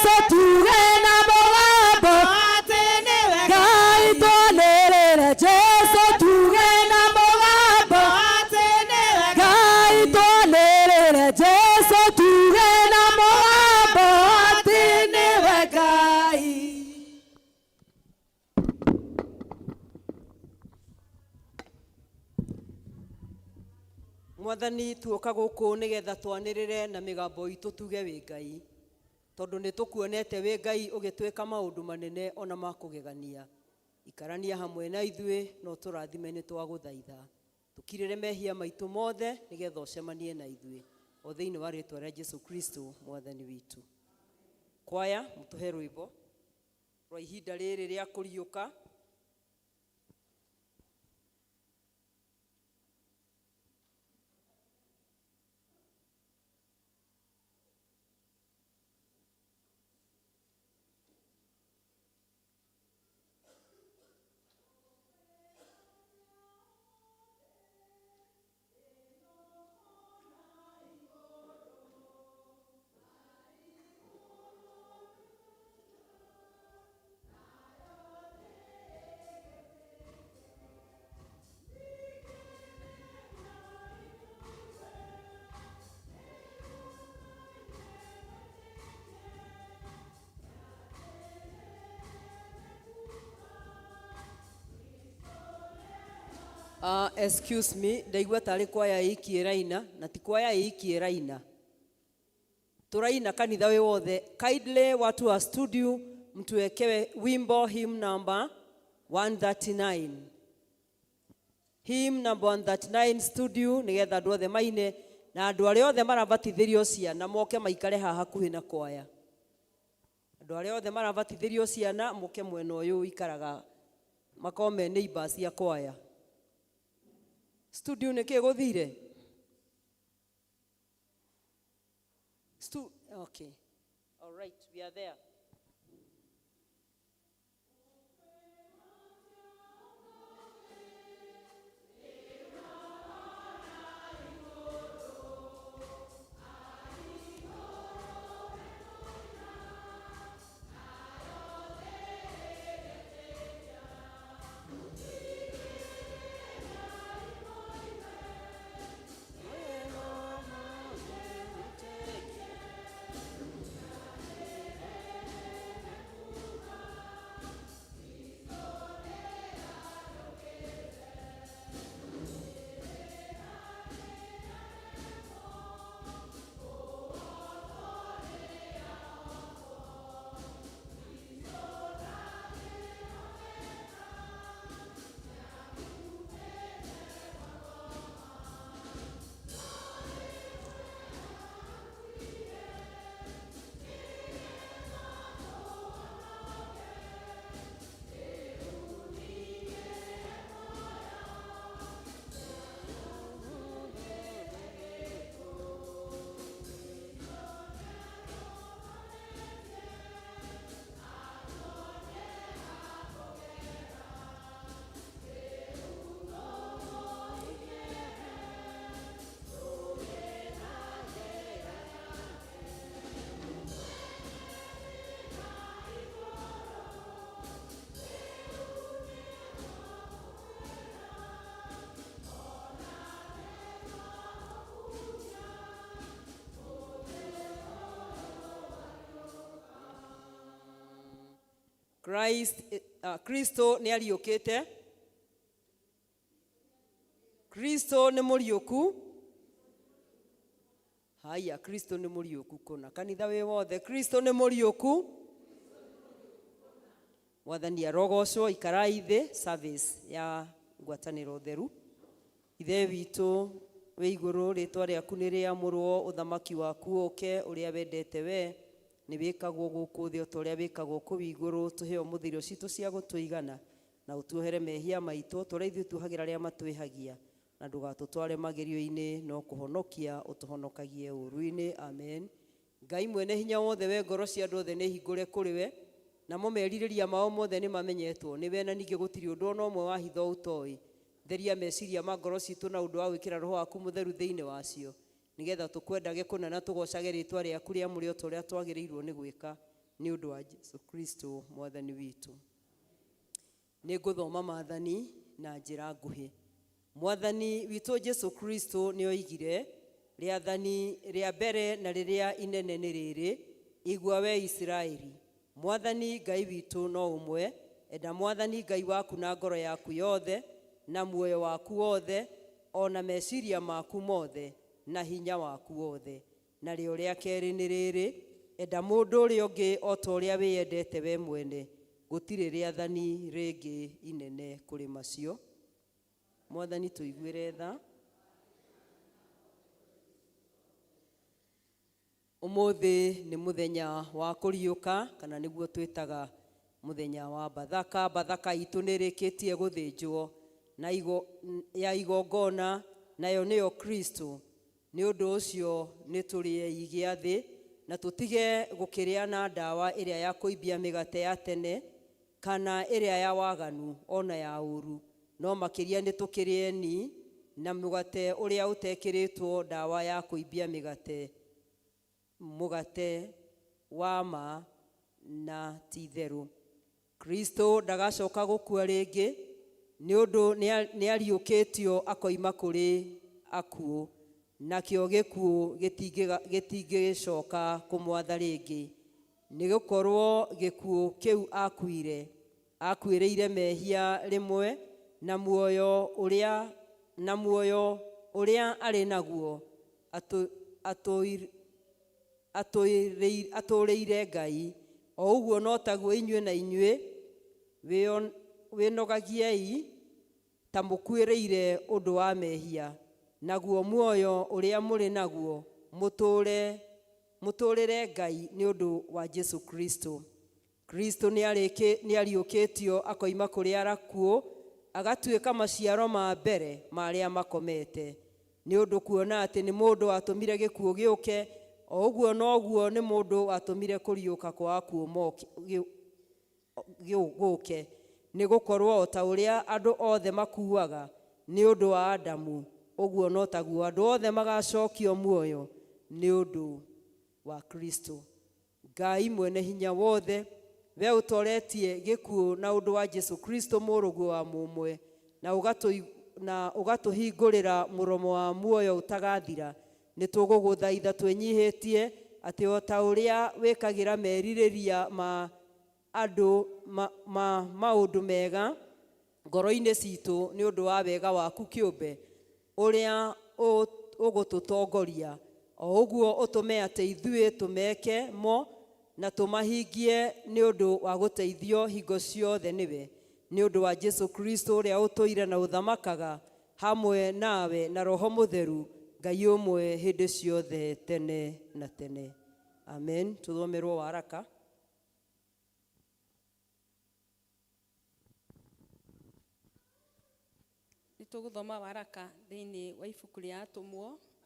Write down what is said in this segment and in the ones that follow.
Jesu tuge na mũgambo Atĩ nĩwe Ngai twanĩrĩre Jesu tuge na mũgambo Atĩ nĩwe Ngai twanĩrĩre Jesu tuge na mũgambo atĩ nĩwe Ngai. Mwathani tuoka gũkũ nĩgetha twanĩrĩre na mĩgambo itũ tuge wĩ Ngai, tondũ nĩ tũkuonete wĩ Ngai ũgĩtwĩka maũndũ manene ona ma kũgegania. Ikarania hamwe na ithuĩ na ũtũrathime nĩ twagũthaitha. Tũkirĩre mehia maitũ mothe nĩgetha ũcemanie na ithuĩ, o thĩinĩ wa rĩtwa rĩa Jesu Kristo Mwathani witũ. Kwaya, mũtũhe rwĩmbo rwa ihinda rĩrĩ rĩa kũriũka. Excuse me, ndaigua tarĩ kwaya ĩiki ĩraina na ti kwaya ĩiki ĩraina, tũraina kanitha wĩ wothe. Kindly watu wa studio mtuwekewe wimbo hymn number 139, hymn number 139 studio, nigetha andũ othe maine na andũ arĩa othe marabatithĩrio ciana moke maikare haha hakuhĩ na kwaya. Andũ arĩa othe marabatithĩrio ciana moke mwena ũyũ ikaraga, makorwo me neighbors cia kwaya. Studio nĩ kĩ gũthire? Okay. All right, we are there. Christ, Kristo nĩ ariũkĩte. Kristo nĩ mũriũku. Haya, Kristo nĩ mũriũku kũna. Kanitha wĩ wothe, Kristo nĩ mũriũku. Mwathani arogocwo. Ikarai thĩ, service ya ngwatanĩro theru. Ithe witũ wĩ igũrũ, rĩtwa rĩaku nĩ rĩamũrwo, ũthamaki waku ũke, ũrĩa wendete we nĩ wĩkagwo gũkũ thĩ o ta ũrĩa wĩkagwo kũu igũrũ. Tũhe ũmũthĩ irio citũ cia gũtũigana, na ũtuohere mehia maitũ ta ũrĩa ithuĩ tuohagĩra arĩa matwĩhagia, na ndũgatũtware magerio-inĩ, no kũhonokia ũtũhonokagie ũũru-inĩ. Amen. Ngai mwene hinya wothe, we ngoro cia andũ othe nĩ hingũre kũrĩ we, namo merirĩria mao mothe nĩ mamenyetwo nĩ we, na ningĩ gũtirĩ ũndũ ona ũmwe wa hitho ũtoĩ. Theria meciria ma ngoro citũ na ũndũ wa gwĩkĩra roho waku mũtheru thĩinĩ wacio, nĩgetha tũkwendage kũna na tũgocage rĩtwa rĩaku rĩamũre o ta ũrĩa twagĩrĩirwo nĩ gwĩka. Nĩ ũndũ wa Jesu Kristo mwathani witũ. Nĩ ngũthoma maathani na njĩra nguhĩ. Mwathani witũ Jesu Kristo nĩ oigire, rĩathani rĩa mbere na rĩrĩa inene nĩ rĩrĩ, igua we Isiraeli, Mwathani Ngai witũ no ũmwe, enda Mwathani Ngai waku na ngoro yaku yothe, na muoyo waku wothe, o na meciria maku mothe, na hinya waku wothe. Narĩo rĩa kerĩ nĩ rĩrĩ, enda mũndũ ũrĩa ũngĩ o ta ũrĩa wĩyendete we mwene. Gũtirĩ rĩathani rĩngĩ inene kũrĩ macio. Mwathani tũiguĩre tha. Ũmũthĩ nĩ mũthenya wa kũriũka, kana nĩguo twĩtaga mũthenya wa Bathaka. Bathaka itũ nĩ ĩrĩkĩtie gũthĩnjwo na ya igongona, nayo nĩyo Kristo. Nĩ ũndũ ũcio nĩ tũrĩei gĩathĩ na tũtige gũkĩrĩa na ndawa ĩrĩa ya kũimbia mĩgate ya tene, kana ĩrĩa ya waganu ona ya ũru, no makĩria nĩ tũkĩrĩeni na mũgate ũrĩa ũtekĩrĩtwo ndawa ya kũimbia mĩgate, mũgate wa ma na ti itherũ. Kristo ndagacoka gũkua rĩngĩ, nĩ ũndũ nĩ ariũkĩtio akoima kũrĩ akuũ, nakĩo gĩkuũ gĩtingĩcoka kũmwatha rĩngĩ. Nĩ gũkorwo gĩkuũ kĩu akuire, akuĩrĩire mehia rĩmwe, na muoyo ũrĩa arĩ naguo atũrĩire Ngai. O ũguo no taguo inyuĩ na inyuĩ wĩnogagiei ta mũkuĩrĩire ũndũ wa mehia, naguo muoyo ũrĩa mũrĩ naguo mũtũũrĩre Ngai nĩ ũndũ wa Jesu Kristo. Kristo nĩ ariũkĩtio akoima kũrĩ akuũ, agatuĩka maciaro ma mbere ma arĩa makomete. Nĩ ũndũ kuona atĩ nĩ mũndũ watũmire gĩkuũ gĩũke, o ũguo noguo nĩ mũndũ watũmire kũriũka kwa akuũ gũke. Nĩ gũkorwo o ta ũrĩa andũ othe makuaga nĩ ũndũ wa Adamu, ũguo no taguo andũ othe magacokio muoyo nĩ ũndũ wa Kristo. Ngai mwene hinya wothe, we ũtoretie gĩkuũ na ũndũ wa Jesu Kristo mũrũguo wa mũmwe, na ũgatũhingũrĩra mũromo wa muoyo ũtagathira, nĩ tũgũgũthaitha twĩnyihĩtie atĩ o ta ũrĩa wĩkagĩra merirĩria ma andũ ma maũndũ mega ngoro-inĩ citũ nĩ ũndũ wa wega waku kĩũmbe ũrĩa ũgũtũtongoria, o ũguo ũtũme atĩ ithuĩ tũmeke mo na tũmahingie nĩ ũndũ wa gũteithio hingo ciothe nĩwe, nĩ ũndũ wa Jesu Kristo ũrĩa ũtũire na ũthamakaga hamwe nawe na Roho Mũtheru, Ngai ũmwe hĩndĩ ciothe tene na tene. Amen. Tũthomerwo waraka. Nĩ tũgũthoma waraka thĩinĩ wa ibuku rĩa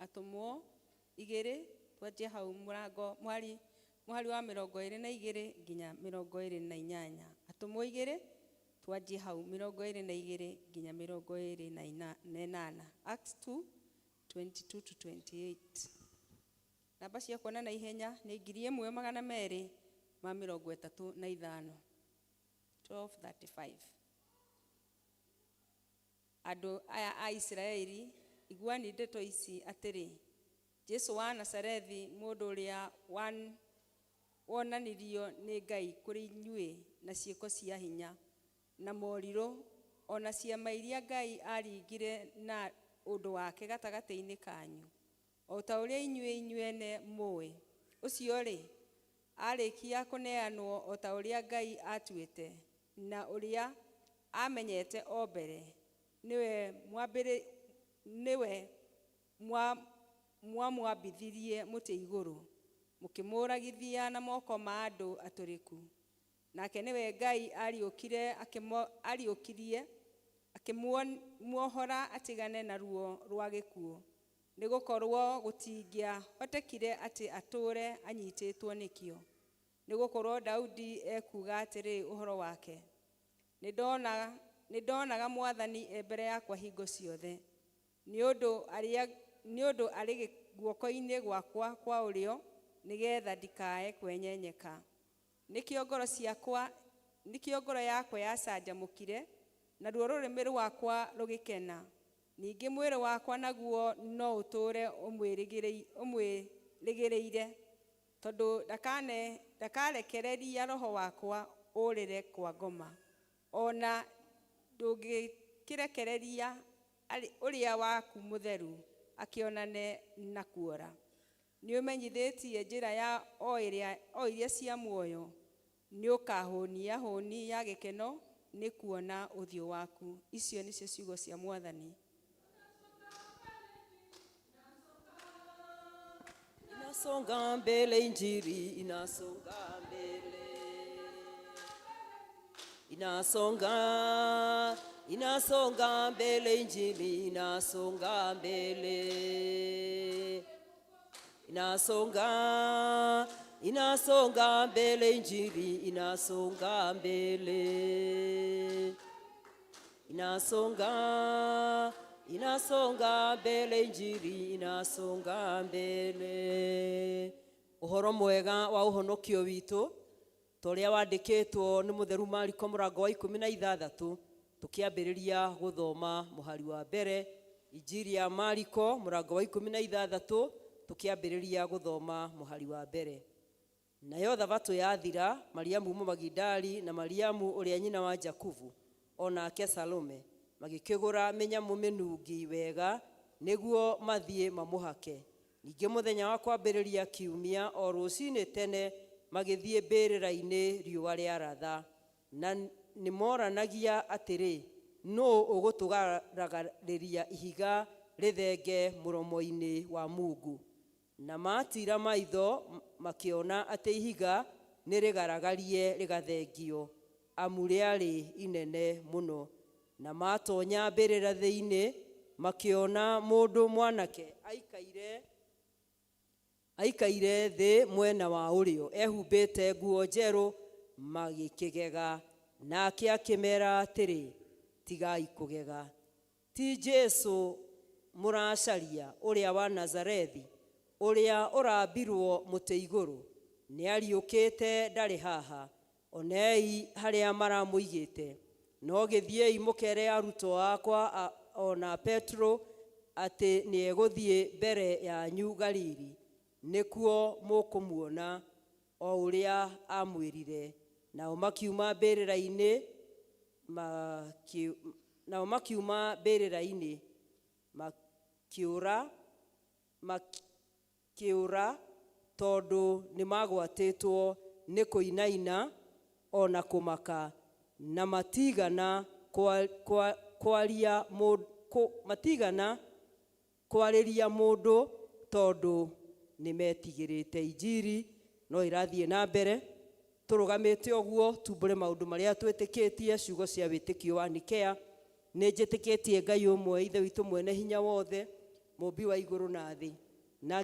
Atũmwo 2, twanjie hau mũrango mũhari wa 22 nginya 28. Atũmwo 2, twanjie hau 22 nginya 28. Acts 2, 22 to 28. Namba cia kuona na ihenya nĩ 1235, 1235. Andũ aya a Isiraeli, iguani ndeto ici atĩrĩ, Jesu wa Nazarethi, mũndũ ũrĩa wonanirio nĩ Ngai kũrĩ inyuĩ na ciĩko cia hinya na morirũ, o na ciama iria Ngai aaringire na ũndũ wake gatagatĩ-inĩ kanyu, o ta ũrĩa inyuĩ inyuene mũĩ. Ũcio-rĩ, aarĩkia kũneanwo o ta ũrĩa Ngai aatuĩte, na ũrĩa aamenyete o mbere, nĩwe mwamwambithirie mũtĩ igũrũ, mũkĩmũũragithia na moko ma andũ atũrĩku. Nake nĩwe Ngai ariũkirie, akĩmuohora atigane na ruo rwa gĩkuũ, nĩ gũkorwo gũtingĩahotekire atĩ atũũre anyitĩtwo nĩkĩo. Nĩ gũkorwo Daudi ekuuga atĩrĩ ũhoro wake, nĩ ndonaga Mwathani e mbere yakwa hingo ciothe, nĩ ũndũ arĩ guoko-inĩ gwakwa kwa ũrĩo, nĩgeetha ndikae kwenyenyeka. Nĩkĩo ngoro ciakwa, nĩkĩo ngoro yakwa yacanjamũkire, naruo rũrĩmĩ rwakwa rũgĩkena. Ningĩ mwĩrĩ wakwa naguo no ũtũũre ũmwĩrĩgĩrĩire, tondũ ndakarekereria roho wakwa ũrĩre kwa ngoma, ona ndũngĩkĩrekereria ũrĩa waku mũtheru akĩonane na kuora. Nĩũmenyithĩtie njĩra ya o iria cia muoyo, nĩũkahũnia hũni ya gĩkeno nĩ kuona ũthiũ waku. Icio nĩcio ciugo cia Mwathani. Inasonga mbele injili, inasonga mbele. Inasonga, inasonga mbele injili, inasonga mbele. Inasonga, inasonga mbele injili, inasonga mbele. Inasonga, inasonga mbele injili, inasonga mbele. Ũhoro mwega wa ũhonokio witũ ta ũrĩa wandĩkĩtwo nĩ mũtheru Mariko mũrango wa 16, tũkĩambĩrĩria gũthoma mũhari wa mbere. Injiri ya Mariko mũrango wa 16, tũkĩambĩrĩria gũthoma mũhari wa mbere. Nayo thabatũ yathira, Mariamu Mũmagidali na Mariamu ũrĩa nyina wa Jakubu onake Salome magĩkĩgũra mĩnyamũ mĩnungi wega nĩguo mathiĩ mamũhake. Ningĩ mũthenya wa kwambĩrĩria kiumia o rũcinĩ tene magĩthiĩ mbĩrĩra-inĩ riũa rĩaratha, na nĩmoranagia atĩrĩ, nũũ ũgũtũgaragaria ihiga rĩthenge mũromo-inĩ wa Mungu? Na matira maitho makĩona atĩ ihiga nĩrĩgaragarie rĩgathengio, amu rĩarĩ inene mũno. Na matonya mbĩrĩra thĩinĩ makĩona mũndũ mwanake aikaire thĩ mwena wa ũrĩo ehumbĩte nguo njerũ, magĩkĩgega. Nake akĩmera atĩrĩ, tigai kũgega, ti Jesũ mũracaria ũrĩa wa Nazarethi, ũrĩa ũrambirwo mũtĩ igũrũ? Nĩariũkĩte, ndarĩ haha. Onei harĩa maramũigĩte. No gĩthiĩi mũkere arutwo akwa ona Petro atĩ nĩegũthiĩ mbere yanyu Galili, nĩkuo mũkũmuona o ũrĩa amwĩrire. Nao makiuma mbĩrĩra-inĩ, makĩũra tondũ nĩmagwatĩtwo nĩ kũinaina ona kũmaka, na matigana kwarĩria mũndũ tondũ nĩmetigĩrĩte. Injiri no ĩrathiĩ na mbere tũrũgamĩte ũguo, tumbũre maũndũ marĩa twĩtĩkĩtie, ciugo cia wĩtĩkio wa Nikea. Nĩ njĩtĩkĩtie Ngai ũmwe, Ithe witũ mwene hinya wothe, mũmbi wa igũrũ na thĩ, na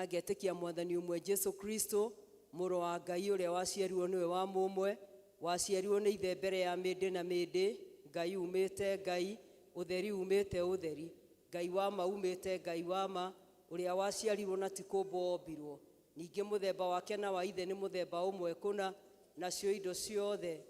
ngetĩkia Mwathani ũmwe Jesu Kristo, mũrũ wa Ngai ũrĩa waciarirwo nĩwe wa mũmwe, waciarirwo nĩ ithe mbere ya mĩndĩ na mĩndĩ, Ngai umĩte Ngai, ũtheri umĩte ũtheri, Ngai wa ma umĩte Ngai wa ma, ũrĩa waciarirwo na ti kũmbwo ombirwo. Ningĩ mũthemba wake na wa ithe nĩ mũthemba ũmwe kũna, nacio indo ciothe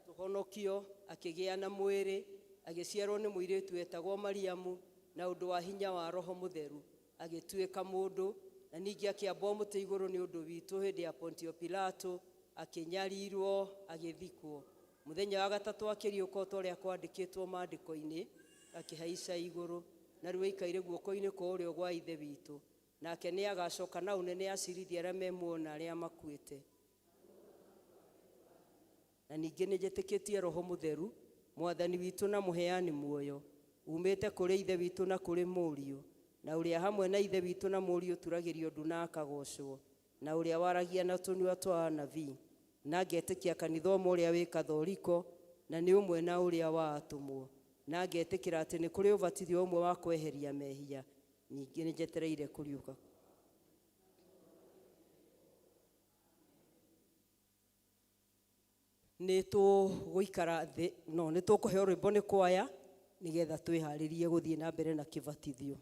tũhonokio. Akĩgĩa na mwĩrĩ, agĩciarwo nĩ mũirĩtu wetagwo Mariamu, na ũndũ wa hinya wa Roho Mũtheru agĩtuĩka mũndũ, na ningĩ akĩambwo mũtĩ igũrũ nĩ ũndũ witũ hĩndĩ ya Pontio Pilato, akĩnyarirwo, agĩthikwo. Mũthenya wa gatatũ akĩriũka o ta ũrĩa kwandĩkĩtwo maandĩko-inĩ, akĩhaica igũrũ, na rĩu aikaire guoko-inĩ kwa ũrĩo gwa Ithe witũ. Nake nĩagacoka na ũnene acirithie arĩa me muoyo na arĩa makuĩte. Na ningĩ nĩnjĩtĩkĩtie Roho Mũtheru, Mwathani witũ na mũheani muoyo, umĩte kũrĩ Ithe witũ na kũrĩ Mũriũ, na ũrĩa hamwe na Ithe witũ na Mũriũ turagĩrio ndu na akagocwo, na ũrĩa waragia na tũnua twa anabii. Na ngetĩkia kanitha ũmwe ũrĩa wĩ Kathoriko, na nĩ ũmwe na ũrĩa wa atũmwo. Na ngetĩkĩra atĩ nĩ kũrĩ ũbatithio ũmwe wa kweheria mehia. Ningĩ nĩnjetereire kũriũka. Nĩ tũgũikara thĩ, no nĩ tũkũheo rwĩmbo nĩ kwaya nĩgetha twĩharĩrie gũthiĩ na mbere na kĩbatithio.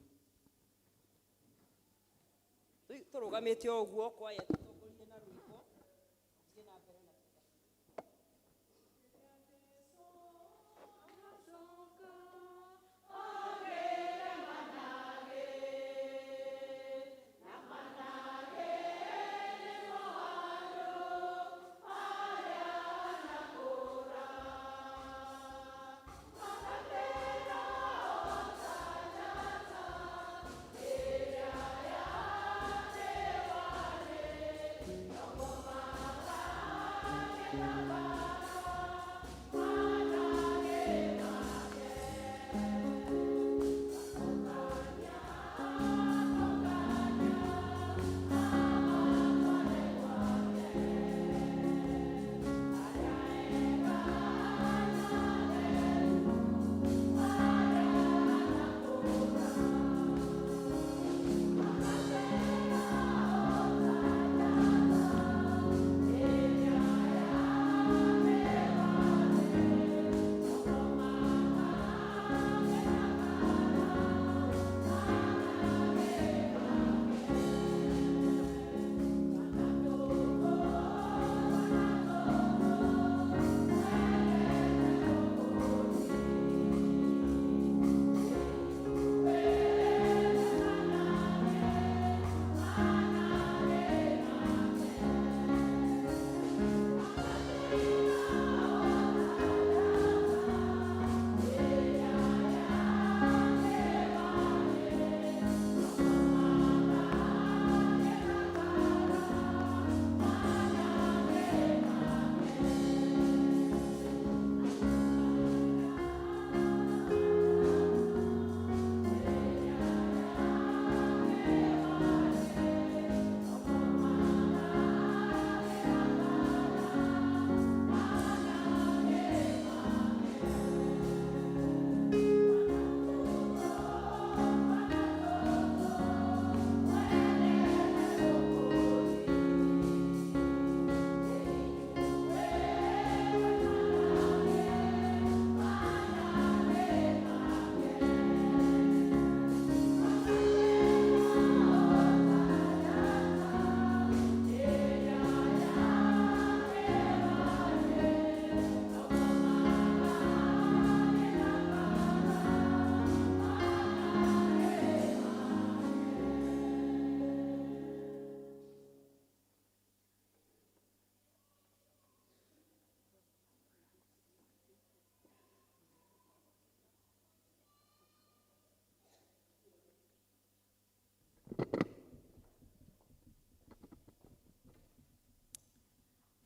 Tũrũgamĩte o ũguo kwaya tũtongorie na rwĩmbo tũthiĩ na mbere na.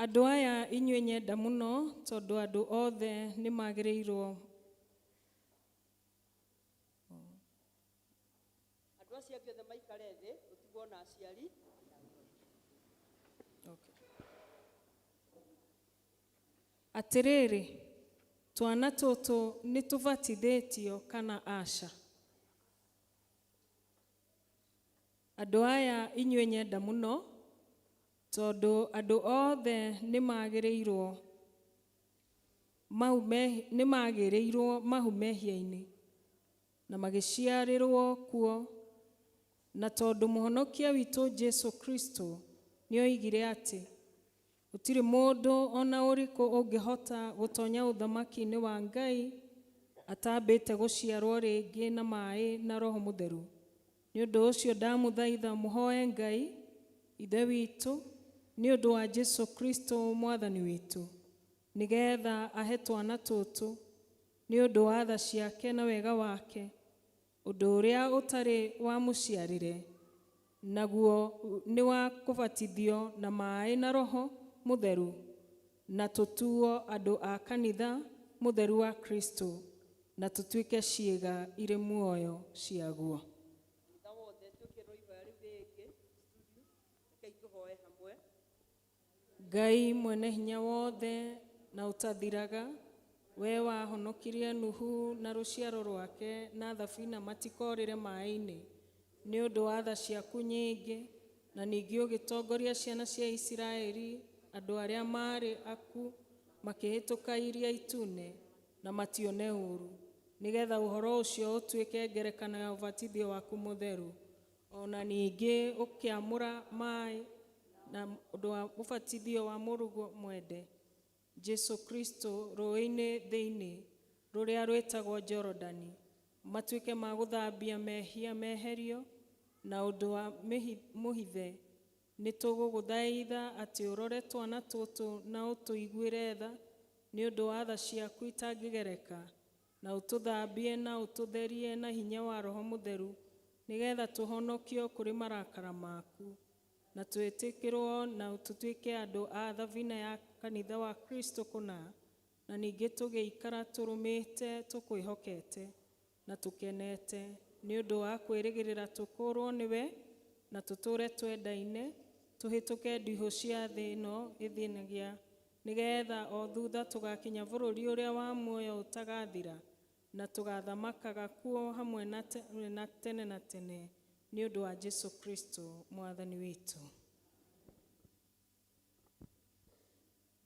Andũ aya inyuĩ nyenda mũno tondũ andũ othe nĩ magĩrĩirwo. Andũ acio angĩ othe maikare thĩ, ũtigwo na aciari. Atĩrĩrĩ, twana tũtũ nĩ tũbatithĩtio kana aca? Andũ aya inyuĩ nyenda mũno tondũ andũ othe nĩ magĩrĩirwo mahu mehia-inĩ na magĩciarĩrwo kuo, na tondũ mũhonokia witũ Jesu Kristo nĩoigire atĩ gũtirĩ mũndũ ona ũrĩkũ ũngĩhota gũtonya ũthamaki-inĩ wa Ngai atambĩte gũciarwo rĩngĩ na maĩ na Roho Mũtheru. Nĩ ũndũ ũcio ndamũthaitha mũhoe Ngai Ithe witũ nĩ ũndũ wa Jesu Kristo mwathani witũ, nĩgetha ahe twana tũtũ nĩ ũndũ wa tha ciake na wega wake, ũndũ ũrĩa ũtarĩ wa mũciarĩre, naguo nĩ wa kũbatithio na maĩ na Roho Mũtheru, na tũtuo andũ a kanitha mũtheru wa Kristo, na tũtuĩke ciĩga irĩ muoyo ciaguo. Kanitha wothe twĩkĩrwo ihoya rĩu rĩngĩ studio, rekei tũhoe hamwe. Ngai mwene hinya wothe na ũtathiraga, we wahonokirie Nuhu na rũciaro rwake na thabina matikorĩre maĩ-inĩ nĩ ũndũ wa tha ciaku nyingĩ, na ningĩ ũgĩtongoria ciana cia Isiraeli andũ arĩa maarĩ aku makĩhĩtũka Iria Itune na matione ũũru, nĩgetha ũhoro ũcio ũtuĩke ngerekano ya ũbatithio waku mũtheru. O na ningĩ ũkĩamũra maĩ na ũndũ wa ũbatithio wa mũrũguo mwende Jesu Kristo rũĩ-inĩ thĩinĩ rũrĩa rwĩtagwo Jorodani, matuĩke ma gũthambia mehia meherio na ũndũ wa mũhithe. Nĩ tũgũgũthaitha atĩ ũrore twana tũtũ na ũtũiguĩre tha nĩ ũndũ wa tha ciaku itangĩgereka, na ũtũthambie na ũtũtherie na hinya wa Roho Mũtheru, nĩgetha tũhonokio kũrĩ marakara maku na twĩtĩkĩrwo na tũtuĩke andũ a thabina ya kanitha wa Kristo kũna, na ningĩ tũgĩikara tũrũmĩte tũkwĩhokete na tũkenete nĩ ũndũ wa kwĩrĩgĩrĩra tũkũrwo nĩwe, na tũtũre twendaine tũhĩtũke ndihũ cia thĩ ĩno ĩthĩnagia, nĩgetha o thutha tũgakinya bũrũri ũrĩa wa muoyo ũtagathira, na tũgathamakaga kuo hamwe na tene na tene, nĩ ũndũ wa Jesu Kristo Mwathani witũ.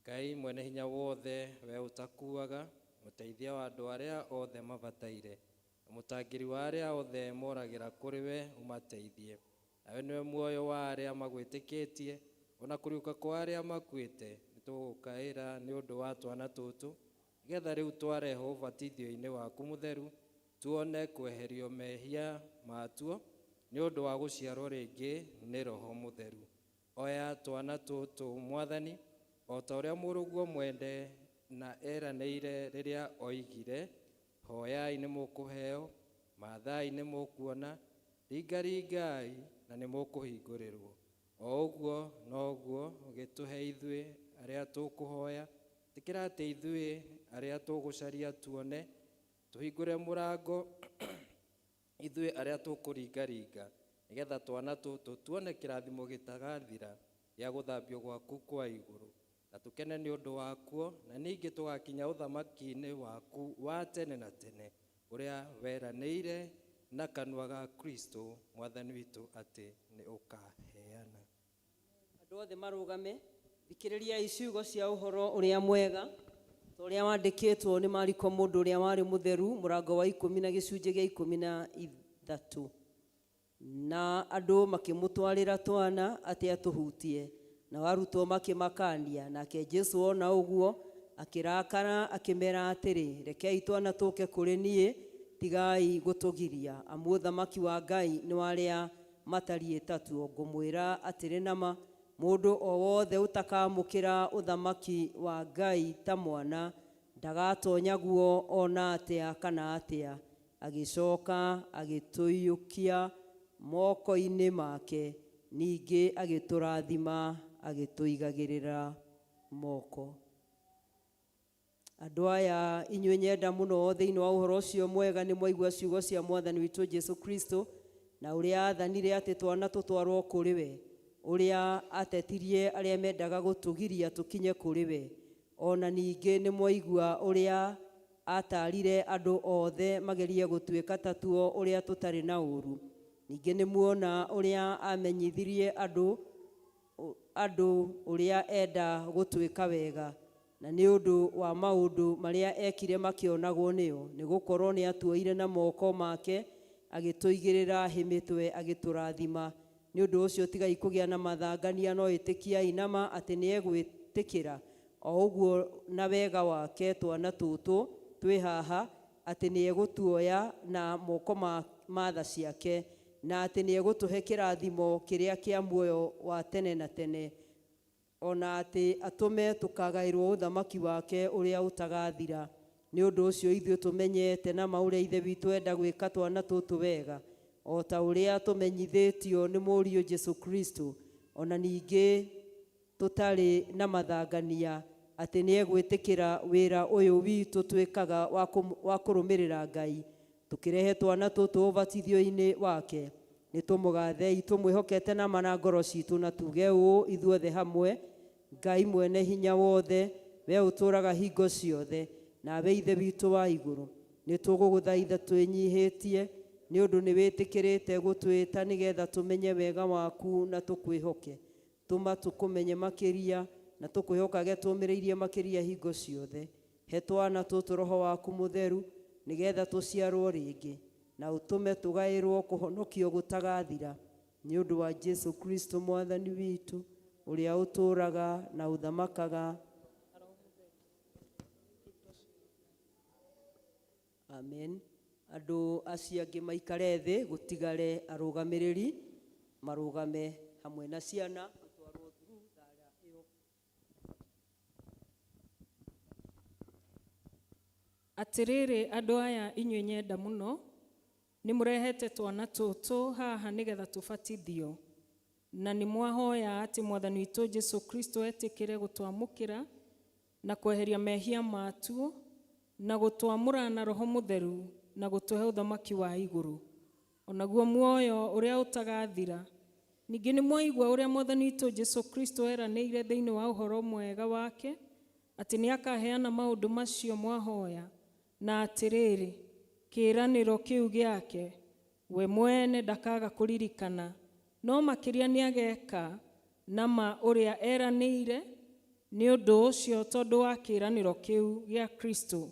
Ngai mwene hinya wothe, we ũtakuaga, mũteithia wa andũ arĩa othe mabataire, na mũtangĩri wa arĩa othe moragĩra kũrĩ we ũmateithie. Nawe nĩwe muoyo wa arĩa magwĩtĩkĩtie, ona kũriũka kwa arĩa makuĩte. Nĩtũgũkaĩra nĩ ũndũ wa twana tũtũ, nĩgetha rĩu twarehwo ũbatithio-inĩ waku mũtheru, tuone kweherio mehia matuo nĩ ũndũ wa gũciarwo rĩngĩ nĩ Roho Mũtheru. Oya twana tũtũ Mwathani, o ta ũrĩa mũrũguo mwende na eranĩire rĩrĩa oigire, hoyai nĩ mũkũheo, mathai nĩ mũkuona, ringaringai na nĩ mũkũhingũrĩrwo. O ũguo noguo ũgĩtũhe ithuĩ arĩa tũkũhoya, tĩkĩra atĩ ithuĩ arĩa tũgũcaria tuone, tũhingũre mũrango ithuĩ arĩa tũkũringaringa, nĩgetha twana tũtũ tuone kĩrathimo gĩtagathira gĩa gũthambio gwaku kwa igũrũ, na tũkene nĩ ũndũ wakuo, na ningĩ tũgakinya ũthamaki-inĩ waku wa tene na tene, ũrĩa weranĩire na kanua ga Kristo Mwathani witũ atĩ nĩ ũkaheana. Andũ othe marũgame. Thikĩrĩriai ciugo cia ũhoro ũrĩa mwega ta ũrĩa wandĩkĩtwo nĩ Mariko mũndũ ũrĩa warĩ mũtheru, mũrango wa 10 na gĩcunjĩ gĩa 13. Na andũ makĩmũtwarĩra twana atĩ atũhutie, nao arutwo makĩmakania. Nake Jesu ona ũguo akĩrakara, akĩmera atĩrĩ, rekei twana tũke kũrĩ niĩ, tigai gũtũgiria, amu ũthamaki wa Ngai nĩ wa arĩa matariĩ tatuo. Ngũmwĩra atĩrĩ nama, mũndũ o wothe ũtakamũkĩra ũthamaki wa Ngai ta mwana ndagatonya guo ona atĩa kana atĩa. Agĩcoka agĩtũiyũkia moko-inĩ make, ningĩ agĩtũrathima, agĩtũigagĩrĩra moko. Andũ aya inyuĩ nyenda mũno thĩinĩ wa ũhoro ũcio mwega, nĩ mwaigua ciugo cia Mwathani witũ Jesu Kristo, na ũrĩa aathanire atĩ twana tũtwarwo kũrĩ we, ũrĩa atetirie arĩa mendaga gũtũgiria tũkinye kũrĩ we. Ona ningĩ nĩ mwaigua ũrĩa atarire andũ othe magerie gũtuĩka tatuo, ũrĩa tũtarĩ na ũru. Ningĩ nĩ muona ũrĩa amenyithirie andũ ũrĩa enda gũtuĩka wega, na nĩ ũndũ wa maũndũ marĩa ekire makĩonagwo nĩo, nĩ gũkorwo nĩ atuoire na moko make, agĩtũigĩrĩra hĩ mĩtwe, agĩtũrathima. Nĩ ũndũ ũcio tigai kũgĩa na mathangania, no ĩtĩkiai nama atĩ nĩ egwĩtĩkĩra o ũguo na wega wake twana tũtũ twĩ haha, atĩ nĩ egũtuoya na moko ma tha ciake, na atĩ nĩ egũtũhe kĩrathimo kĩrĩa kĩa muoyo wa tene na tene, ona atĩ atũme tũkagaĩrwo ũthamaki wake ũrĩa ũtagathira. Nĩ ũndũ ũcio ithuĩ tũmenyete nama ũrĩa Ithe witũ enda gwĩka twana tũtũ wega, o ta ũrĩa tũmenyithĩtio nĩ Mũriũ Jesu Kristo, ona ningĩ tũtarĩ na mathangania atĩ nĩ egwĩtĩkĩra wĩra ũyũ witũ twĩkaga wa kũrũmĩrĩra Ngai, tũkĩrehe twana tũtũ ũbatithio-inĩ wake. Nĩ tũmũgathei tũmwĩhokete nama na ngoro citũ, na tuge ũũ ithuothe hamwe: Ngai mwene hinya wothe, we ũtũũraga hingo ciothe, nawe Ithe witũ wa igũrũ, nĩ tũgũgũthaitha twĩnyihĩtie nĩ ũndũ nĩ wĩtĩkĩrĩte gũtwĩta nĩgetha tũmenye wega waku na tũkwĩhoke. Tũma tũkũmenye makĩria na tũkwĩhokage tũmĩrĩirie makĩria hingo ciothe. He twana tũtũ Roho waku Mũtheru nĩgetha tũciarwo rĩngĩ, na ũtũme tũgaĩrwo kũhonokio gũtagathira. Nĩ ũndũ wa Jesu Kristo Mwathani witũ, ũrĩa ũtũũraga na ũthamakaga. Amen. Andũ acio angĩ maikare thĩ, gũtigare arũgamĩrĩri marũgame hamwe na ciana gũtwarwo through thara ĩyo. Atĩrĩrĩ andũ aya inyuĩ nyenda mũno, nĩ mũrehete twana tũtũ haha nĩgetha tũbatithio, na nĩ mwahoya atĩ Mwathani witũ Jesu Kristo etĩkĩre gũtwamũkĩra na kweheria mehia matuo na gũtwamũra na Roho Mũtheru na gũtũhe ũthamaki wa igũrũ, o naguo muoyo ũrĩa ũtagathira. Ningĩ nĩ mwaigua ũrĩa Mwathani witũ Jesu Kristo eranĩire thĩinĩ wa ũhoro mwega wake, atĩ nĩ akaheana maũndũ macio mwahoya, na atĩrĩrĩ, kĩĩranĩro kĩu gĩake we mwene ndakaga kũririkana, no makĩria nĩ ageka na ma ũrĩa eranĩire. Nĩ ũndũ ũcio, tondũ wa kĩĩranĩro kĩu gĩa Kristo,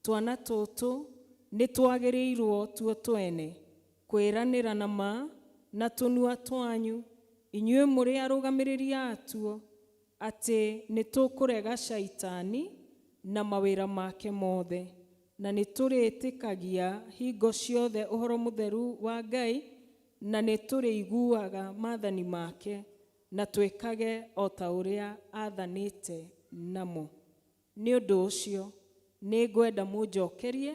twana tũtũ nĩ twagĩrĩirwo tuo twene kwĩranĩra na ma na tũnua twanyu, inyuĩ mũrĩ arũgamĩrĩri atuo, atĩ nĩ tũkũrega Shaitani na mawĩra make mothe, na nĩ tũrĩtĩkagia hingo ciothe ũhoro mũtheru wa Ngai, na nĩ tũrĩiguaga maathani make, na twĩkage o ta ũrĩa aathanĩte namo. Nĩ ũndũ ũcio nĩ ngwenda mũnjokerie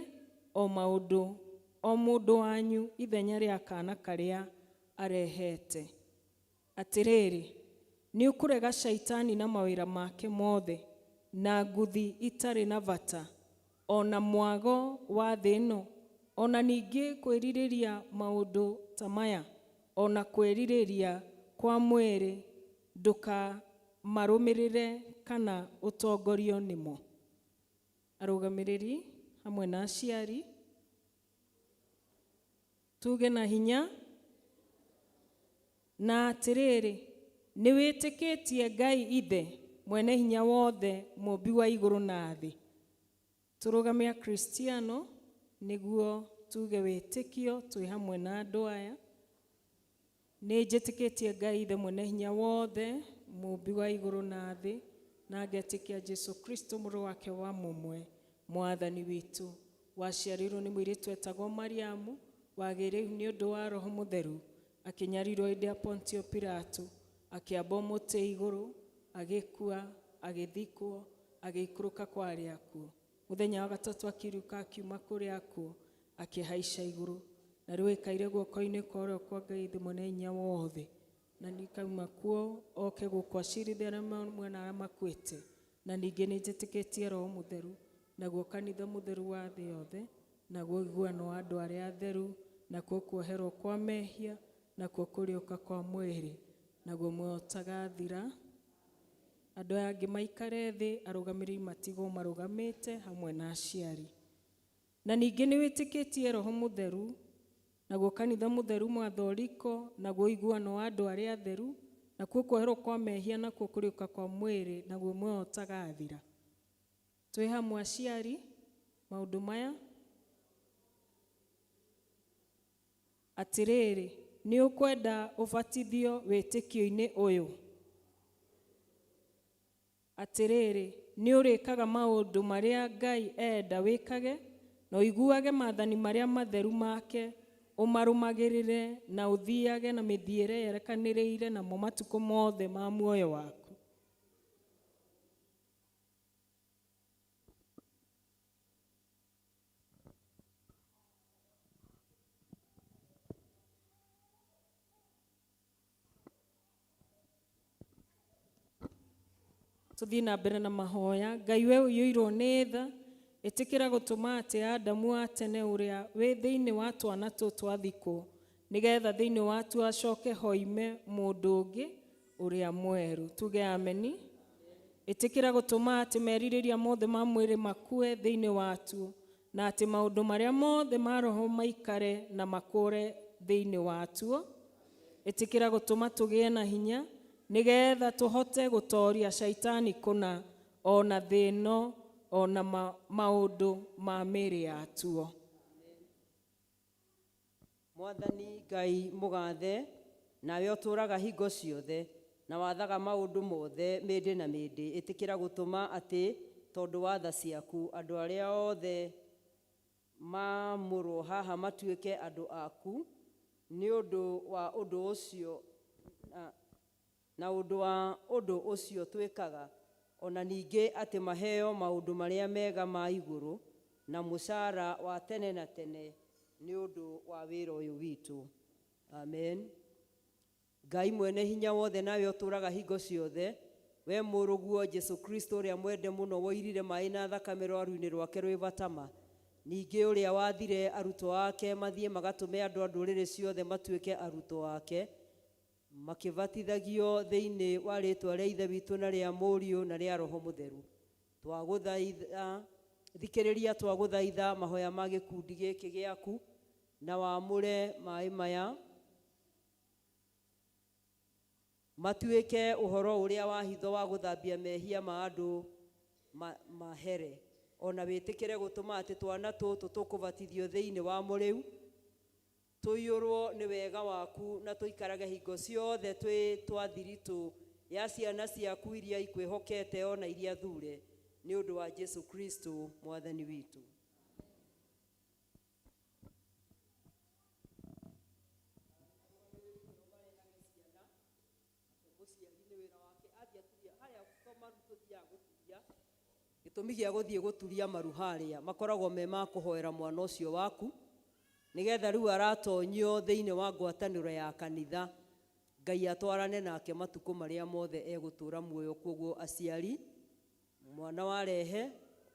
o maũndũ o mũndũ wanyu ithenya rĩa kaana karĩa arehete. Atĩrĩrĩ, nĩ ũkũrega Shaitani na mawĩra make mothe, na nguthi itarĩ na bata, o na mwago wa thĩ ĩno, o na ningĩ kwĩrirĩria maũndũ ta maya, o na kwĩrirĩria kwa mwĩrĩ, ndũkamarũmĩrĩre kana ũtongorio nĩmo. Arũgamĩrĩri hamwe na aciari, tuge na hinya. Na atĩrĩrĩ, nĩ wĩtĩkĩtie Ngai Ithe mwene hinya wothe, mũmbi wa igũrũ na thĩ. Tũrũgame Akristiano nĩguo tuge wĩtĩkio twĩ hamwe na andũ aya. Nĩ njĩtĩkĩtie Ngai Ithe mwene hinya wothe, mũmbi wa igũrũ na thĩ, na ngetĩkia Jesu Kristo mũrũ wake wa mũmwe, Mwathani witũ, waciarirwo nĩ mũirĩtu etagwo Mariamu, wagĩire ihu nĩ ũndũ wa Roho Mũtheru, akĩnyarirwo hĩndĩ ya Pontio Pilato, akĩambwo mũtĩ igũrũ, agĩkua, agĩthikwo, agĩikũrũka kwa arĩa akuũ. Mũthenya wa gatatũ akĩriũka akiuma kũrĩa akuũ, akĩhaica igũrũ, na rĩu aikaire guoko-inĩ kwa ũrĩo kwa Ngai Ithe mwene hinya wothe, na nĩkauma kuo oke gũkũ acirithie arĩa muoyo na arĩa makuĩte. Na ningĩ nĩ njĩtĩkĩtie Roho Mũtheru, naguo kanitha mũtheru wa thĩ yothe, naguo ũiguano wa andũ arĩa atheru, nakuo kuoherwo kwa mehia, nakuo kũriũka kwa mwĩrĩ, naguo muoyo ũtagathira. Andũ aya angĩ maikare thĩ, arũgamĩrĩri matigwo marũgamĩte hamwe na aciari. Na ningĩ nĩ wĩtĩkĩtie Roho Mũtheru, naguo kanitha mũtheru mwathoriko, naguo ũiguano wa andũ arĩa atheru, nakuo kuoherwo kwa mehia, nakuo kũriũka kwa mwĩrĩ, naguo muoyo ũtagathira. Twĩ hamwe aciari, maũndũ maya. Atĩrĩrĩ, nĩ ũkwenda ũbatithio wĩtĩkio-inĩ ũyũ? Atĩrĩrĩ, nĩ ũrĩkaga maũndũ marĩa Ngai enda wĩkage, na ũiguage maathani marĩa matheru make, ũmarũmagĩrĩre na ũthiage na mĩthiĩre yerekanĩrĩire namo matukũ mothe ma muoyo waku. Tuthiĩ na mbere na mahoya. Ngai we ũiyũirwo nĩ tha, ĩtĩkĩra gũtũma atĩ Adamu wa tene ũrĩa wĩ thĩinĩ wa twana tũtũ athikwo, nĩgetha thĩinĩ watuo acoke hoime mũndũ ũngĩ ũrĩa mwerũ. Tuge ameni. Ĩtĩkĩra gũtũma atĩ merirĩria mothe ma mwĩrĩ makue thĩinĩ watuo, na atĩ maũndũ marĩa mothe ma roho maikare na makũre thĩinĩ watuo. Ĩtĩkĩra gũtũma tũgĩe na hinya, nĩgetha tũhote gũtoria Shaitani kũna, ona thĩ ĩno, ona maũndũ ma mĩĩrĩ yatuo. Mwathani Ngai mũgathe, Nawe ũtũũraga hingo ciothe na wathaga maũndũ mothe mĩndĩ na mĩndĩ, ĩtĩkĩra gũtũma atĩ tondũ wa tha ciaku andũ arĩa othe maamũrwo haha matuĩke andũ aku nĩ ũndũ wa ũndũ ũcio na ũndũ wa ũndũ ũcio twĩkaga, ona ningĩ atĩ maheo maũndũ marĩa mega ma igũrũ na mũcara wa tene na tene nĩ ũndũ wa wĩra ũyũ witũ. Amen. Ngai mwene hinya wothe nawe ũtũũraga hingo ciothe, we mũrũguo Jesu Kristo ũrĩa mwende mũno woirire maĩ na thakame rwaru-inĩ rwake rwĩ batama, ningĩ ũrĩa wathire arutwo ake mathiĩ magatũme andũ a ndũrĩrĩ ciothe matuĩke arutwo ake, makĩbatithagio thĩinĩ wa rĩĩtwa rĩa Ithe witũ na rĩa Mũriũ na rĩa Roho Mũtheru. Twagũthaitha, thikĩrĩria twagũthaitha mahoya ma gĩkundi gĩkĩ gĩaku na wamũre maĩ maya matuĩke ũhoro ũrĩa wa hitho wa gũthambia mehia ma andũ mahere, ona wĩtĩkĩre gũtũma atĩ twana tũtũ tũkũbatithio thĩinĩ wa mũrĩu tũiyũrwo nĩ wega waku na tũikarage hingo ciothe twĩ twa thiritũ ya ciana ciaku iria ikwĩhokete ona iria thure, nĩ ũndũ wa Jesu Kristo mwathani witũ. Gĩtũmi gĩa gũthiĩ gũturia maru harĩa makoragwo me ma kũhoera mwana ũcio waku nĩgetha rĩu aratonyio thĩinĩ wa ngwatanĩro ya kanitha, Ngai atwarane nake matukũ marĩa mothe egũtũũra muoyo. Kwoguo aciari, mwana warehe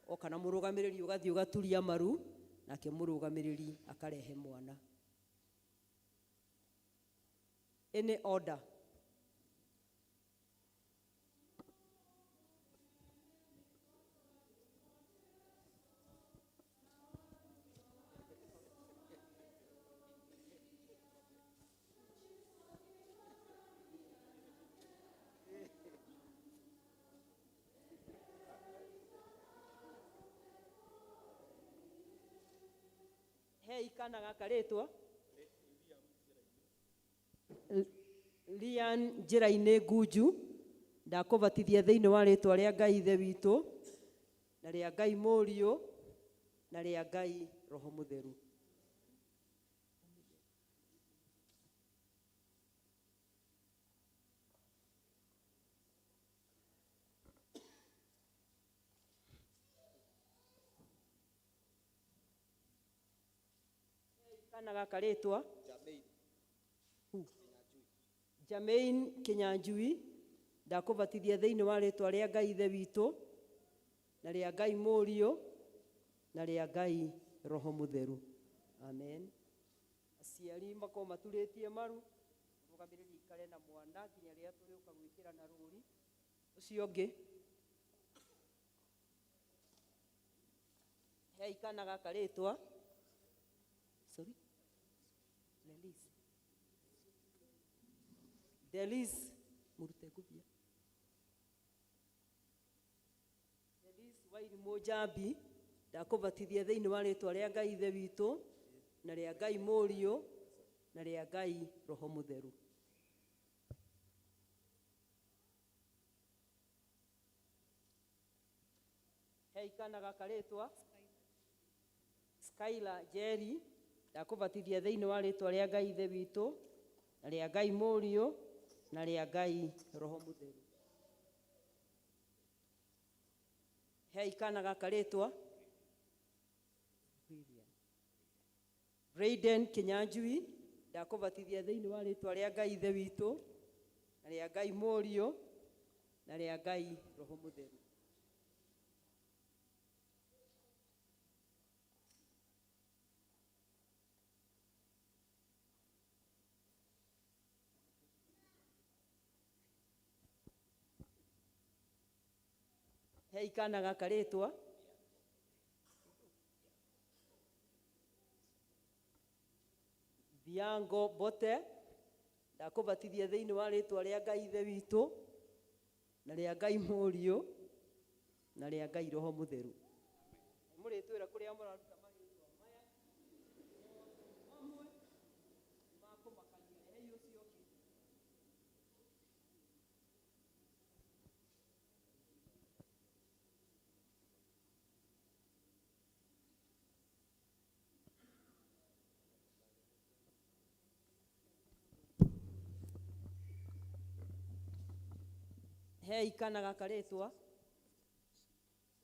oka na mũrũgamĩrĩri ũgathiĩ ũgaturia maru, nake mũrũgamĩrĩri akarehe mwana. Any order? Hei kana gaka rĩtwa Lian njĩra-inĩ Ngunju, ndakũbatithia thĩinĩ wa rĩtwa rĩa Ngai Ithe witũ na rĩa Ngai Mũriũ na rĩa Ngai Roho Mũtheru. Kana gaka rĩtwa Jermaine Kinyanjui, ndakũbatithia thĩinĩ wa rĩtwa rĩa Ngai Ithe witũ na rĩa Ngai Mũriũ na rĩa Ngai Roho Mũtheru. Amen. Aciari makorwo maturĩtie maru, mũrũgamĩrĩri aikare na mwana nginya rĩrĩa tũrĩũka gwĩkĩra na rũri. Ũcio ũngĩ hei kana gaka rĩtwa. Sorry? Delis. Delis, mũrute ngũbia. Delis Wairimũ Njambi, ndakũbatithia thĩinĩ wa rĩtwa rĩa Ngai Ithe witũ na rĩa Ngai Mũriũ na rĩa Ngai Roho Mũtheru. Hei kana gaka rĩtwa Skyla Jerry, ndakũbatithia thĩinĩ wa rĩtwa rĩa Ngai Ithe witũ na rĩa Ngai Mũriũ na rĩa Ngai Roho Mũtheru. Hei kana gaka rĩtwa Brayden Kinyanjui, ndakũbatithia thĩinĩ wa rĩtwa rĩa Ngai Ithe witũ na rĩa Ngai Mũriũ na rĩa Ngai Roho Mũtheru. Hei kana gaka rĩtwa Biango Bote, ndakũbatithia thĩinĩ wa rĩtwa rĩa Ngai Ithe witũ na rĩa Ngai Mũriũ na rĩa Ngai Roho Mũtheru. Mũrĩtwĩra kũrĩa mũraruta marĩtwa maya mamwe makũmakania. Hei ũcio ũngĩ. Hei kana gaka rĩtwa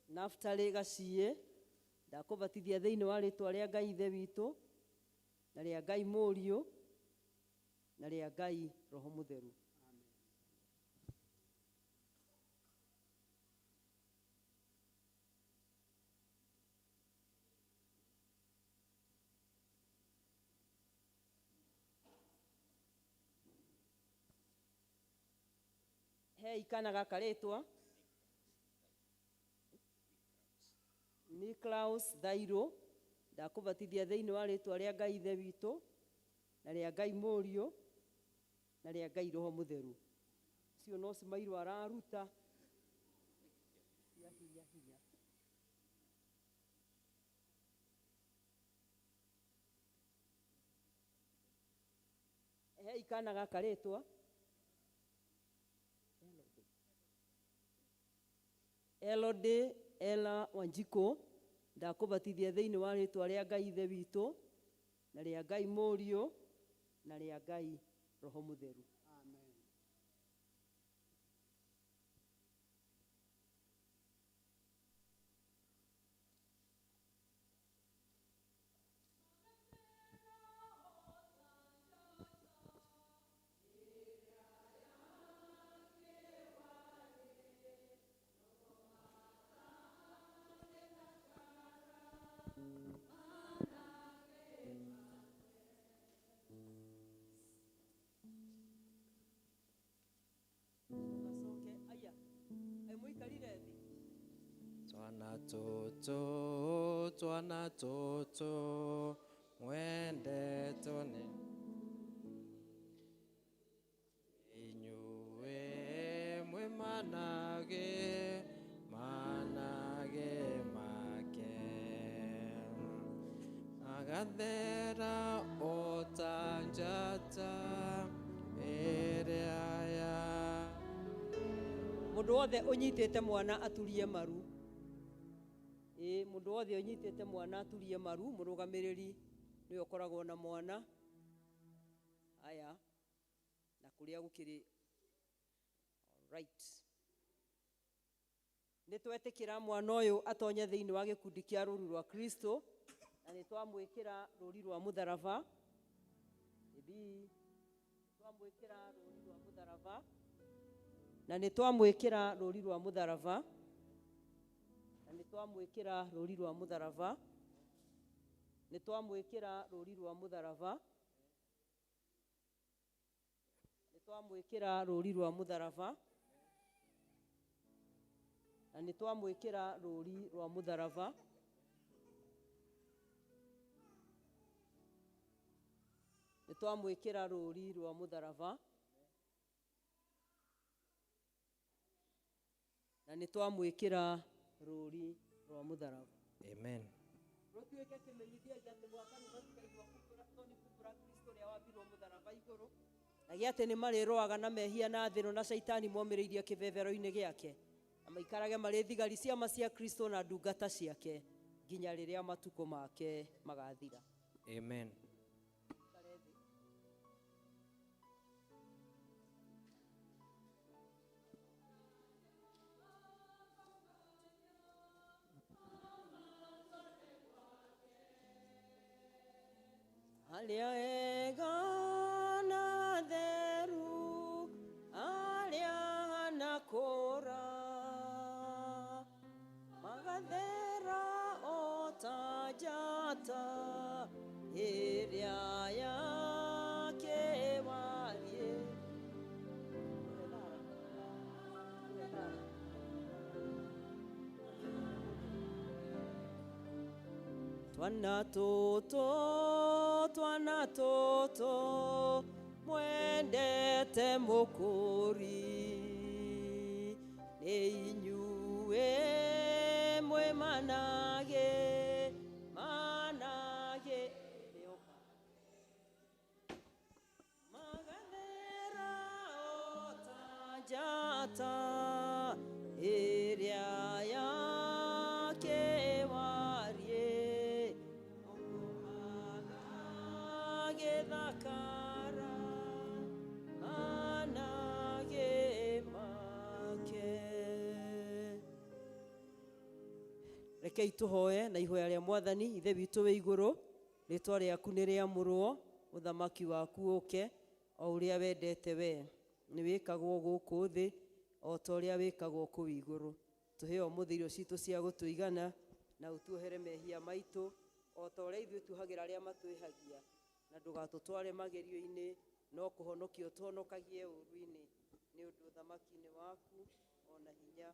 Naftali Gaciĩ, ndakũbatithia thĩinĩ wa rĩtwa rĩa Ngai Ithe witũ na rĩa Ngai Mũriũ na rĩa Ngai Roho Mũtheru. Hei kana gaka rĩtwa Niklaus Thairũ, ndakũbatithia thĩinĩ wa rĩtwa rĩa Ngai Ithe witũ na rĩa Ngai Mũriũ na rĩa Ngai Roho Mũtheru. Ũcio no cimairũ araruta cia hinya hinya. Hei kana gaka rĩtwa Elodie Ella Wanjikũ, ndakũbatithia thĩinĩ wa rĩtwa rĩa Ngai Ithe witũ na rĩa Ngai Mũriũ na rĩa Ngai Roho Mũtheru. Amen. Ũgacoke aya ĩ mũikarire thĩ. Twana tũtũ, twana tũtũ, mwendetwo nĩ inyuĩ mwĩ manage, manage make. Agathera o ta njata ĩrĩa ya Mũndũ wothe ũnyitĩte mwana aturie maru. Ĩ mũndũ wothe ũnyitĩte mwana aturie maru, mũrũgamĩrĩri nĩwe ũkoragwo na mwana. Aya, na kũrĩa gũkĩrĩ right. Nĩ twetĩkĩra mwana ũyũ atonye thĩinĩ wa gĩkundi kĩa rũru rwa Kristo na nĩ twamwĩkĩra rũri rwa mũtharaba. Ĩbi, twamwĩkĩra rũri rwa mũtharaba na nĩ twamwĩkĩra rũri rwa mũtharaba na nĩ twamwĩkĩra rũri rwa mũtharaba nĩ twamwĩkĩra rũri rwa mũtharaba nĩ twamwĩkĩra rũri rwa mũtharaba na nĩ twamwĩkĩra rũri rwa mũtharaba nĩ twamwĩkĩra rũri rwa mũtharaba na nĩ twamwĩkĩra rũri rwa mũtharaba. Amen. Rũtuĩke kĩmenyithia gĩa atĩ gwaka rĩu matikaigua kumbũra tondũ nĩ kumbũra Kristo ũrĩa wambirwo mũtharaba igũrũ na gĩa atĩ nĩ marĩrũaga na mehia na thĩno na caitani momĩrĩirie kĩbebero-inĩ gĩake na maikarage marĩ thigari ciama cia Kristo na ndungata ciake nginya rĩrĩa matukũ make magathira. Amen. Arĩa ega na atheru, arĩa hanakũra, magathera o ta njata ĩrĩa ya kĩwariĩ. Twana tũtũ, twana tũtũ, mwendete mũkũri, nĩ inyuĩ mwĩ manage, manage magathera o ta njata ĩrĩa ya kĩwariĩ magĩthakara manage make. Rekei tũhoe na ihoya rĩa Mwathani. Ithe witũ wĩ igũrũ, rĩtwa rĩaku nĩ rĩamũrwo, ũthamaki waku ũke, o ũrĩa wendete we nĩ wĩkagwo gũkũ thĩ o ta ũrĩa wĩkagwo kũu igũrũ. Tũhe ũmũthĩ irio citũ cia gũtũigana, na ũtuohere mehia maitũ o ta ũrĩa ithuĩ tuohagĩra arĩa matwĩhagia, na ndũgatũtware magerio-inĩ, no kũhonokia ũtũhonokagie ũũru-inĩ, nĩ ũndũ ũthamaki nĩ waku ona hinya.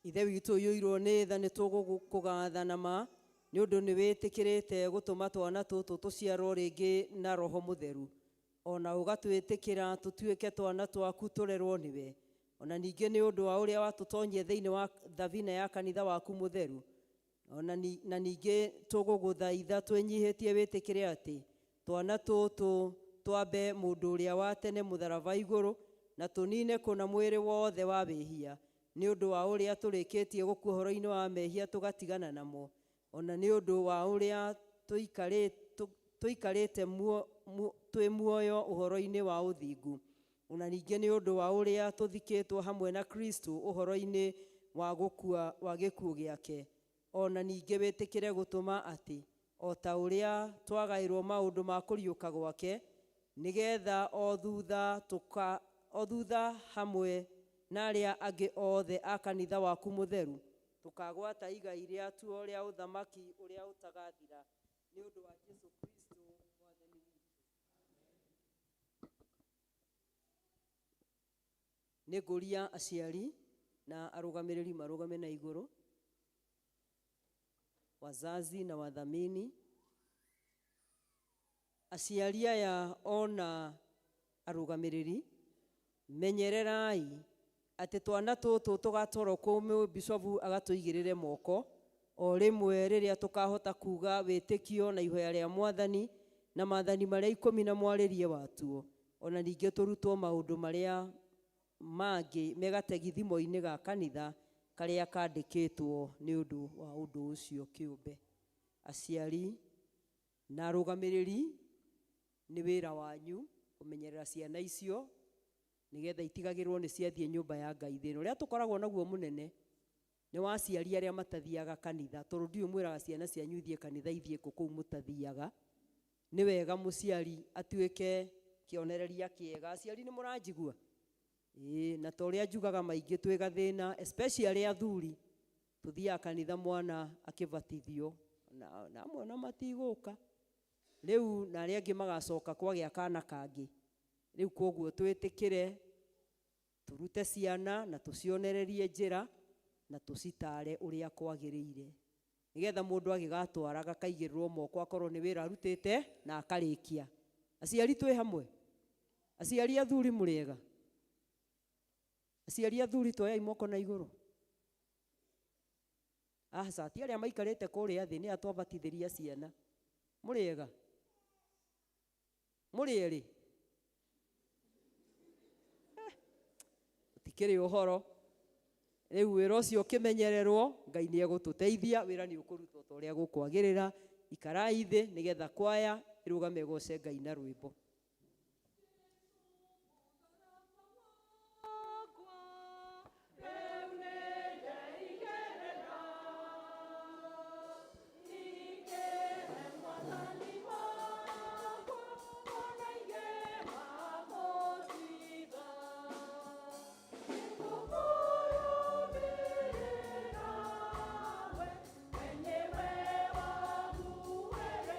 Ithe witũ ũiyũirwo nĩ tha, nĩ tũgũkũgatha na ma nĩ ũndũ nĩ wĩtĩkĩrĩte gũtũma twana tũtũ tũciarwo rĩngĩ na Roho Mũtheru, ona ũgatwĩtĩkĩra tũtuĩke twana twaku tũrerwo nĩwe, ona ningĩ nĩ ũndũ wa ũrĩa watũtonyia thĩinĩ wa thabina ya kanitha waku mũtheru, ona na ningĩ tũgũgũthaitha twĩnyihĩtie wĩtĩkĩre atĩ twana tũtũ twambe mũndũ ũrĩa wa tene mũtharaba igũrũ, na tũnine kũna mwĩrĩ wothe wa wĩhia, nĩ ũndũ wa ũrĩa tũrĩkĩtie gũkua ũhoro-inĩ wa mehia tũgatigana namo, ona nĩ ũndũ wa ũrĩa tũikarĩte twĩ muoyo ũhoro-inĩ wa ũthingu, ona ningĩ nĩ ũndũ wa ũrĩa tũthikĩtwo hamwe na Kristo ũhoro-inĩ wa gũkua wa gĩkuũ gĩake, ona ningĩ wĩtĩkĩre gũtũma atĩ o ta ũrĩa twagaĩrwo maũndũ ma kũriũka gwake, nĩgetha o thutha hamwe na arĩa angĩ othe a kanitha waku mũtheru tũkagwata igai rĩatuo rĩa ũthamaki ũrĩa ũtagathira, nĩ ũndũ wa Jesu Kristo Mwathani witũ. Nĩ ngũria aciari na arũgamĩrĩri marũgame na igũrũ, wazazi na wadhamini. Aciari aya ona arũgamĩrĩri, menyererai atĩ twana tũtũ tũgatwarwo kũu bishofu agatũigĩrĩre moko o rĩmwe rĩrĩa tũkahota kuga wĩtĩkio na ihoya rĩa Mwathani na maathani marĩa 10 na mwarĩrie watuo, ona ningĩ tũrutwo maũndũ marĩa mangĩ megategithimo-inĩ ga kanitha karĩa kandĩkĩtwo nĩ ũndũ wa ũndũ ũcio kĩũmbe. Aciari na arũgamĩrĩri, nĩ wĩra wanyu kũmenyerera ciana icio nĩgetha itigagĩrwo nĩ ciathiĩ nyũmba ya Ngai. Thĩna ũrĩa tũkoragwo naguo mũnene nĩ wa aciari arĩa matathiaga kanitha, tondũ ndiũĩ mwĩraga ciana cianyu ithiĩ kanitha ithiĩ kũ kũu mũtathiaga. Nĩ wega mũciari atuĩke kĩonereria kĩega. Aciari nĩ mũranjigua? Ĩĩ, na ta ũrĩa njugaga maingĩ twĩ gathĩna, especially athuri, tũthiaga kanitha mwana akĩbatithio, na amwe ona matigũka rĩu, na arĩa angĩ magacoka kwagĩa kana kangĩ. Rĩu koguo twĩtĩkĩre tũrute ciana na tũcionererie njĩra na tũcitare ũrĩa kwagĩrĩire, nĩgetha mũndũ agĩgatwara gakaigĩrĩrwo moko akorwo nĩ wĩra arutĩte na akarĩkia. Aciari twĩ hamwe? Aciari athuri mũrĩega? Aciari athuri tuoyai moko na igũrũ. Aca, ti arĩa maikarĩte kũrĩa thĩ, nĩ atwabatithĩria ciana. Mũrĩega? Mũrĩ erĩ? Gũtikĩrĩ ũhoro. Rĩu wĩra ũcio ũkĩmenyererwo, Ngai nĩ egũtũteithia, wĩra nĩ ũkũrutwo ta ũrĩa gũkwagĩrĩra. Ikarai thĩ nĩgetha kwaya ĩrũgame ĩgoce Ngai na rwĩmbo. Mwenyewe wangu wewe.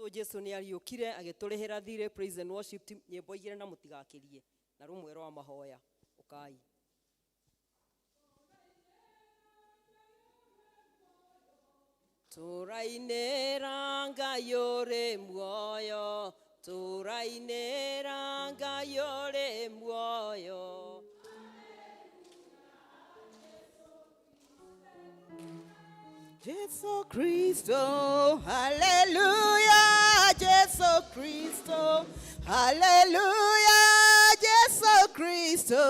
Witũ Jesu nĩ ariũkire agĩtũrĩhĩra thirĩ. Praise and worship team, nyĩmbo igĩrĩ na mũtigakĩrie na rũmwe rwa mahoya. Ũkai. Tũrainĩra Ngai ũrĩ muoyo, tũrainĩra Ngai ũrĩ muoyo. Jesu Kristo, hallelujah, Jesu Kristo, hallelujah, Jesu Kristo.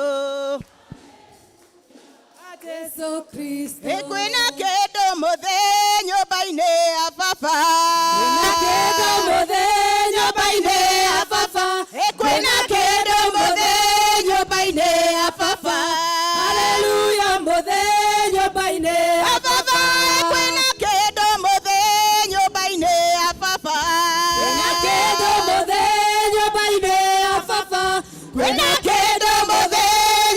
Jesu Kristo. Kwĩna kĩndũ mũthĩ nyũmba-inĩ ya baba. Kwĩna kĩndũ mũthĩ nyũmba-inĩ ya baba. Kwĩna kĩndũ mũthĩ nyũmba-inĩ ya baba. Haleluya mũthĩ nyũmba-inĩ ya Baba, kwĩna kĩndũ mũthĩ nyũmba-inĩ ya baba. Kwĩna kĩndũ mũthĩ nyũmba-inĩ ya baba. Kwĩna kĩndũ mũthĩ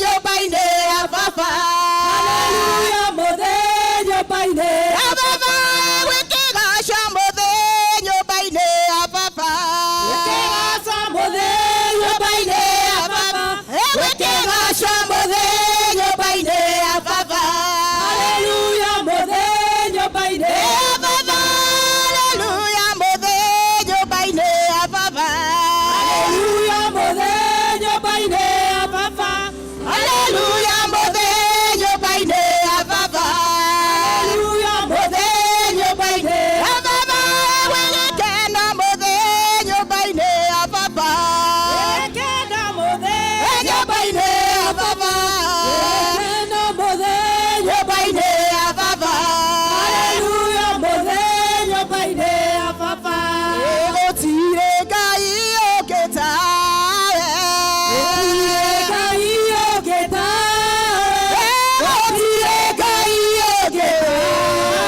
nyũmba-inĩ ya baba. Haleluya mũthĩ nyũmba-inĩ Ya baba, gwĩ kĩgaca mũthĩ nyũmba-inĩ ya baba. Kĩgaca mũthĩ nyũmba-inĩ ya baba. Gwĩ kĩgaca mũthĩ nyũmba-inĩ ya baba. Haleluya mũthĩ nyũmba-inĩ Ya baba, haleluya mũthĩ nyũmba-inĩ ya baba. Haleluya mũthĩ nyũmba-inĩ ya baba. Haleluya mũthĩ nyũmba-inĩ ya baba. Haleluya mũthĩ nyũmba-inĩ Ya baba, gwĩ gĩkeno mũthĩ nyũmba-inĩ ya baba. Gĩkeno mũthĩ Nyũmba-inĩ ya baba. Gĩkeno mũthĩ Nyũmba-inĩ ya baba. Haleluya mũthĩ nyũmba-inĩ ya baba. Gũtirĩ Ngai ũngĩ tawe. Ngai ũngĩ tawe. Gũtirĩ Ngai ũngĩ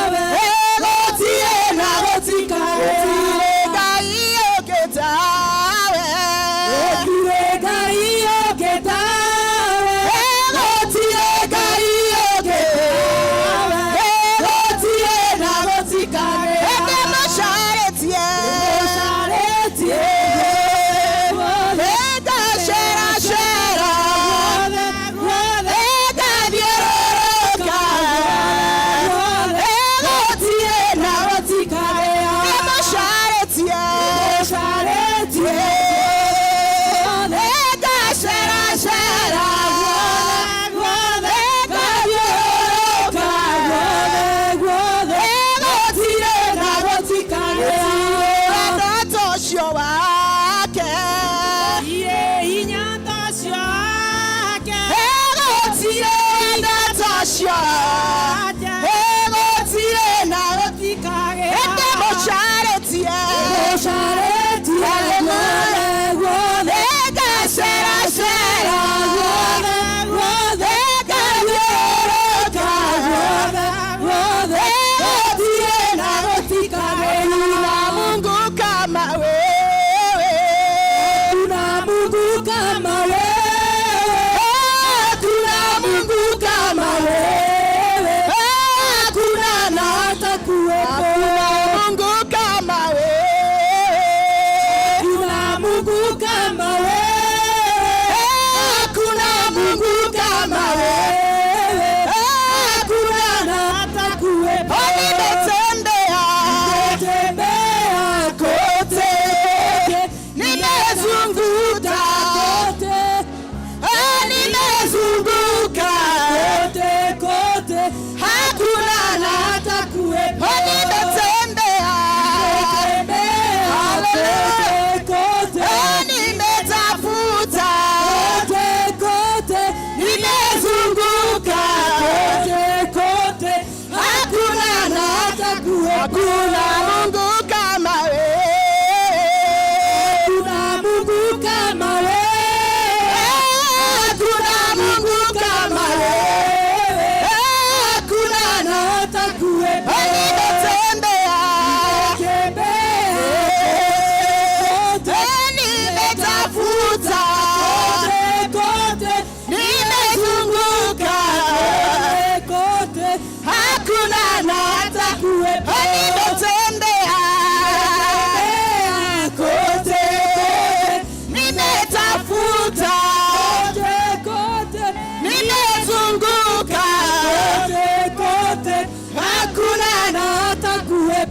Tawe. Gũtirĩ na Gũtikagĩa. Gũtirĩ Ngai ũngĩ tawe. Gũtirĩ Ngai ũngĩ tawe. Gũtirĩ Ngai ũngĩ Tawe. Gũtirĩ na Gũtikagĩa. Ndĩmũcarĩtie. Ũcarĩtie guothe. Ngaceracera. Guothe, guothe. Ngathiũrũrũka. Guothe. Gũtirĩ na Gũtikagĩa. Ndĩmũcarĩtie. Ũcarĩtie guothe. Ngaceracera. Guothe. Ngathiũrũrũka. Guothe, guothe. Gũtirĩ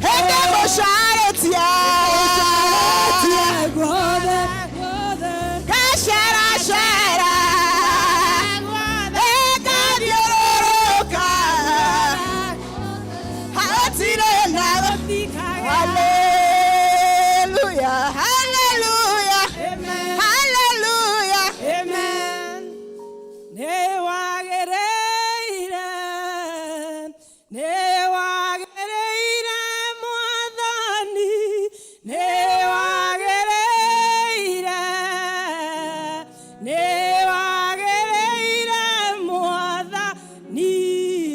Hĩndĩ mũcarĩtie ngaceracera ngathiũrũrũka hatirĩ na. Hallelujah, hallelujah, hallelujah. Amen. Nĩ wagĩrĩire, nĩ wagĩrĩire Mwathani, nĩ wagĩrĩire, nĩ wagĩrĩire Mwathani,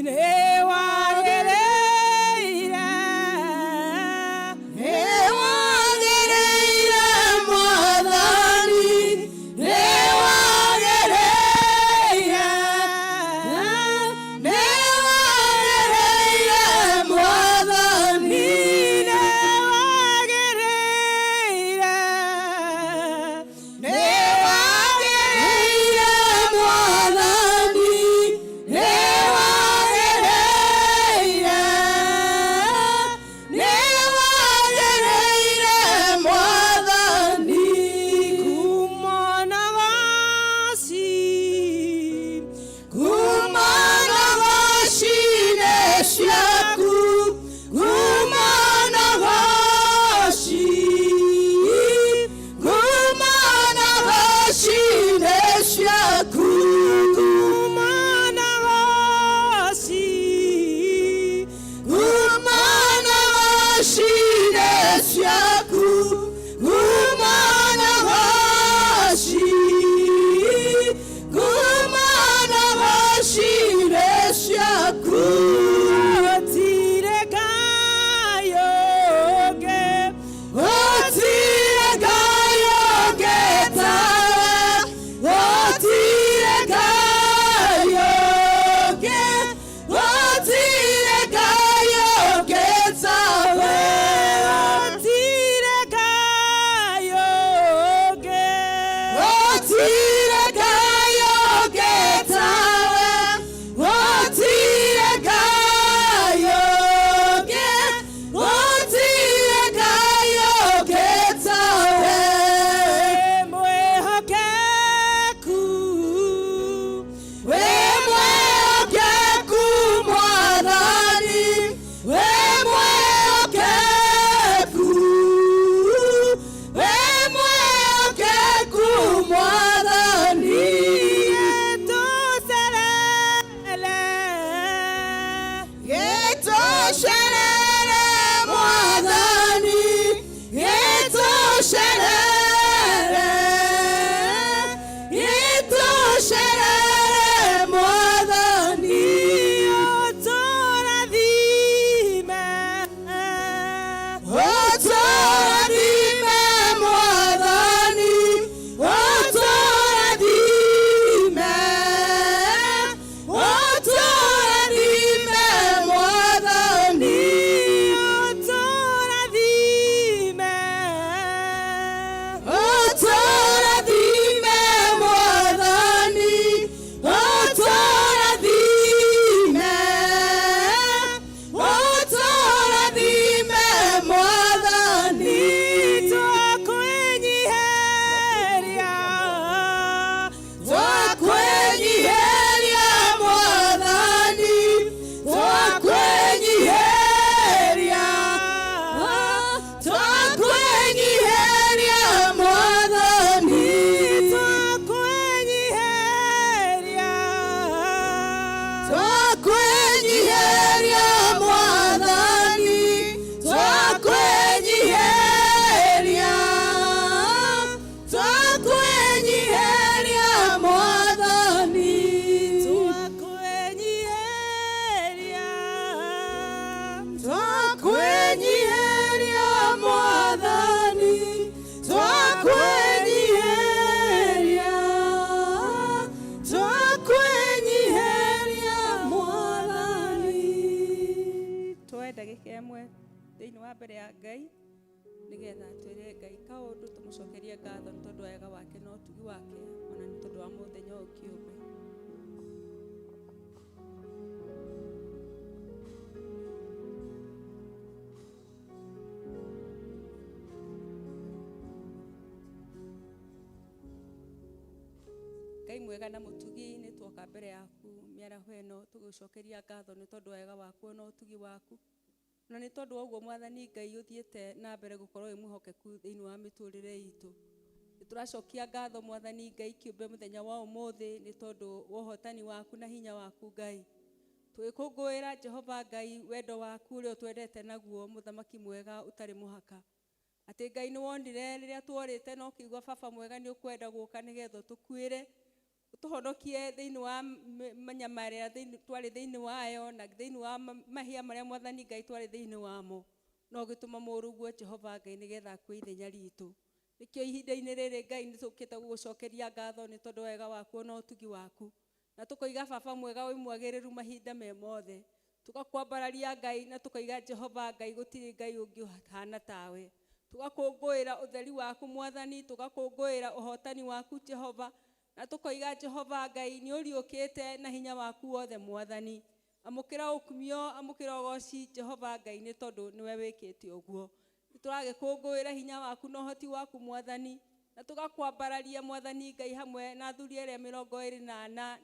nĩ wagĩrĩire. Nĩ wagĩrĩire Mwathani, nĩ wagĩrĩire, nĩ wagĩrĩire Mwathani, Nĩ wagĩrĩire. Nĩ wagĩrĩire Mwathani, nĩ wagĩrĩire, nĩ wagĩrĩire Mwathani. Kumona waci, Kumana wacine ciaku, kumana waci, kumana wacine ciaku, kumona waci, kumana wacine ciaku, kumana waci, kumana wacine ciaku. Gũtirĩ Ngai ũngĩ, Gũtirĩ Ngai ũngĩ tawe, gũtirĩ Ngai ũngĩ, gũtirĩ Ngai ũngĩ tawe. Gũtirĩ Ngai ũngĩ, Gũtirĩ Ngai ũngĩ tawe, gũtirĩ Ngai ũngĩ, gũtirĩ Ngai ũngĩ tawe. Mwĩhokeku, Wĩ mwĩhokeku Mwathani, wĩ mwĩhokeku, wĩ mwĩhokeku Mwathani. Gĩtũcerere, Gĩtũcerere Mwathani, gĩtũcerere, gĩtũcerere Mwathani. Ũtũrathime, Ũtũrathime Mwathani, ũtũrathime, ũtũrathime Mwathani, ũtũrathime, ũtũrathime Mwathani, ũtũrathime, ũtũrathime Mwathani. Twakwĩnyiheria, Twakwenyiheria Mwathani, twakwenyiheria, twakwenyiheria Mwathani, Twakwenyiheria, twakwenyiheria Mwathani, twakwenyiheria, twakwenyiheria Mwathani. Twakwenyiheria, Twakwenyiheria Mwathani, twakwenyiheria, twakwenyiheria Mwathani. Tuoe ndagĩka ĩmwe thĩinĩ wa mbere ya Ngai nĩgetha twĩre Ngai kaũndũ, tũmũcokerie ngatho nĩ tondũ wa wega wake na ũtugi wake, ona nĩ tondũ wa mũthenya ũyũ kĩũmbe. Mwega na mũtugi, nĩ tuoka mbere yaku mĩaraho ĩno tũgĩcokeria ngatho nĩ tondũ wa wega waku na ũtugi waku, na nĩ tondũ wa ũguo Mwathani Ngai ũthiĩte na mbere gũkorwo wĩ mwĩhokeku thĩinĩ wa mĩtũrĩre itũ. Nĩ tũracokia ngatho Mwathani Ngai kĩũmbe mũthenya wa ũmũthĩ nĩ tondũ wa ũhotani waku na hinya waku Ngai. Tũgĩkũngũĩra Jehova Ngai wendo waku ũrĩa ũtwendete naguo, mũthamaki mwega ũtarĩ mũhaka. Atĩ Ngai nĩ wonire rĩrĩa tuorĩte na ũkĩigua baba mwega nĩ ũkwenda gũka nĩgetha ũtũkuĩre, ũtũhonokie thĩinĩ wa manyama ĩrĩa twarĩ thĩinĩ wayo na thĩinĩ wa mahia marĩa Mwathani Ngai twarĩ thĩinĩ wamo, na ũgĩtũma mũrũguo Jehova Ngai nĩgetha akue ithenya ritũ. Nĩkĩo ihinda-inĩ rĩrĩ Ngai nĩ tũkĩte gũgũcokeria ngatho nĩ tondũ wa wega waku na ũtugi waku, na tũkoiga baba mwega wĩ mwagĩrĩru mahinda me mothe. Tũgakwambararia Ngai na tũkoiga Jehova Ngai gũtirĩ Ngai ũngĩ ũhana tawe. Tũgakũngũĩra ũtheri waku Mwathani, tũgakũngũĩra ũhotani waku Jehova, na tũkoiga Jehova Ngai nĩ ũriũkĩte na hinya waku wothe Mwathani. Amũkĩra ũkumio, amũkĩra ũgoci Jehova Ngai nĩ tondũ nĩwe wĩkĩte ũguo. Nĩtũragĩkũngũĩra hinya waku na ũhoti waku Mwathani, na tũgakwambararia Mwathani Ngai hamwe na athuri arĩa 24 na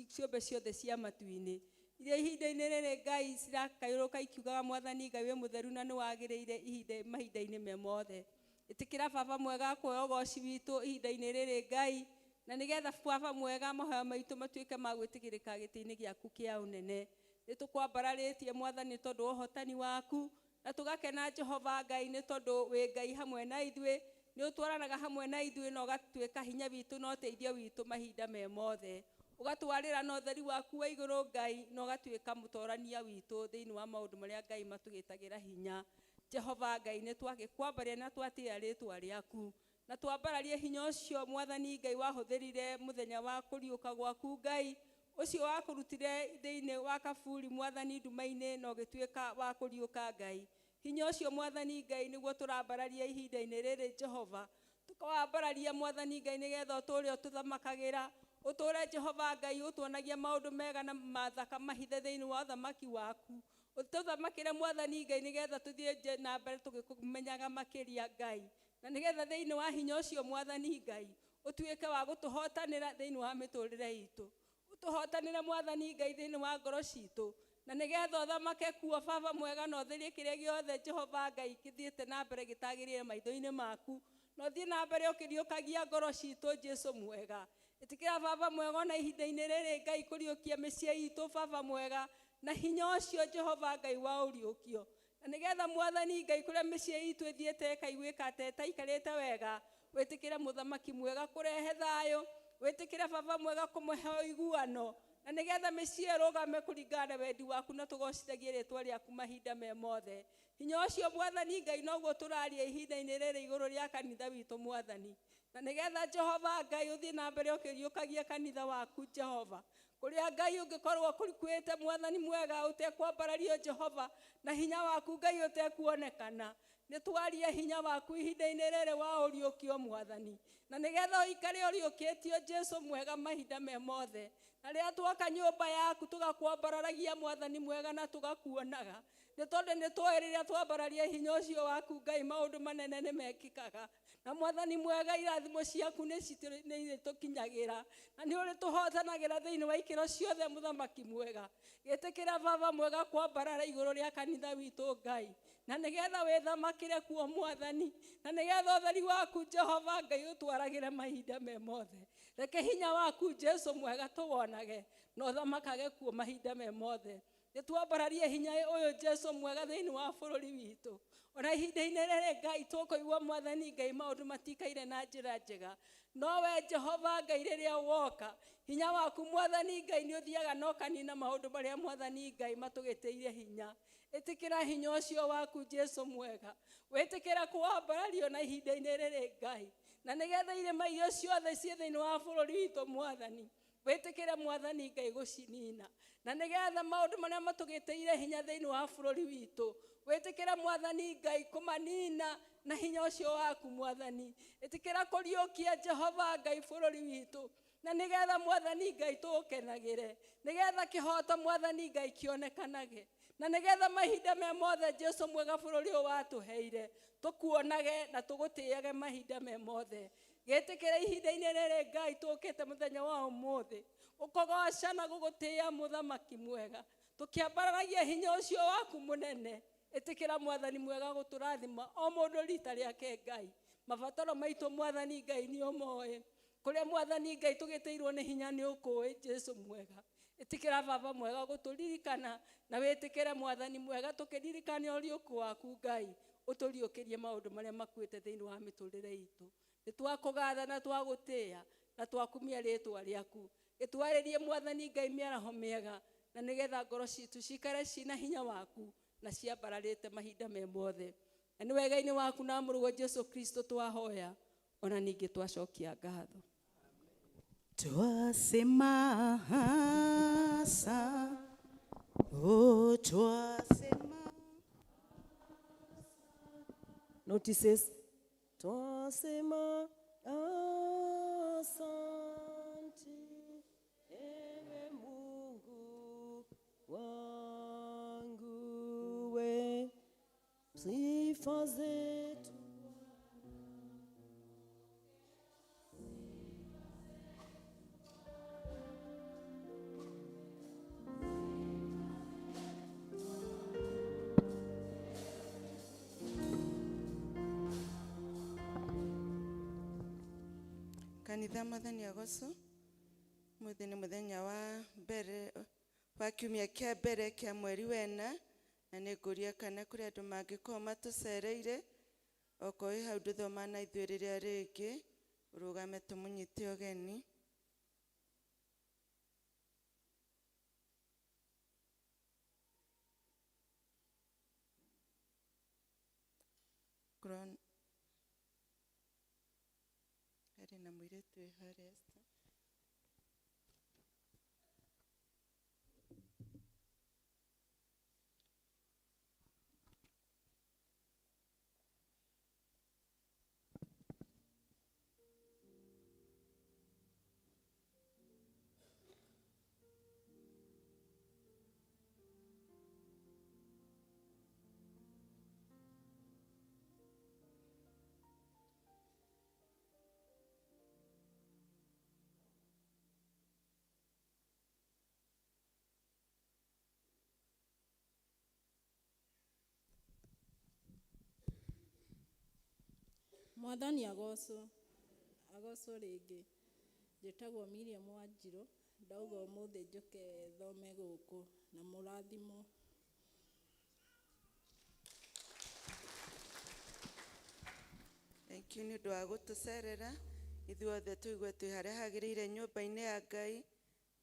ciũmbe ciothe cia matu-inĩ iria ihinda-inĩ rĩrĩ Ngai cirakayũrũka ikiugaga Mwathani Ngai wĩ mũtheru na nĩ wagĩrĩire mahinda-inĩ me mothe. Ĩtĩkĩra baba mwega kuoya ũgoci witũ ihinda-inĩ rĩrĩ Ngai, na nĩgetha baba mwega mahoya maitũ matuĩke ma gwĩtĩkĩrĩka gĩtĩ-inĩ gĩaku kĩa ũnene. Nĩtũkwambararĩtie Mwathani tondũ wa ũhotani waku, na tũgakena Jehova Ngai nĩ tondũ wĩ Ngai hamwe na ithuĩ, nĩ ũtwaranaga hamwe na ithuĩ na ũgatuĩka hinya witũ na ũteithio witũ mahinda me mothe. Ũgatwarĩra na ũtheri waku wa igũrũ Ngai, na ũgatuĩka mũtorania witũ thĩinĩ wa maũndũ marĩa Ngai matũgĩtagĩra hinya. Jehova Ngai nĩ twagĩkwambaria na twatĩĩa rĩtwa rĩaku, na twambararie hinya ũcio Mwathani Ngai wahũthĩrire mũthenya wa kũriũka gwaku Ngai, ũcio wakũrutire thĩinĩ wa kaburi Mwathani nduma-inĩ na ũgĩtuĩka wa kũriũka Ngai. Hinya ũcio Mwathani Ngai nĩguo tũrambararia ihinda-inĩ rĩrĩ Jehova, tũkawambararia Mwathani Ngai nĩgetha ũtũũre ũtũthamakagĩra, ũtũũre Jehova Ngai ũtuonagia maũndũ mega na mathaka mahithe thĩinĩ wa ũthamaki waku. Ũtũthamakĩre Mwathani Ngai nĩgetha tũthiĩ na mbere tũgĩkũmenyaga makĩria Ngai, na nĩgetha thĩinĩ wa hinya ũcio Mwathani Ngai ũtuĩke wa gũtũhotanĩra thĩinĩ wa mĩtũrĩre itũ. Ũtũhotanĩre Mwathani Ngai thĩinĩ wa ngoro citũ, na nĩgetha ũthamake kuo baba mwega na ũtherie kĩrĩa gĩothe Jehova Ngai kĩthiĩte na mbere gĩtagĩrĩire maitho-inĩ maku, na ũthiĩ na mbere ũkĩriũkagia ngoro citũ Jesu mwega. Ĩtĩkĩra baba mwega ona ihinda-inĩ rĩrĩ Ngai kũriũkia mĩciĩ itũ baba mwega na hinya ũcio Jehova Ngai wa ũriũkio, na nĩgetha Mwathani Ngai kũrĩa mĩciĩ itũ ĩthiĩte ĩkaiguĩka ta ĩtaikarĩte wega, wĩtĩkĩre mũthamaki mwega kũrehe thayũ, wĩtĩkĩre baba mwega kũmũhe ũiguano, na nĩgetha mĩciĩ ĩrũgame kũringana na wendi waku na tũgocithagie rĩtwa rĩaku mahinda me mothe. Hinya ũcio Mwathani Ngai noguo tũraria ihinda-inĩ rĩrĩ igũrũ rĩa kanitha witũ Mwathani, na nĩgetha Jehova Ngai ũthiĩ na mbere ũkĩriũkagia kanitha waku Jehova, kũrĩa Ngai ũngĩkorwo ũkuĩte Mwathani mwega ũtekwambarario Jehova na hinya waku Ngai ũtekuonekana. Nĩ twarie hinya waku ihinda-inĩ rĩrĩ wa ũriũkio Mwathani, na nĩgetha ũikare ũriũkĩtio Jesu mwega mahinda me mothe. Na rĩrĩa twoka nyũmba yaku tũgakwambararagia Mwathani mwega na tũgakuonaga, nĩ tondũ nĩ tũĩ rĩrĩa twambararia hinya ũcio waku Ngai maũndũ manene nĩ mekĩkaga, na Mwathani mwega irathimo ciaku nĩ irĩtũkinyagĩra, na nĩ ũrĩtũhotanagĩra thĩinĩ wa ikĩro ciothe mũthamaki mwega. Gĩtĩkĩra baba mwega kwambarara igũrũ rĩa kanitha witũ Ngai, na nĩgetha wĩthamakĩre kuo Mwathani, na nĩgetha ũtheri waku Jehova Ngai ũtwaragĩre mahinda me mothe. Reke hinya waku Jesu mwega tũwonage na ũthamakage kuo mahinda me mothe. Nĩtwambararie hinya ũyũ Jesu mwega thĩinĩ wa bũrũri witũ. Ona ihinda-inĩ rĩrĩ Ngai tũkũigua Mwathani Ngai maũndũ matikaire na njĩra njega, no we Jehova Ngai rĩrĩa woka hinya waku Mwathani Ngai nĩ ũthiaga na ũkanina maũndũ marĩa Mwathani Ngai matũgĩtĩire hinya. Ĩtĩkĩra hinya ũcio waku Jesu mwega, wĩtĩkĩra kũwambarario na ihinda-inĩ rĩrĩ Ngai, na nĩgetha irĩma iria ciothe ciĩ thĩinĩ wa bũrũri witũ Mwathani wĩtĩkĩre Mwathani Ngai gũcinina, na nĩgetha maũndũ marĩa matũgĩtĩire hinya thĩinĩ wa bũrũri witũ wĩtĩkĩre Mwathani Ngai kũmanina na hinya ũcio waku Mwathani. Ĩtĩkĩra kũriũkia Jehova Ngai bũrũri witũ, na nĩgetha Mwathani Ngai tũũkenagĩre, nĩgetha kĩhoto Mwathani Ngai kĩonekanage, na nĩgetha mahinda me mothe Jesu mwega bũrũri ũyũ watũheire tũkuonage na tũgũtĩage mahinda me mothe. Gĩtĩkĩre ihinda-inĩ rĩrĩ Ngai tũkĩte mũthenya wa ũmũthĩ gũkũgoca na gũgũtĩĩa mũthamaki mwega, tũkĩambararagia hinya ũcio waku mũnene. Ĩtĩkĩra mwathani mwega gũtũrathima o mũndũ rita rĩake Ngai. Mabataro maitũ mwathani Ngai nĩ ũmoĩ, kũrĩa mwathani Ngai tũgĩtĩirwo nĩ hinya nĩ ũkũĩ Jesu mwega. Ĩtĩkĩra baba mwega gũtũririkana na wĩtĩkĩre mwathani mwega tũkĩririkana ũriũku waku Ngai, ũtũriũkĩrie maũndũ marĩa makuĩte thĩinĩ wa mĩtũrĩre itũ. Nĩ twakũgatha na twagũtĩĩa na twakumia rĩtwa rĩaku. Gĩtwarĩrie mwathani Ngai mĩaraho mĩega na nĩgetha ngoro citũ cikare cina hinya waku na ciambararĩte mahinda me mothe. Na nĩ wega-inĩ waku na mũrũguo Jesu Kristo twahoya ona ningĩ twacokia ngatho. Twasema hasa, oh, twasema. Notices. Twasema asante ewe Mungu wangu, we sifa zetu. Kanitha mwathani agocwo. Mũthĩ nĩ mũthenya wa mbere wa kiumia kĩa mbere kĩa mweri wena, na nĩ ngũria kana kũrĩ andũ mangĩkorwo matũcereire, okorwo wĩ hau ndũthoma na ithuĩ rĩrĩa rĩngĩ, ũrũgame tũmũnyite ũgeni. Harĩ na mũirĩtu wĩ harĩa Esther. Mwathani agocwo, agocwo rĩngĩ. Njĩtagwo Miriam Wanjirũ, ndauga ũmũthĩ njũke thome gũkũ na mũrathimwo. Thank you nĩ ũndũ wa gũtũcerera. Ithuothe tũigue twĩ harĩa hagĩrĩire nyũmba-inĩ ya Ngai,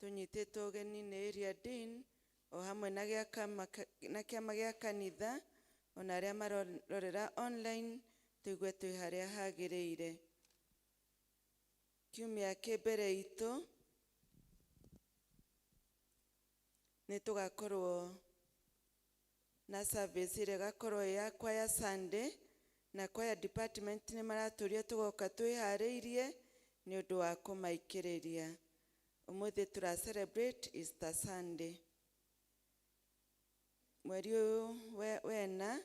tũnyitĩtwo ũgeni nĩ Area Dean o hamwe na kĩama gĩa kanitha, ona arĩa marorera online, tũigue twĩ harĩa hagĩrĩire. Kiumia kĩ mbere itũ nĩ tũgakorwo na service ĩrĩa ĩgakorwo ĩ ya choir Sunday, na choir department nĩ maratũria tũgoka twĩharĩirie nĩ ũndũ wa kũmaikĩrĩria. Ũmũthĩ tũra celebrate Easter Sunday. Mweri ũyũ wena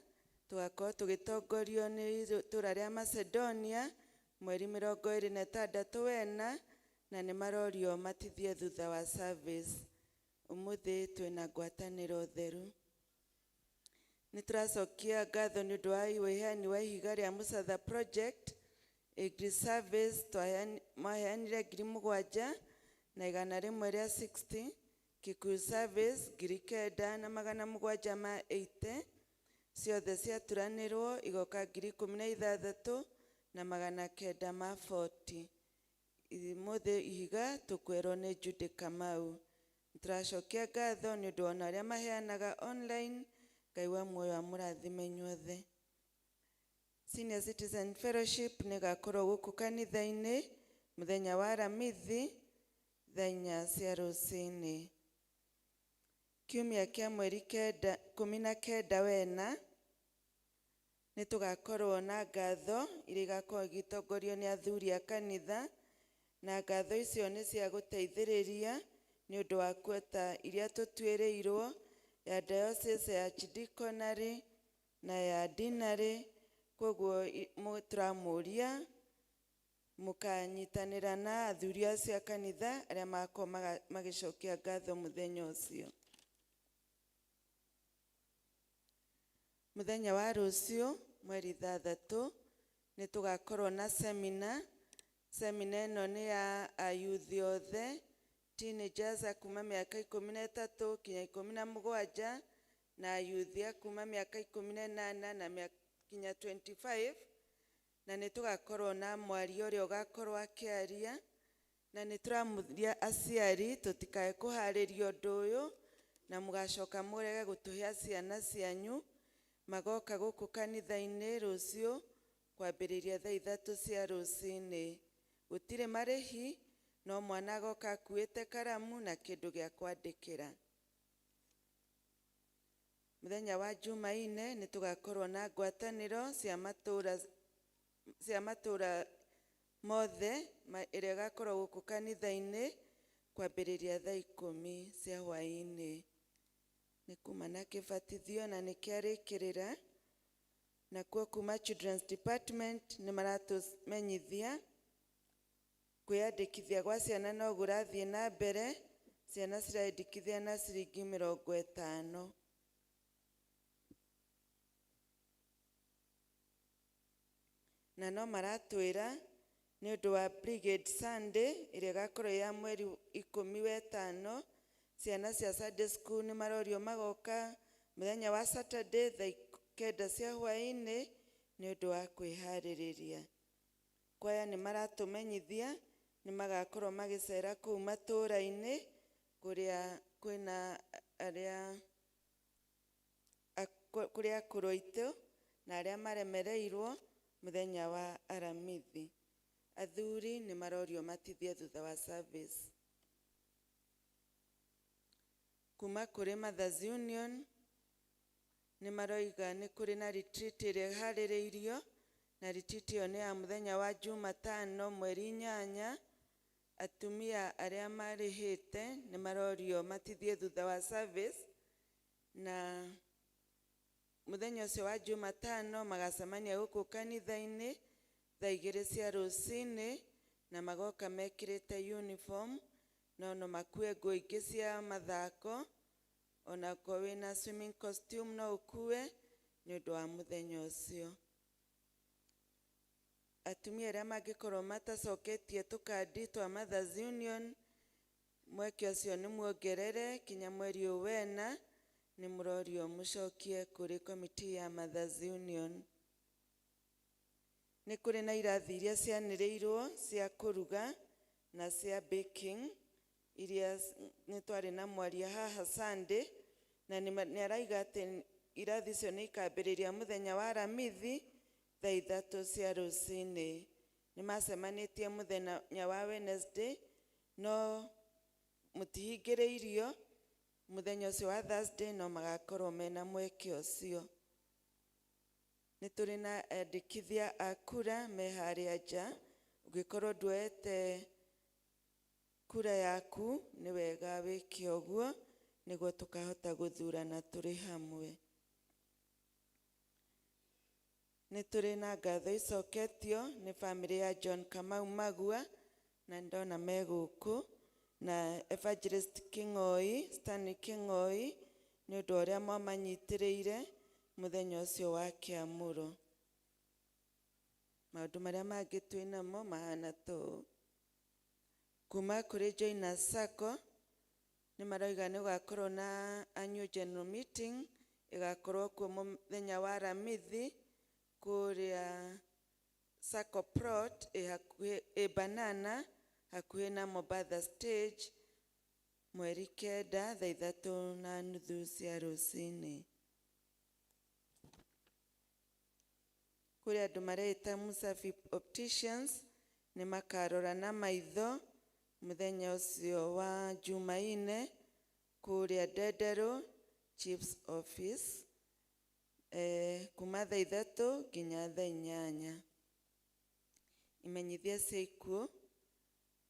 tũgakorwo tũgĩtongorio nĩ itũũra rĩa Macedonia mweri 26 wena, na nĩ marorio matithie thutha wa service. Ũmũthĩ twĩna ngwatanĩro theru. Nĩ tũracokia ngatho nĩ ũndũ wa ũheani wa ihiga rĩa Mũcatha Project. Agri Service maheanire 7,160, Kikuyu Service 9,780, ciothe ciaturanĩrwo igoka 16,940. Ũmũthĩ ihiga tũkwerwo nĩ Judy Kamau. Nĩ tũracokia ngatho nĩ ũndũ ona arĩa maheanaga online. Ngai wa muoyo amũrathime inyuothe. Senior Citizen Fellowship nĩ ĩgakorwo gũkũ kanitha-inĩ mũthenya wa Aramithi thaa inya cia rũcinĩ. Kiumia kĩa mweri 19 wena nĩ tũgakorwo na ngatho iria igakorwo igĩtongorio nĩ athuri a kanitha, na ngatho icio nĩ cia gũteithĩrĩria nĩ ũndũ wa kuota iria tũtuĩrĩirwo ya diocese ya Archdeaconry na ya deanery. Koguo tũramũria Mũkanyitanĩra na athuri acio a kanitha arĩa magakorwo magĩcokia ngatho mũthenya ũcio. Mũthenya wa rũciũ mweri 6 nĩ tũgakorwo na semina. Semina ĩno nĩ ya ayuthi othe, teenagers a kuma mĩaka 13 kinya 17, na ayuthi a kuma mĩaka 18 na kinya 25, na nĩ tũgakorwo na mwaria ũrĩa ũgakorwo akĩaria, na nĩ tũramũria aciari tũtikae kũharĩria ũndũ ũyũ na mũgacoka mũrege gũtũhe ciana cianyu. Magoka gũkũ kanitha-inĩ rũciũ kwambĩrĩria thaa 3 cia rũcinĩ. Gũtirĩ marĩhi, no mwana agoka akuĩte karamu na kĩndũ gĩa kwandĩkĩra. Mũthenya wa Jumaine nĩ tũgakorwo na ngwatanĩro cia matũra mothe ĩrĩa ĩgakorwo gũkũ kanitha-inĩ kwambĩrĩria thaa 10 cia hwaĩ-inĩ. Nĩ kuma na kĩbatithio na nĩ kĩarĩkĩrĩra. Nakuo kuma Children's Department nĩ maratũmenyithia kwĩyandĩkithia gwa ciana no gũrathiĩ na mbere. Ciana cireyandĩkithia na ciringi 50. Na no maratwĩra nĩ ũndũ wa Brigade Sunday ĩrĩa ĩgakorwo ya mweri 15, ciana cia Sunday school nĩ marorio magoka mũthenya wa Saturday thaa 9 cia hwaĩ-inĩ nĩ ũndũ wa kwĩharĩrĩria. Kwaya nĩ maratũmenyithia nĩ magakorwo magĩcera kũu matũũra-inĩ kũrĩa kwĩna arĩa kũrĩa akũrũ aitũ na arĩa maremereirwo mũthenya wa Aramithi. Athuri nĩ marorio matithie thutha wa service. Kuma kũrĩ Mothers Union nĩ maroiga nĩ kũrĩ na retreat ĩrĩa ĩharĩrĩirio, na retreat ĩyo nĩ ya mũthenya wa Jumatano mweri 8. Atumia arĩa marĩhĩte nĩ marorio matithie thutha wa service, na mũthenya ũcio wa Jumatano magacemania gũkũ kanitha-inĩ thaa 2 cia rũcinĩ, na magoka mekĩrĩte uniform, no makue nguo ingĩ cia mathako, ona korwo wĩna swimming costume no ũkue nĩ ũndũ wa mũthenya ũcio. Atumia arĩa mangĩkorwo matacoketie tũkandi twa Mothers Union, mweke ũcio nĩ muongerere kinya mweri ũyũ wena, nĩ mũrorio mũcokie kũrĩ committee ya Mothers Union. Nĩ kũrĩ na irathi iria cianĩrĩirwo cia kũruga na cia baking, iria nĩ twarĩ na mwaria haha Sunday, na nĩ araiga atĩ irathi icio nĩ ikambĩrĩria mũthenya wa Aramithi thaa 3 cia rũcinĩ. Nĩ macemanĩtie mũthenya wa Wednesday, no mũtihingĩrĩirio mũthenya ũcio wa Thursday, no magakorwo mena mweke ũcio. Nĩ tũrĩ na andĩkithia a kura me harĩa nja, ũngĩkorwo ndwoete kura yaku nĩ wega wĩke ũguo nĩguo tũkahota gũthurana tũrĩ hamwe. Nĩ tũrĩ na ngatho icoketio nĩ bamĩrĩ ya John Kamau Magua, na ndona me gũkũ, na Evangelist King'oi, Stanley King'oi, nĩ ũndũ wa ũrĩa mwamanyitĩrĩire mũthenya ũcio wa kĩamũro. Maũndũ marĩa mangĩ twĩ namo mahana ta ũũ. Kuma kũrĩ Joina Sacco nĩ maroiga nĩ gũgakorwo na annual general meeting ĩgakorwo kuo mũthenya wa Aramithi kũrĩa Sacco Plot ĩ Banana hakuhĩ na Mombatha stage mweri 9 thaa 3:30 cia rũcinĩ. Kũrĩ andũ mareĩta Musafi Opticians nĩ makarora na maitho mũthenya ũcio wa Jumaine kũrĩa Ndenderũ Chief's Office, kuma thaa 3 nginya thaa 8. Imenyithia cia ikuũ,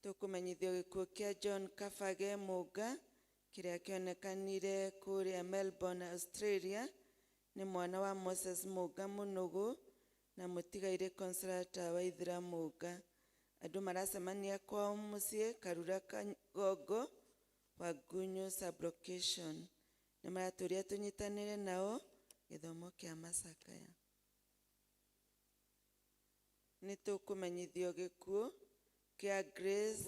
tũkũmenyithio gĩkuũ kĩa John Kabage Mũnga kĩrĩa kĩonekanire kũrĩa Melbourne, Australia. Nĩ mwana wa Moses Mũnga Mũnũgũ na mũtigairĩ Consolata Waithera Mũnga. Andũ maracemania kwao mũciĩ Karura Kagongo Wangunyu sublocation. Nĩ maratũria tũnyitanĩre nao gĩthomo kĩa macakaya. Nĩ tũkũmenyithio gĩkuũ kĩa Grace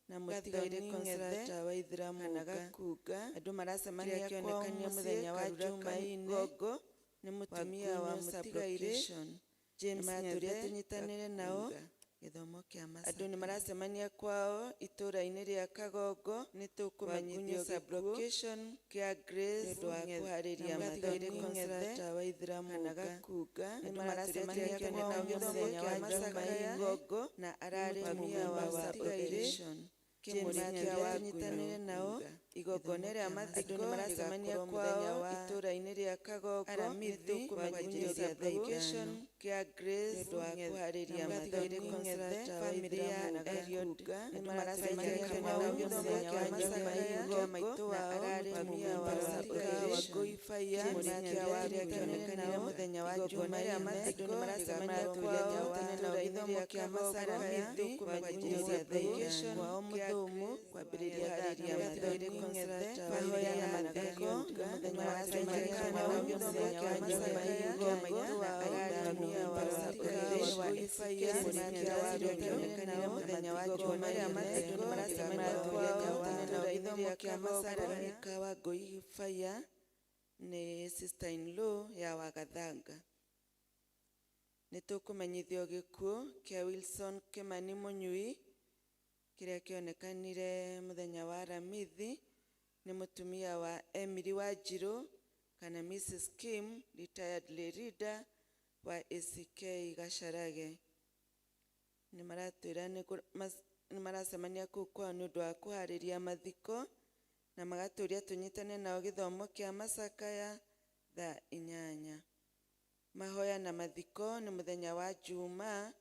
na mũtigaire Consolata Waithera kana Gakunga. Andũ maracemania kwao mũciĩ wa Jumaine Gongo nĩ mũtumia wa mũtigaire James Ngethe tũnyitanĩre nao gĩthomo kĩa macakaya. Andũ nĩ maracemania kwao itũũra-inĩ rĩa Kagongo. Nĩ tũkũmenyithio sublocation kĩa Grace nĩ ũndũ wa kũharĩria mũtigaire Consolata Waithera kana Gakunga. Nĩ maracemania kwao gĩthomo kĩa macakaya Gongo na ararĩ mũtumia wa mũtigaire James Ngethe tũnyitanĩre nao igongona rĩa mathiko nĩ maracemania kwao itũũra-inĩ rĩa Kagongo. Aramithi kwanjĩrĩria sublocation kĩa Grace nĩ ũndũ wa kũharĩria mũtigaire Consolata Waithera na Gakunga. Nĩ maracemania kwao gĩthomo kĩa macakaya kĩa maitũ wao ararĩ mũtumia wa mũtigaire Wangũi Baiya kĩrĩa nao mũthenya wa Jumaine. Andũ nĩ maracemania kwao itũũra-inĩ rĩa Kagongo kwanjĩrĩria sublocation kwao Mũthũmũ kwambĩrĩria thaa mũtigaire Consolata mahoya na mathiko mũthenya wa Jumaine gĩthomo kĩa macakaya kĩa maitũ wao mũtumia wa mũtigaire Wangũi Baiya kĩrĩa mũthenya wa Jumaine. Andũ nĩ maracemania kwao itũũra-inĩ rĩa Kagongo. Wangũi Baiya nĩ sister in law ya Wagathanga. Nĩ tũkũmenyithio gĩkuũ kĩa Wilson Kimani Mũnyui kĩrĩa kĩonekanire mũthenya wa Aramithi nĩ mũtumia wa Emily Wanjiru kana Mrs Kim retired lay leader wa ACK Gacharage. Nĩ maratwĩra nĩ maracemania kũu kwao nĩ ũndũ wa kũharĩria mathiko na magatũria tũnyitane nao gĩthomo kĩa macakaya thaa 8. Mahoya na mathiko nĩ mũthenya wa Jumaa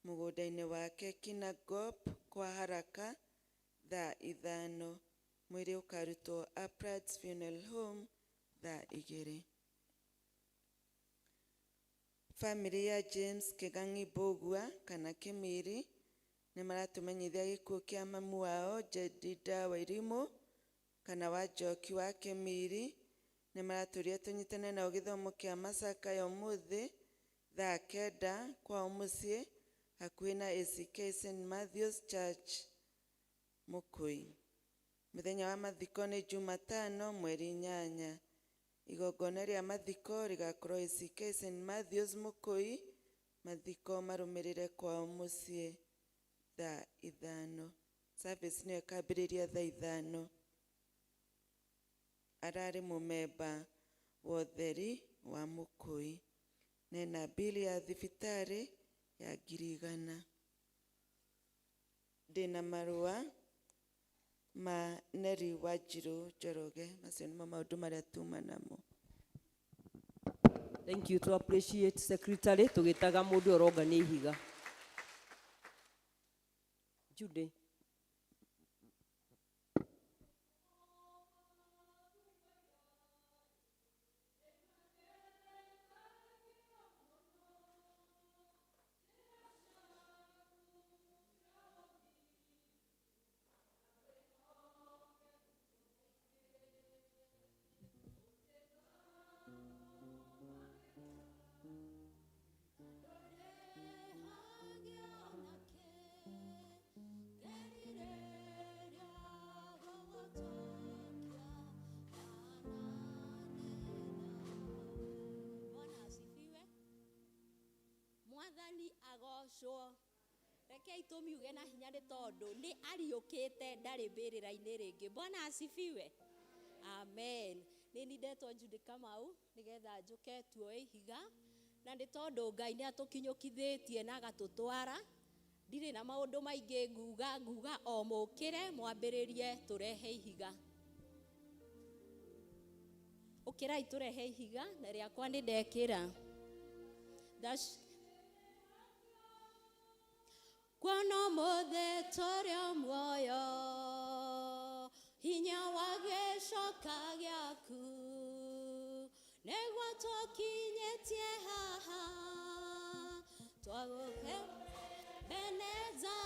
mũgũnda-inĩ wake Kinangop kwa Haraka thaa 5. Mwĩrĩ ũkarutwo Uprights Funeral Home thaa 2. Famĩlĩ ya James Kĩng'ang'i Mbũgua kana Kĩmiri nĩ maratũmenyithia gĩkuũ kĩa mamu wao Jedida Wairimu kana Wanjoki wa Kĩmiri. Nĩ maratũria tũnyitane nao gĩthomo kĩa macakaya ũmũthĩ thaa 9 kwao mũciĩ hakuhĩ na ACK St Matthews Church Mũkũi. Mũthenya wa mathiko nĩ Jumatano mweri 8. Igongona rĩa mathiko rĩgakorwo ACK St Matthews Mũkũi. Mathiko marũmĩrĩre kwao mũciĩ thaa 5. Service nĩyo ĩkambĩrĩria thaa 5. Ararĩ mũmemba wa ũtheri wa Mũkũi. Nena bili ya thibitarĩ ya 100,000. Ndĩna marũa ma Neri Wanjiru Njoroge. Macio nĩmo maũndũ marĩa tuma namo. Thank you to appreciate secretary tugitaga mundu orongania ihiga. Judy. Mwathani agocwo. Rekei tũmiuge na hinya nĩ tondũ nĩ ariũkĩte ndarĩ mbĩrĩra-inĩ rĩngĩ. Bwana asifiwe. Amen. Nĩ niĩ ndetwo Judy Kamau nĩgetha njũke tuoe ihiga na nĩ tondũ Ngai nĩ atũkinyũkithĩtie na agatũtwara. Ndirĩ na maũndũ maingĩ nguga o mũkĩre mwambĩrĩrie tũrehe ihiga. Ũkĩrai tũrehe ihiga na rĩakwa nĩ ndekĩra. Kuona ũmũthĩ tũrĩ o muoyo hinya wa gĩcoka gĩaku nĩguo tũkinyĩtie haha twagũhe Beneza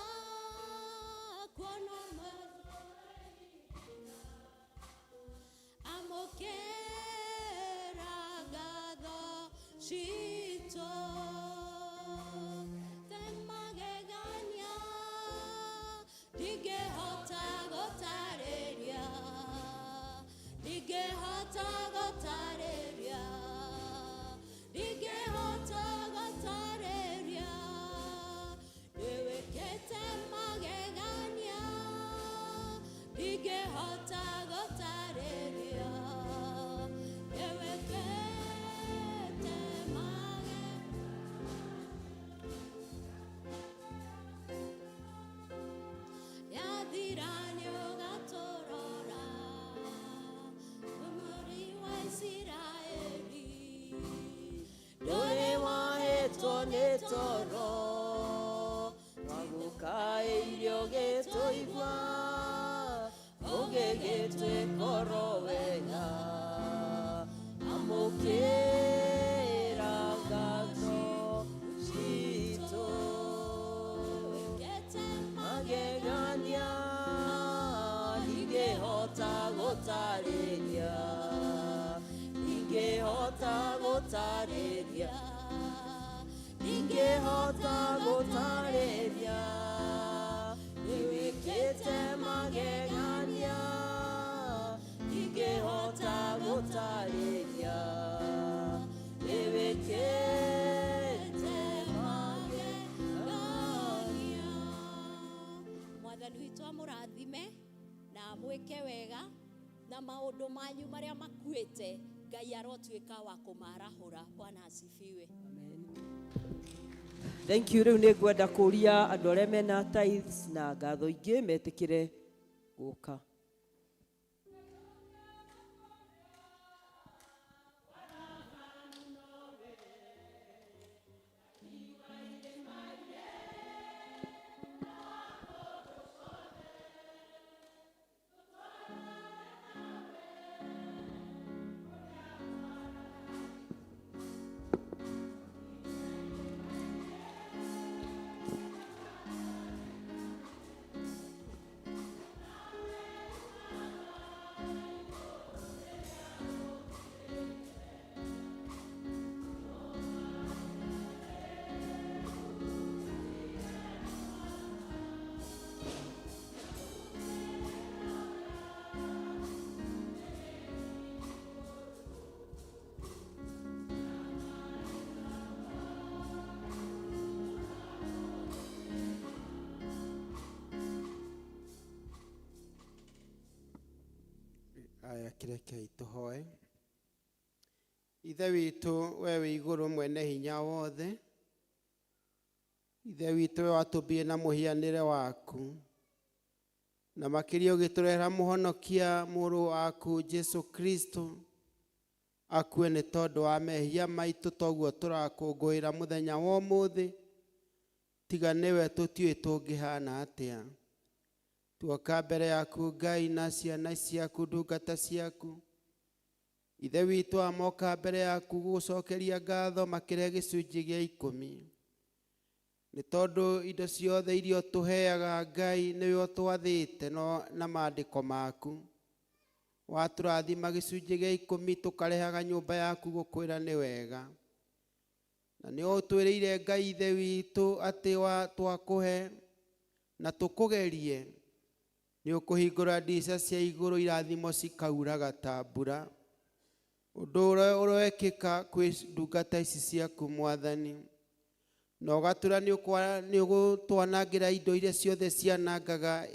citũ temagegania ndingĩhota gũtarĩria ndingĩhota gũtarĩria ndingĩhota gũtarĩria nĩwĩkĩte magegania ndingĩhota gũtarĩria nĩwĩkĩte magegania. Yathira nĩũgatũrora bũrũri wa Isiraeli ndũrĩ wahetwo nĩ toro wagũkaĩire ũgĩtũigua ũgĩgĩtwĩkoro wega amũkĩra ngatho citũ wĩkĩte magegania ndingĩhota gũtarĩria ndingĩhota gũtarĩria ndingĩhota gũtarĩria nĩwĩkĩte magegania ndingĩhota gũtarĩria nĩwĩkĩte magegania. Mwathani witũ amũrathime na amwĩke wega na maũndũ manyu marĩa makuĩte Ngai arotuĩka wa kũmarahũra. Bwana asifiwe. Thank you. Rĩu nĩ ngwenda kũria andũ arĩa mena tithes na ngatho ingĩ metĩkĩre gũka. Aya kĩrekei tũhoe. Ithe witũ we wĩ igũrũ mwene hinya wothe, Ithe witũ we watũmbire na mũhianĩre waku, na makĩria ũgĩtũrehera mũhonokia mũrũ waku Jesu Kristo akue nĩ tondũ wa mehia maitũ, toguo tũrakũngũĩra mũthenya wa ũmũthĩ. Tiga nĩwe tũtiũĩ tũngĩhana atĩa. Tuoka mbere yaku Ngai na ciana ciaku ndungata ciaku. Ithe witũ amoka mbere yaku gũgũcokeria ngatho makĩria gĩcunjĩ gĩa 10 nĩ tondũ indo ciothe iria ũtũheaga Ngai nĩwe ũtwathĩte na maandĩko maku. Watũrathima gĩcunjĩ gĩa 10 tũkarehaga nyũmba yaku gũkwĩra nĩ wega. Na nĩ ũtwĩrĩire Ngai Ithe witũ atĩ twakũhe na tũkũgerie nĩ ũkũhingũra ndirica cia igũrũ irathimo cikauraga ta mbura. Ũndũ ũrĩa ũrekĩka kwĩ ndungata ici ciaku Mwathani, na ũgatũra nĩ ũgũtwanangĩra indo iria ciothe cianangaga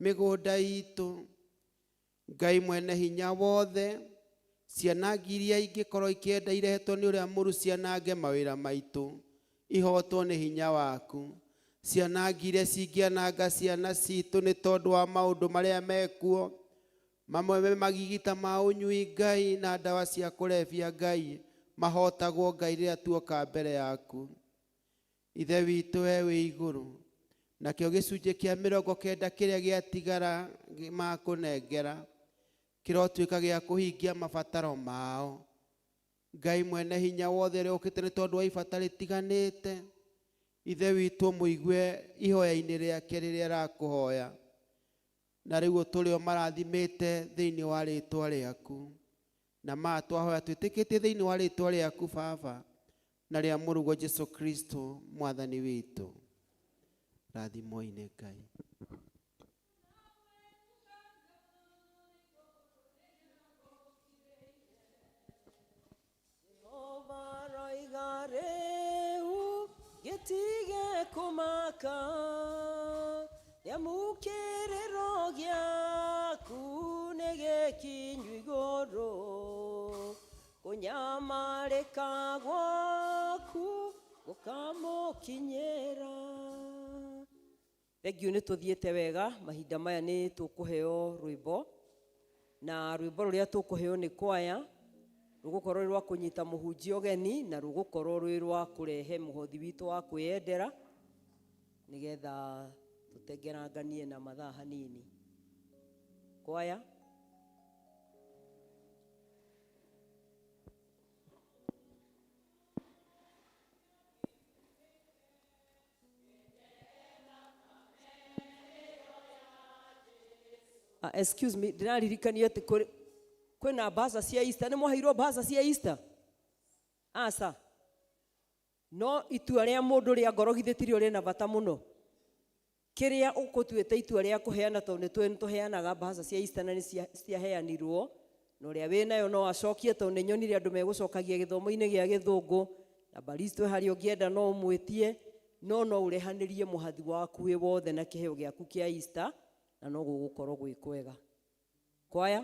mĩgũnda itũ. Ngai mwene hinya wothe, cianangi iria ingĩkorwo ikĩenda irehetwo nĩ ũrĩa mũru cianange mawĩra maitũ, ihotwo nĩ hinya waku. Cianangi iria cingĩananga ciana citũ nĩ tondũ wa maũndũ marĩa mekuo, mamwe me magigita ma ũnyui Ngai na ndawa cia kũrebia Ngai, mahotagwo Ngai rĩrĩa tuoka mbere yaku. Ithe witũ we wĩ igũrũ, nakĩo gĩcunjĩ kĩa 90 kĩrĩa gĩatigara makũnengera kĩrotuĩka gĩa kũhingia mabataro mao. Ngai mwene hinya wothe ũrĩa ũkĩte nĩ tondũ wa ibata rĩtiganĩte, Ithe witũ mũigue ihoya-inĩ rĩake rĩrĩa arakũhoya, na rĩu ũtũrĩ o marathimĩte thĩinĩ wa rĩtwa rĩaku. Na ma twahoya twĩtĩkĩtie thĩinĩ wa rĩtwa rĩaku Baba, Na rĩa Mũrũguo Jesu Kristo Mwathani witũ. Rathimwoi nĩ Ngai. Jehova aroiga rĩu gĩtige kũmaka, nĩamu kĩrĩro gĩaku nĩ gĩkinyu igũrũ, kũnyamarĩka gwaku gũkamũkinyĩra. Thengiũ nĩ tũthiĩte wega, mahinda maya nĩ tũkũheo rwĩmbo, na rwĩmbo rũrĩa tũkũheo nĩ kwaya rũgũkorwo rwĩ rwa kũnyita mũhunjia ũgeni, na rũgũkorwo rwĩ rwa kũrehe mũhothi witũ wa kwĩyendera, nĩgetha tũtengeranganie na mathaa hanini. Kwaya. Excuse me, ndĩraririkanio atĩ kwĩna mbaca cia Easter. Nĩ mwaheirwo mbaca cia Easter? Aca. No itua rĩa mũndũ rĩa ngoro githĩ tirio rĩna bata mũno? Kĩrĩa ũgũtuĩte itua rĩa kũheana, tondũ nĩ tũĩ nĩ tũheanaga mbaca cia Easter na nĩ ciaheanirwo, na ũrĩa wĩnayo no acokie, tondũ nĩ nyonire andũ megũcokagia gĩthomo-inĩ gĩa gĩthũngũ, na baristo harĩa ũngĩenda no ũmwĩtie, no no ũrehanĩrie mũhathi waku wĩ wothe na kĩheo gĩaku kĩa Easter, na no gũgũkorwo gwĩ kwega. Kwaya.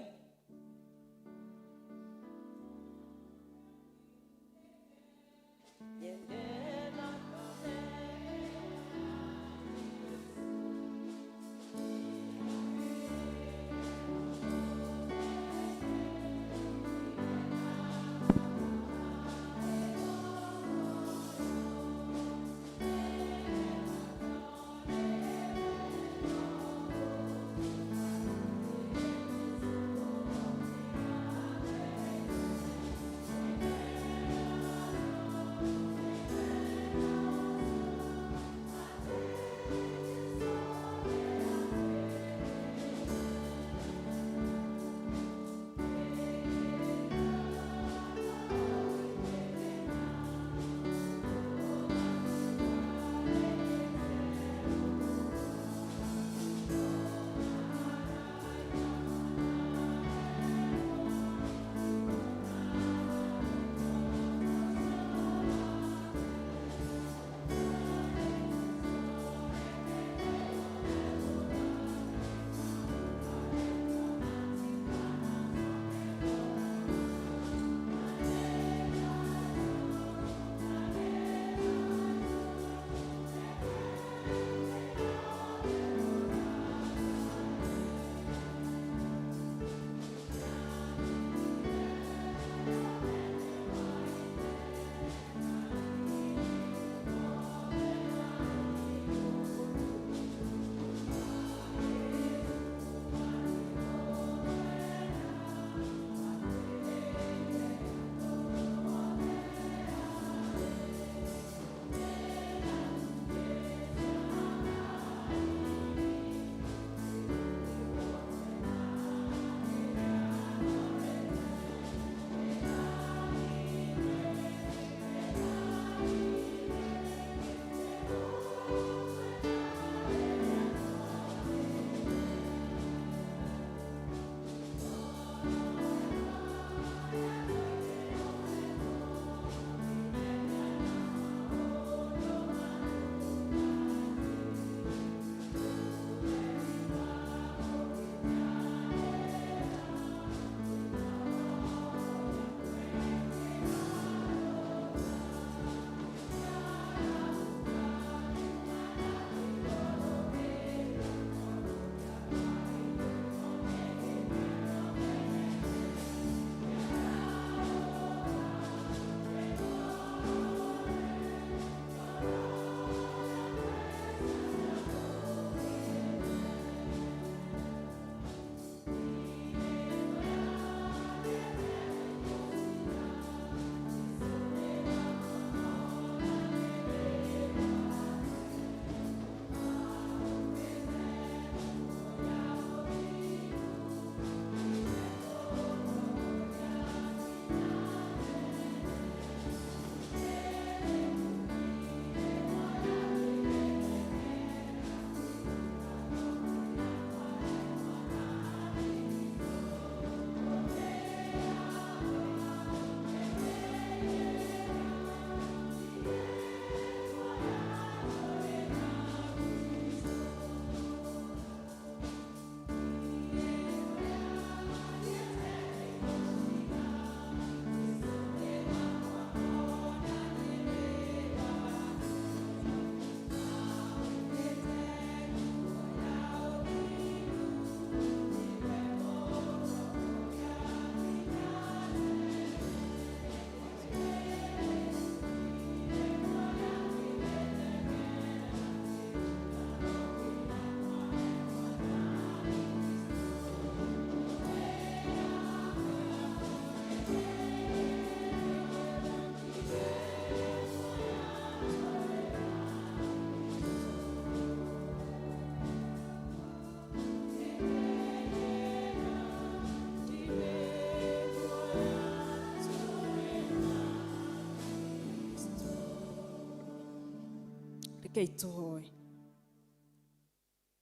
Rekei tũhoe.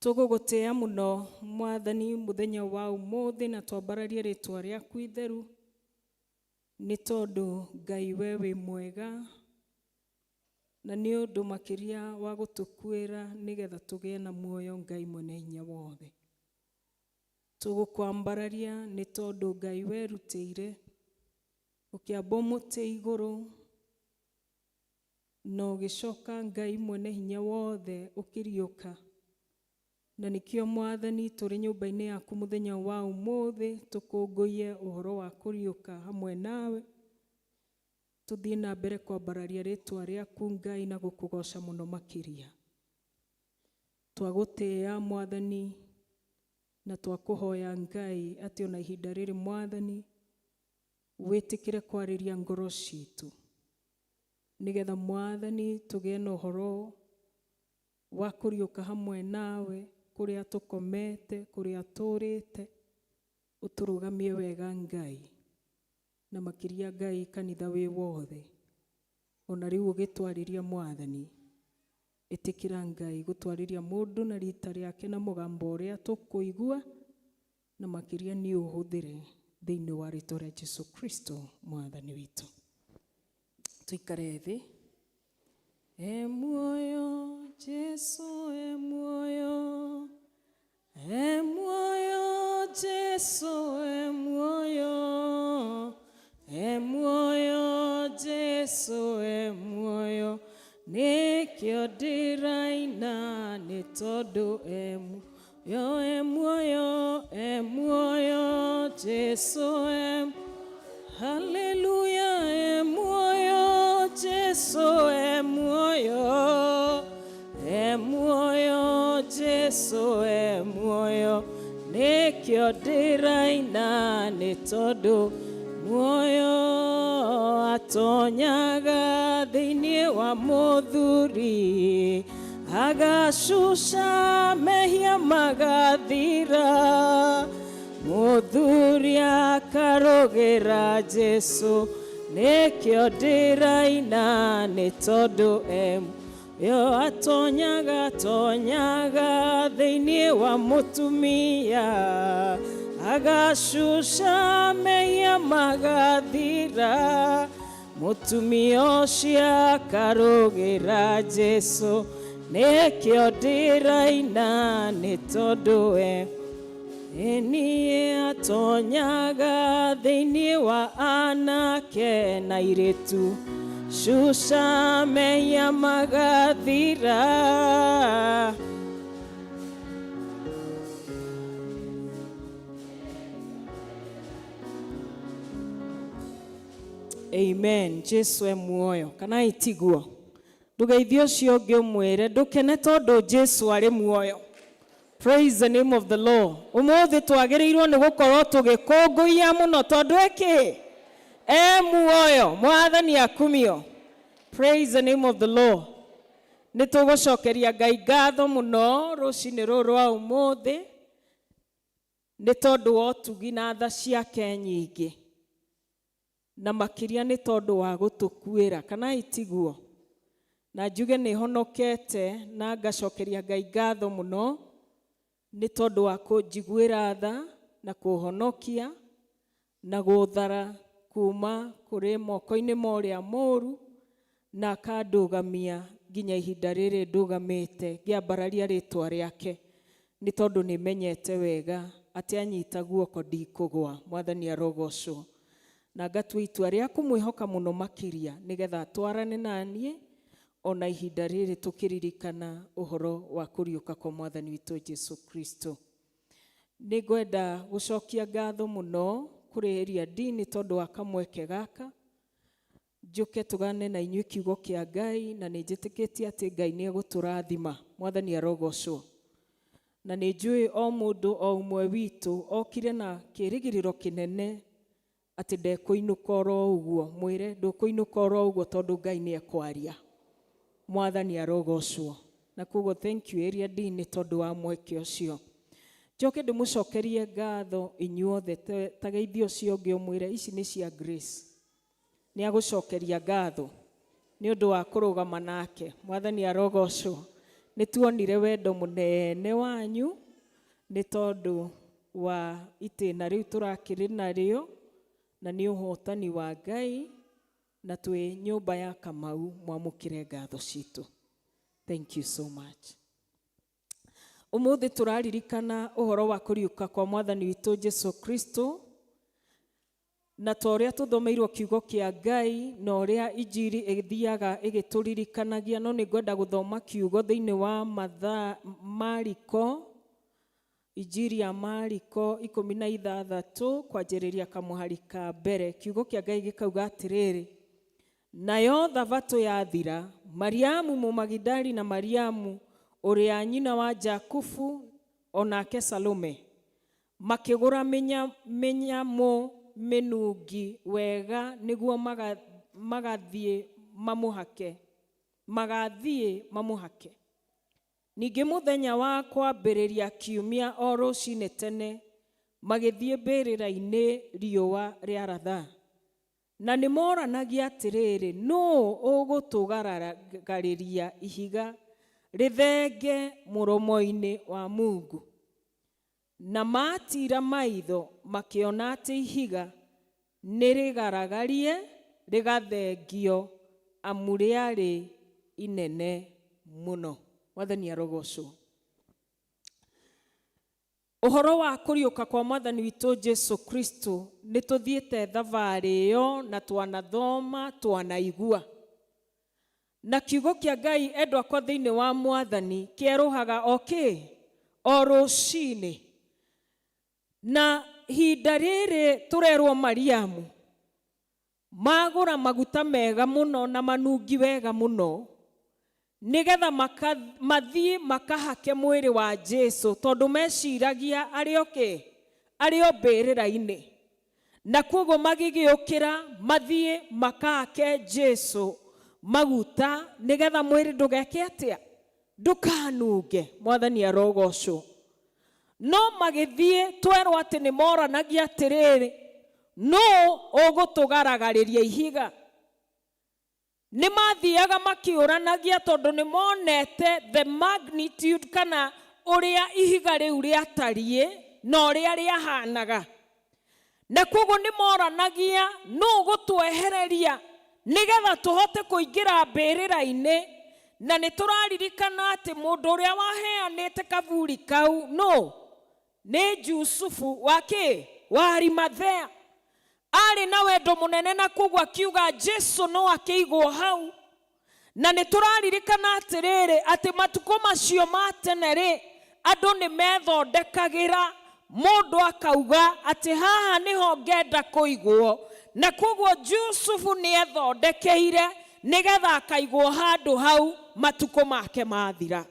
Tũgũgũtĩĩa mũno Mwathani mũthenya wa ũmũthĩ na twambararie rĩtwa rĩaku itheru, nĩ tondũ Ngai we wĩ mwega, na nĩ ũndũ makĩria wa gũtũkuĩra nĩgetha tũgĩe na muoyo Ngai mwene hinya wothe. Tũgũkwambararia nĩ tondũ Ngai werutĩire ũkĩamba mũtĩ igũrũ na ũgĩcoka Ngai mwene hinya wothe ũkĩriũka. Na nĩkĩo Mwathani tũrĩ nyũmba-inĩ yaku mũthenya wa ũmũthĩ tũkũngũiye ũhoro wa kũriũka hamwe nawe, tũthiĩ na mbere kwambararia rĩtwa rĩaku Ngai na gũkũgoca mũno makĩria. Twagũtĩĩa Mwathani na twakũhoya Ngai atĩ ona ihinda rĩrĩ Mwathani wĩtĩkĩre kwarĩria ngoro citũ, nĩgetha Mwathani tũgĩe na ũhoro wa kũriũka hamwe nawe kũrĩa tũkomete, kũrĩa tũrĩte, ũtũrũgamie wega Ngai, na makĩria Ngai kanitha wĩ wothe. Ona rĩu ũgĩtwarĩria Mwathani, ĩtĩkĩra Ngai gũtwarĩria mũndũ na rita rĩake na mũgambo ũrĩa tũkũigua, na makĩria nĩ ũhũthĩre thĩinĩ wa rĩtwa rĩa Jesu Kristo Mwathani witũ. Tũikare thĩ. E muoyo Jesu, e muoyo, e muoyo Jesu, e muoyo, e muoyo Jesu, e muoyo, nĩkĩo ndĩraina nĩ tondũ e muoyo, e muoyo, e muoyo Jesu, e Haleluya, e muoyo Jesu, e muoyo, e muoyo Jesu, e muoyo, nĩkĩo ndĩraina nĩ tondũ muoyo atonyaga thĩinĩ wa mũthuri, agacuca mehia magathira, mũthuri akarũgĩra Jesu, nĩkĩo ndĩraina nĩ tondũ e muoyo atonyaga tonyaga thĩinĩ wa mũtumia, agacuca mehia magathira, mũtumia ũcio akarũgĩra Jesu, nĩkĩo ndĩraina nĩ tondũ e niĩ atonyaga thĩinĩ wa anake na airĩtu, cuca mehia magathira. Amen. Jesu e muoyo kana itiguo. Ndũgeithie ũcio ũngĩ ũmwĩre ndũkene tondũ Jesu arĩ muoyo. Praise the name of the Lord. Ũmũthĩ twagĩrĩirwo nĩ gũkorwo tũgĩkũngũiya mũno tondũ ĩkĩ e muoyo. Mwathani akumio. Praise the name of the Lord. Nĩ tũgũcokeria Ngai ngatho mũno rũcinĩ rũrũ rwa ũmũthĩ nĩ tondũ wa ũtugi na tha ciake nyingĩ, na makĩria nĩ tondũ wa gũtũkuĩra kana itiguo. Na njuge nĩ honokete na ngacokeria Ngai ngatho mũno nĩ tondũ wa kũnjiguĩra tha na kũhonokia na gũthara kuma kũrĩ moko-inĩ ma ũrĩa mũũru, na akandũgamia nginya ihinda rĩrĩ ndũgamĩte ngĩambararia rĩtwa rĩake, nĩ tondũ nĩ menyete wega atĩ anyita guoko ndikũgwa. Mwathani arogocwo. Na ngatua itua rĩa kũmwĩhoka mũno makĩria nĩgetha atwarane na niĩ ona ihinda rĩrĩ tũkĩririkana ũhoro wa kũriũka kwa Mwathani witũ Jesu Kristo. Nĩ ngwenda gũcokia ngatho mũno kũrĩ area D nĩ tondũ wa kamweke gaka njũke tũgane na inyuĩ kiugo kĩa Ngai, na nĩ njĩtĩkĩtie atĩ Ngai nĩ egũtũrathima. Mwathani arogocwo. Na nĩ njũĩ o mũndũ o ũmwe witũ okire na kĩĩrĩgĩrĩro kĩnene atĩ ndekũinũka oro ũguo. Mwĩre ndũkũinũka oro ũguo tondũ Ngai nĩ ekwaria. Mwathani arogocwo. Na koguo thank you area D nĩ tondũ wa mweke ũcio. Njoke ndĩmũcokerie ngatho inyuothe, ta geithio ũcio ũngĩ ũmwĩre ici nĩ cia Grace. Nĩ agũcokeria ngatho. Nĩ ũndũ wa kũrũgama nake. Mwathani arogocwo. Nĩ tuonire wendo mũnene wanyu nĩ tondũ wa itĩna rĩu tũrakĩrĩ narĩo na nĩ ũhotani wa Ngai na twĩ nyũmba ya Kamau mwamũkĩre ngatho citũ. Thank you so much. Ũmũthĩ tũraririkana ũhoro wa kũriũka kwa mwathani witũ Jesu Kristo na ta ũrĩa tũthomeirwo kiugo kĩa Ngai na ũrĩa injiri ĩthiaga ĩgĩtũririkanagia, no nĩ ngwenda gũthoma kiugo thĩinĩ wa Mathaa Mariko, injiri ya Mariko 16 kwanjĩrĩria kamũhari ka mbere. Kiugo kĩa Ngai gĩkauga atĩrĩrĩ, nayo thabatũ yathira, Mariamu Mũmagidali na Mariamu ũrĩa nyina wa Jakubu o nake Salome makĩgũra mĩnyamũ mĩnungi wega nĩguo magathiĩ mamũhake, magathiĩ mamũhake. Ningĩ mũthenya wa kwambĩrĩria kiumia o rũcinĩ tene magĩthiĩ mbĩrĩra-inĩ riũa rĩaratha. Na nĩ moranagia atĩrĩrĩ, nũũ ũgũtũgaragaria ihiga rĩthenge mũromo-inĩ wa Mungu? Na matira maitho makĩona atĩ ihiga nĩ rĩgaragarie rĩgathengio amu rĩarĩ inene mũno. Mwathani arogocwo. Ũhoro wa kũriũka kwa mwathani witũ Jesu Kristo nĩ tũthiĩte thabarĩ ĩyo na twanathoma twanaigua. Na kiugo kĩa Ngai endwa akwa thĩinĩ wa mwathani kĩerũhaga o kĩ? O rũcinĩ. Na ihinda rĩrĩ tũrerwo Mariamu magũra maguta mega mũno na manungi wega mũno nĩgetha mathiĩ makahake mwĩrĩ wa Jesu tondũ meciragia arĩ o kĩ? Arĩ o mbĩrĩra-inĩ. Na koguo magĩgĩũkĩra mathiĩ makahake Jesu maguta nĩgetha mwĩrĩ ndũgeke atĩa? Ndũkanunge. Mwathani arogocwo. No magĩthiĩ twerwo atĩ nĩ moranagia atĩrĩrĩ, nũũ ũgũtũgaragarĩria ihiga? Nĩ mathiaga makĩũranagia tondũ nĩ monete the magnitude kana ũrĩa ihiga rĩu rĩatariĩ na ũrĩa rĩahanaga. Na koguo nĩ moranagia nũũ ũgũtwehereria nĩgetha tũhote kũingĩra mbĩrĩra-inĩ. Na nĩ tũraririkana atĩ mũndũ ũrĩa waheanĩte kaburi kau nũũ? Nĩ Jusufu wa kĩ? Wa Arimathea. Arĩ na wendo mũnene na koguo akiuga Jesu no akĩigwo hau. Na nĩ tũraririkana atĩrĩrĩ atĩ matukũ macio ma tene rĩ, andũ nĩ methondekagĩra mũndũ akauga atĩ haha nĩho ngenda kũigwo. Na koguo Jusufu nĩ ethondekeire nĩgetha akaigwo handũ hau matukũ make mathira.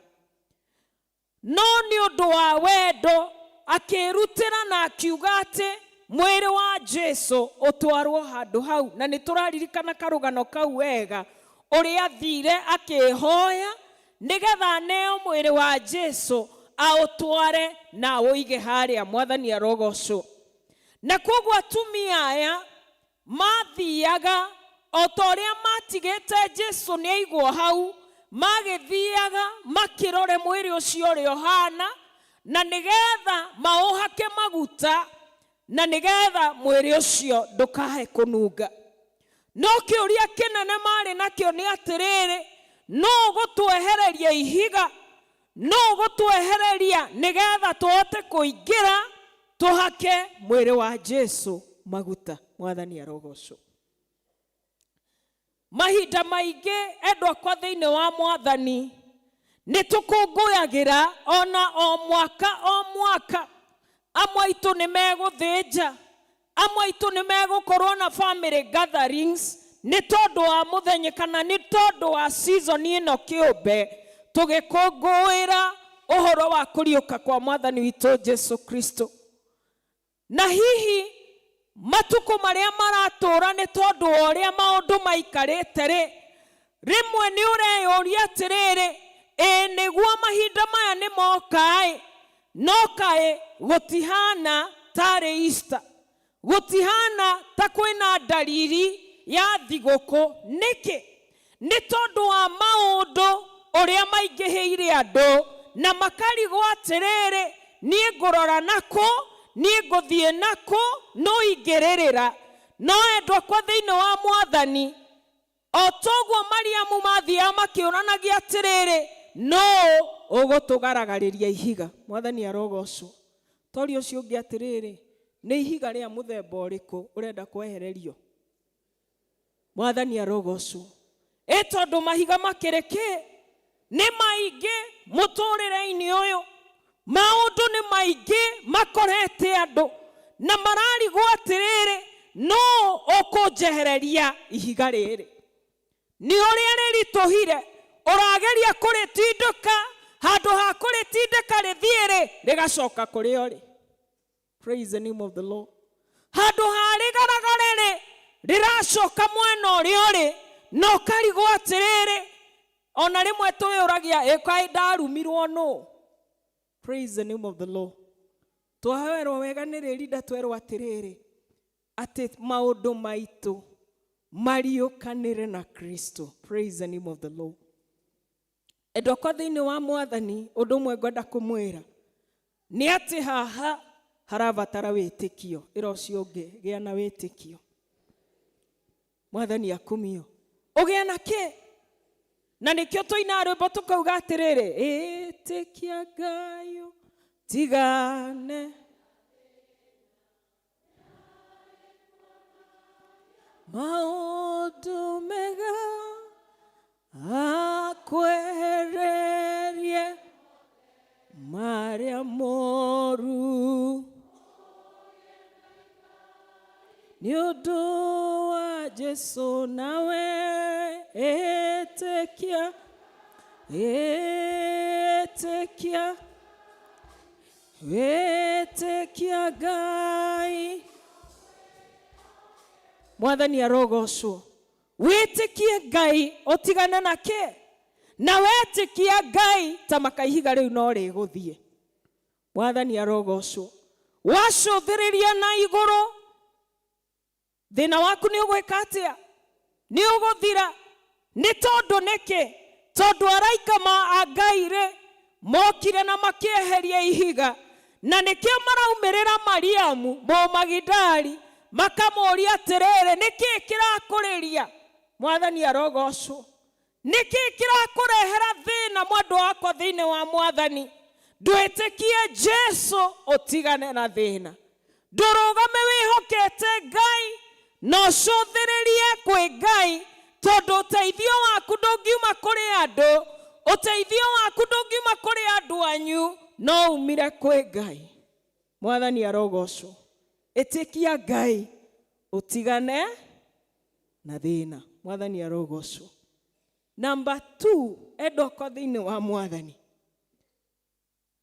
No nĩ ũndũ wa wendo akĩrutĩra na akiuga atĩ mwĩrĩ wa Jesu ũtwarwo handũ hau. Na nĩ tũraririkana karũgano kau wega ũrĩa athire akĩhoya nĩgetha aneo mwĩrĩ wa Jesu aũtware na aũige harĩa. Mwathani arogocwo. Na koguo atumia aya mathiaga o ta ũrĩa matigĩte Jesu nĩ aigwo hau, magĩthiaga makĩrore mwĩrĩ ũcio ũrĩa ũhana na nĩgetha maũhake maguta na nĩgetha mwĩrĩ ũcio ndũkae kũnunga. No kĩũria kĩnene marĩ nakĩo nĩ atĩrĩrĩ, nũũ ũgũtwehereria ihiga? Nũũ ũgũtwehereria nĩgetha tũhote kũingĩra tũhake mwĩrĩ wa Jesu maguta? Mwathani arogocwo. Mahinda maingĩ endwa akwa thĩinĩ wa mwathani nĩ tũkũngũyagĩra ona o mwaka o mwaka. Amwe aitũ nĩ megũthĩnja, amwe aitũ nĩ megũkorwo na family gatherings nĩ tondũ wa mũthenya kana nĩ tondũ wa season ĩno kĩũmbe tũgĩkũngũĩra ũhoro wa kũriũka kwa mwathani witũ Jesu Kristo. Na hihi matukũ marĩa maratũra nĩ tondũ wa ũrĩa maũndũ maikarĩte rĩ, rĩmwe nĩ ũreyũria atĩrĩrĩ, ĩ nĩguo mahinda maya nĩ moka-ĩ, no kaĩ gũtihana tarĩ Easter, gũtihana ta kwĩna ndariri ya thigũkũ. Nĩkĩ? Nĩ tondũ wa maũndũ ũrĩa maingĩhĩire andũ na makarigwo atĩrĩrĩ, niĩ ngũrora nakũ, niĩ ngũthiĩ nakũ, no ingĩrĩrĩra. No endwa akwa thĩinĩ wa Mwathani, o toguo Mariamu mathiaga makĩũranagia atĩrĩrĩ, nũ ũgũtũgaragarĩria ihiga? Mwathani arogocwo. Toria ũcio ũngĩ atĩrĩrĩ, nĩ ihiga rĩa mũthemba ũrĩkũ ũrenda kwehererio? Mwathani arogocwo. Ĩ tondũ mahiga makĩrĩ kĩ? Nĩ maingĩ mũtũrĩre-inĩ ũyũ. Maũndũ nĩ maingĩ makorete andũ na mararigwo atĩrĩrĩ, nũ ũkũnjehereria ihiga rĩrĩ? Nĩ ũrĩa rĩritũhire, ũrageria kũrĩtindĩka, handũ ha kũrĩtindĩka rĩthiĩ rĩ, rĩgacoka kũrĩ o rĩ. Praise the name of the Lord. Handũ ha rĩgaragare rĩ, rĩracoka mwena ũrĩa ũrĩ, na ũkarigwo atĩrĩrĩ, ona rĩmwe twĩyũragia, ĩ kaĩ ndarumirwo nũ? Praise the name of the Lord. Twahoerwo wega nĩ rĩrinda twerwo atĩrĩrĩ, atĩ maũndũ maitũ mariũkanĩre na Kristo. Praise the name of the Lord. Endwa akwa thĩinĩ wa Mwathani, ũndũ ũmwe ngwenda kũmwĩra nĩ atĩ haha harabatara wĩtĩkio. Ĩra ũcio ũngĩ, gĩa na wĩtĩkio. Mwathani akumio. Ũgĩe na kĩ? Na nĩkĩo tũinaga rwĩmbo tũkauga atĩrĩrĩ, ĩtĩkia Ngai ũtigane maũndũ mega akwehererie marĩa moru nĩ ũndũ wa Jesu nawe ĩtĩkia, ĩtĩkia, wĩtĩkia Ngai. Mwathani arogocwo. Wĩtĩkie Ngai ũtigane na kĩ? Na wetĩkia Ngai ta maka ihiga rĩu no rĩgũthiĩ. Mwathani arogocwo. Wacũthĩrĩria na igũrũ, thĩna waku nĩ ũgwĩka atĩa? Nĩ ũgũthira. Nĩ tondũ nĩkĩ? Tondũ araika ma a Ngai rĩ, mokire na makĩeheria ihiga, na nĩkĩo maraumĩrĩra Mariamu Mũmagidali makamũũria atĩrĩrĩ, nĩkĩ kĩrakũrĩria? Mwathani arogocwo. Nĩkĩ kĩrakũrehera thĩna mwendwa wakwa thĩinĩ wa Mwathani? Ndwĩtĩkie Jesu ũtigane na thĩna. Ndũrũgame wĩhokete Ngai na ũcũthĩrĩrie kwĩ Ngai, tondũ ũteithio waku ndũngiuma kũrĩ andũ, ũteithio waku ndũngiuma kũrĩ andũ anyu, no umire kwĩ Ngai. Mwathani arogocwo. Ĩtĩkia Ngai ũtigane na thĩna. Mwathani arogocwo. Number 2, endwa akwa thĩinĩ wa Mwathani,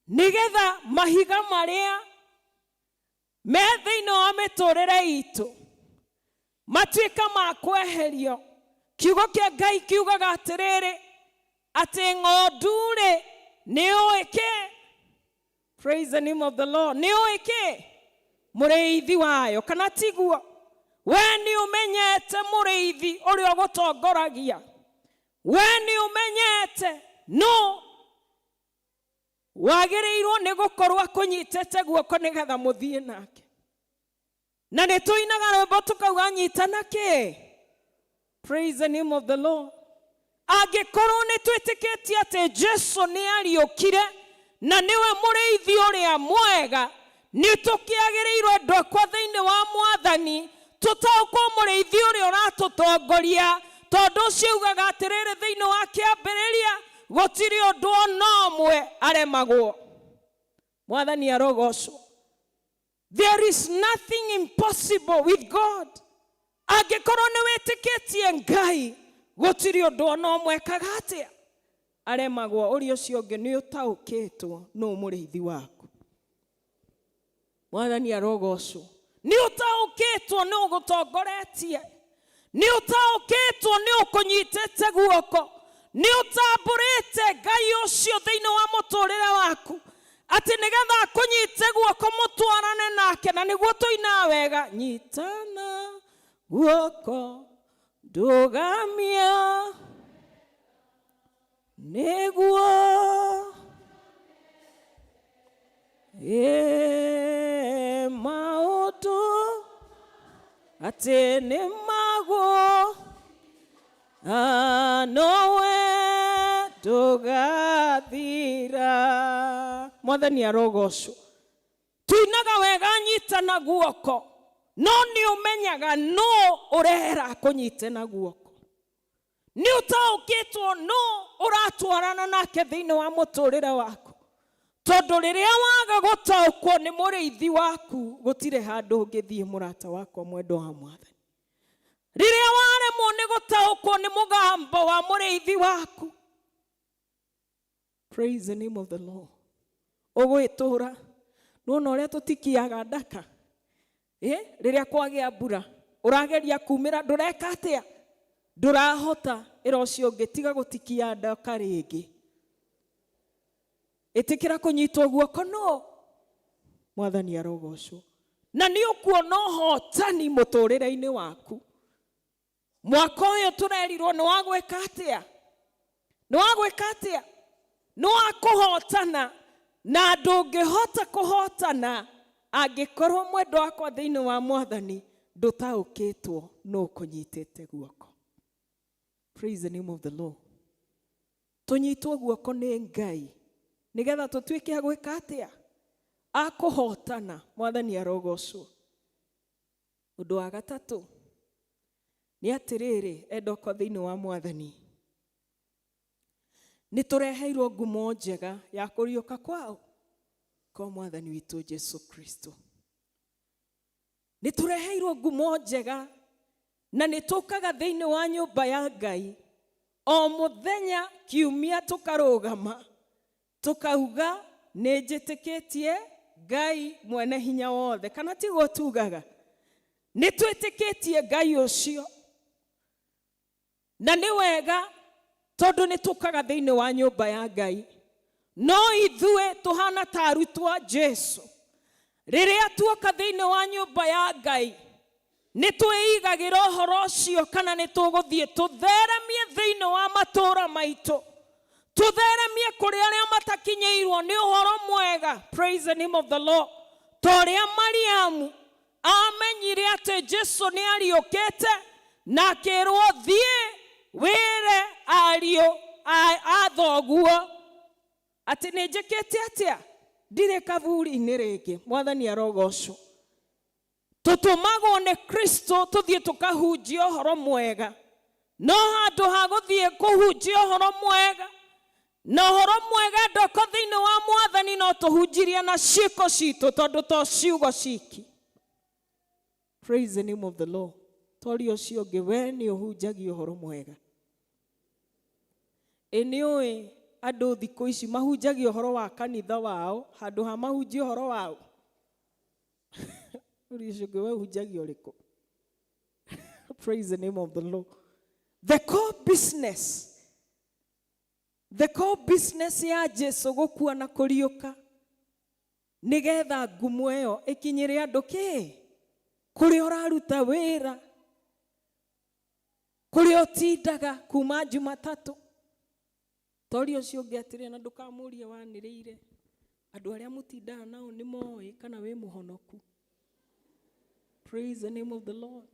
nĩgetha mahiga marĩa me thĩinĩ wa mĩtũrĩre itũ matuĩka ma kweherio. Kiugo kĩa Ngai kiugaga atĩrĩrĩ, atĩ ng'ondu rĩ, nĩ ũĩ kĩ? Praise the name of the Lord. Nĩ ũĩ kĩ? Mũrĩithi wayo, kana tiguo? We nĩ ũmenyete mũrĩithi ũrĩa ũgũtongoragia. We nĩ ũmenyete nũ wagĩrĩirwo nĩ gũkorwo akũnyitĩte guoko nĩgetha mũthiĩ nake. Na nĩ tũinaga rwĩmbo tũkauga nyitana kĩ? Praise the name of the Lord. Angĩkorwo nĩ twĩtĩkĩtie atĩ Jesu nĩ ariũkire na nĩwe mũrĩithi ũrĩa mwega, nĩ tũkĩagĩrĩirwo endwa akwa thĩinĩ wa Mwathani tũtaũkwo mũrĩithi ũrĩa ũratũtongoria, tondũ ũcio augaga atĩrĩrĩ thĩinĩ wa kĩambĩrĩria, gũtirĩ ũndũ ona ũmwe aremagwo. Mwathani arogocwo. There is nothing impossible with God. Angĩkorwo nĩ wĩtĩkĩtie Ngai, gũtirĩ ũndũ ona ũmwe ekaga atĩa aremagwo. Ũrĩa ũcio ũngĩ nĩ ũtaũkĩtwo nũ mũrĩithi waku. Mwathani arogocwo. Nĩ ũtaũkĩtwo nĩ ũgũtongoretie, nĩ ũtaũkĩtwo nĩ ũkũnyitĩte guoko, nĩ ũtambũrĩte Ngai ũcio thĩinĩ wa mũtũrĩre waku, atĩ nĩgetha akũnyite guoko mũtwarane nake. Na nĩguo tũinaga wega, nyitana guoko ndũgamia. Nĩguo ĩ maũndũ atĩ nĩ magũ nowe ndũgathira. Mwathani arogocwo. Tuinaga wega nyita na guoko, no nĩ ũmenyaga no ũrera kũnyite na guoko, nĩ ũtaũkĩtwo no ũratwarana nake thĩinĩ wa mũtũrĩre waku, tondũ rĩrĩa waga gũtaũkwo nĩ mũrĩithi waku, gũtirĩ handũ ũngĩthiĩ. Mũrata wakwa mwendwa wa Mwathani, rĩrĩa waremwo nĩ gũtaũkwo nĩ mũgambo wa mũrĩithi waku, praise the name of the Lord, ũgwĩtũra nĩwona ũrĩa tũtikiaga ndaka. Rĩrĩa kwagĩa mbura, ũrageria kumĩra, ndũreka atĩa, ndũrahota. Ĩra ũcio ũngĩ, tiga gũtikia ndaka rĩngĩ, ĩtĩkĩra kũnyitwo guoko. No Mwathani arogocwo. Na nĩ ũkuona ũhotani mũtũrĩre-inĩ waku. Mwaka ũyũ tũrerirwo nĩ wa gwĩka atĩa? Nĩ wa gwĩka atĩa? Nĩ wa kũhotana. Na ndũngĩhota kũhotana angĩkorwo, mwendo wakwa thĩinĩ wa Mwathani, ndũtaũkĩtwo nũ ũkũnyitĩte guoko. Praise the name of the Lord. Tũnyitwo guoko nĩ Ngai nĩgetha tũtuĩke a gwĩka atĩa? A kũhotana. Mwathani arogocwo. Ũndũ wa gatatũ nĩ atĩrĩrĩ, endokwa thĩinĩ wa Mwathani, nĩ tũreheirwo ngumo njega ya kũriũka kwao kwa Mwathani witũ Jesu Kristo. Nĩ tũreheirwo ngumo njega, na nĩ tũkaga thĩinĩ wa nyũmba ya Ngai o mũthenya kiumia, tũkarũgama tũkauga, "Nĩ njĩtĩkĩtie Ngai mwene hinya wothe." Kana tiguo tugaga? Nĩ twĩtĩkĩtie Ngai ũcio, na nĩ wega tondũ nĩ tũkaga thĩinĩ wa nyũmba ya Ngai. No ithuĩ tũhana ta arutwo a Jesu, rĩrĩa tuoka thĩinĩ wa nyũmba ya Ngai, nĩ twĩigagĩra ũhoro ũcio, kana nĩ tũgũthiĩ tũtheremie thĩinĩ wa matũũra maitũ, tũtheremie kũrĩ arĩa matakinyĩirwo nĩ ũhoro mwega? Praise the name of the Lord. Ta ũrĩa Mariamu amenyire atĩ Jesu nĩ ariũkĩte, na akĩrwo, "Thiĩ wĩre ariũ a thoguo atĩ nĩ njĩkĩte atĩa? Ndirĩ kaburi-inĩ rĩngĩ." Mwathani arogocwo. Tũtũmagwo nĩ Kristo tũthiĩ tũkahunjia ũhoro mwega, no handũ ha gũthiĩ kũhunjia ũhoro mwega, na ũhoro mwega, ndoko thĩinĩ wa Mwathani, no tũhunjirie na ciĩko citũ, tondũ to ciugo ciki. Praise the name of the Lord. Tori ũcio ũngĩ, we nĩ ũhunjagia ũhoro mwega? Ĩ nĩ ũĩ andũ thikũ ici mahunjagia ũhoro wa kanitha wao handũ ha mahunjie ũhoro wao? Uri ũcio ũngĩ, we ũhunjagia ũrĩkũ? Praise the name of the Lord. The core business, the core business ya Jesu gũkua na kũriũka, nĩgetha ngumo ĩyo ĩkinyĩre andũ. Kĩ kũrĩa ũraruta wĩra, kũrĩa ũtindaga kuma Jumatatũ, tori ũcio ũngĩ atĩrĩ, na ndũkamũrie wanĩrĩire, andũ arĩa mũtindaga nao nĩ moĩ kana wĩ mũhonoku? Praise the name of the Lord.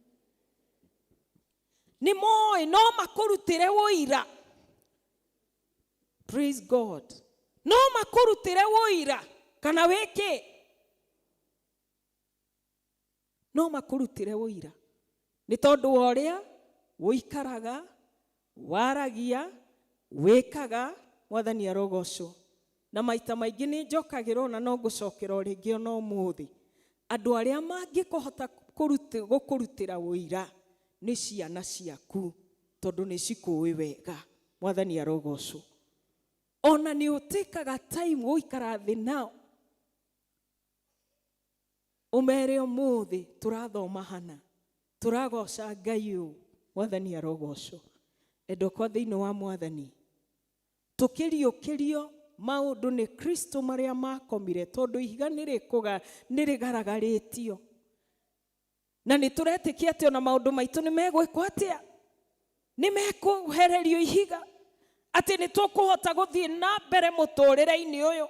Nĩ moĩ, no makũrutĩre ũira. Praise God. No makũrutĩre ũira kana wĩkĩ? No makũrutĩre ũira nĩ tondũ wa ũrĩa ũikaraga, waragia, wĩkaga. Mwathani arogocwo. Na maita maingĩ nĩ njokagĩra, ona no ngũcokera o rĩngĩ ona ũmũthĩ, andũ arĩa mangĩkũhota gũkũrutĩra ũira nĩ ciana ciaku, tondũ nĩ cikũĩ wega. Mwathani arogocwo. Ona nĩ ũtĩkaga time gũikara thĩ nao, ũmere, "Ũmũthĩ tũrathoma hana, tũragoca Ngai ũũ." Mwathani arogocwo. Endokwa thĩinĩ wa Mwathani, tũkĩriũkĩrio maũndũ nĩ Kristo marĩa makomire, tondũ ihiga nĩ rĩgaragarĩtio, na nĩ tũretĩkia atĩ ona maũndũ maitũ nĩ megwĩkwo atĩa? Nĩ mekũhererio ihiga. Atĩ nĩ tũkũhota gũthiĩ na mbere mũtũrĩre-inĩ ũyũ.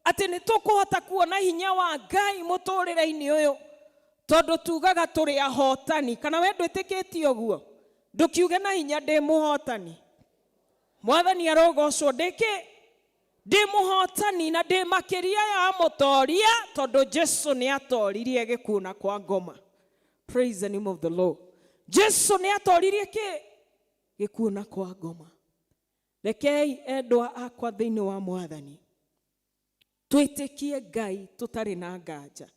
Atĩ nĩ tũkũhota kuona hinya wa Ngai mũtũrĩre-inĩ ũyũ. Tondũ tugaga tũrĩ ahotani. Kana we ndwĩtĩkĩtie ũguo? Ndũkiuge na hinya ndĩ mũhotani. Mwathani arogocwo ndĩkĩ? Ndĩ mũhotani na ndĩ makĩria ya mũtoria tondũ Jesu nĩ atoririe gĩkuũ na kwa ngoma. Praise the name of the Lord. Jesu nĩ atoririe kĩ? Gĩkuũ na kwa ngoma. Rekei endwa akwa thĩinĩ wa Mwathani twĩtĩkie Ngai tũtarĩ na nganja.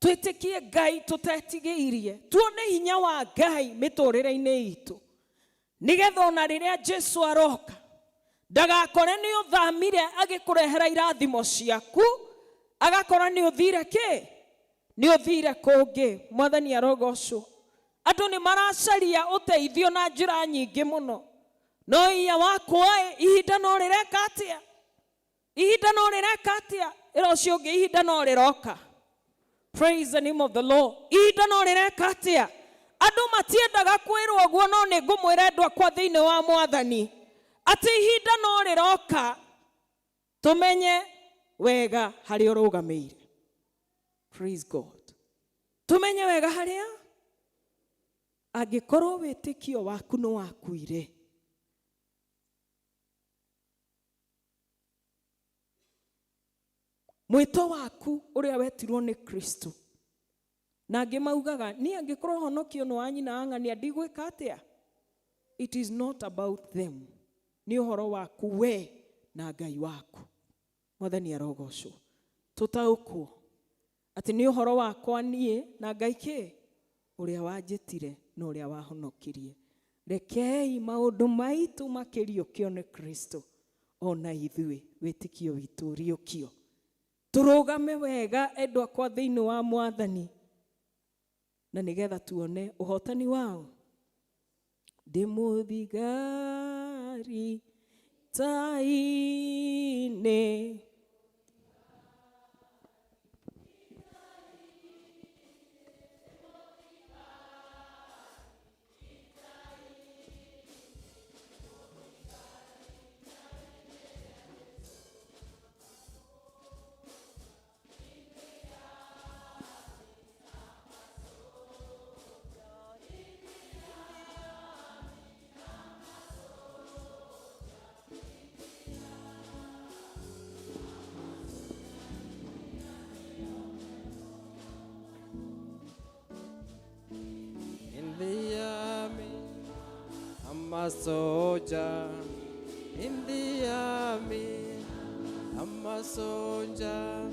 Twĩtĩkie Ngai tũtetigĩirie. Tuone hinya wa Ngai mĩtũrĩre-inĩ itũ. Nĩgetha ona rĩrĩa Jesu aroka ndagakore nĩ ũthamire agĩkũrehera irathimo ciaku, agakora nĩ ũthire kĩ? Nĩ ũthire kũngĩ. Mwathani arogocwo. Andũ nĩ maracaria ũteithio na njĩra nyingĩ mũno. No iya wakwa ihinda no rĩreka atĩa? Ihinda no rĩreka atĩa? Ĩra ũcio ũngĩ ihinda no rĩroka. Praise the name of the Lord. Ihinda no rĩreka atĩa? Andũ matiendaga kwĩrwo ũguo no nĩ ngũmwĩra endwa akwa thĩinĩ wa Mwathani atĩ ihinda no rĩroka tũmenye wega harĩa ũrũgamĩire. Praise God. Tũmenye wega harĩa angĩkorwo wĩtĩkio waku nĩ wakuire. Mwĩto waku ũrĩa wetirwo nĩ Kristo. Na angĩ maugaga niĩ angĩkorwo ũhonokio nĩ wa nyina wa ng'ania ndigwĩka atĩa? It is not about them. Nĩ ũhoro waku we na Ngai waku. Mwathani arogocwo. Tũtaũkwo atĩ nĩ ũhoro wakwa niĩ na Ngai kĩ? Ũrĩa wanjĩtire na ũrĩa wahonokirie. Rekei maũndũ maitũ makĩriũkio nĩ Kristo ona ithuĩ wĩtĩkio witũ ũriũkio. Tũrũgame wega endwa akwa thĩinĩ wa Mwathani na nĩgetha tuone ũhotani wao. Ndĩ mũthigari ta-inĩ. In the army, I'm a soldier. In the army, I'm a soldier.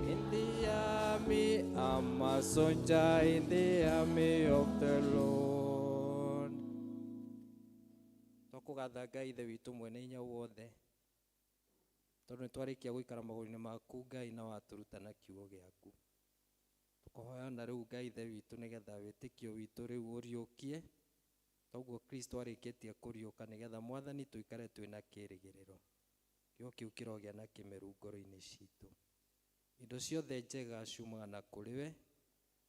In the army, I'm a soldier in the army of the Lord. Twakũgatha Ngai Ithe witũ mwene hinya wothe tondũ nĩ twarĩkia gũikara magũrũ-inĩ maku Ngai na watũruta na kiugo gĩaku. Tũkũhoya na rĩu Ngai Ithe witũ nĩgetha wĩtĩkio witũ rĩu ũriũkie toguo Kristo arĩkĩtie kũriũka nĩgetha Mwathani tũikare twĩna kĩrĩgĩrĩro. Kiugo kĩu kĩrogĩa na kĩmeru ngoro-inĩ citũ. Indo ciothe njega ciumaga na kũrĩ we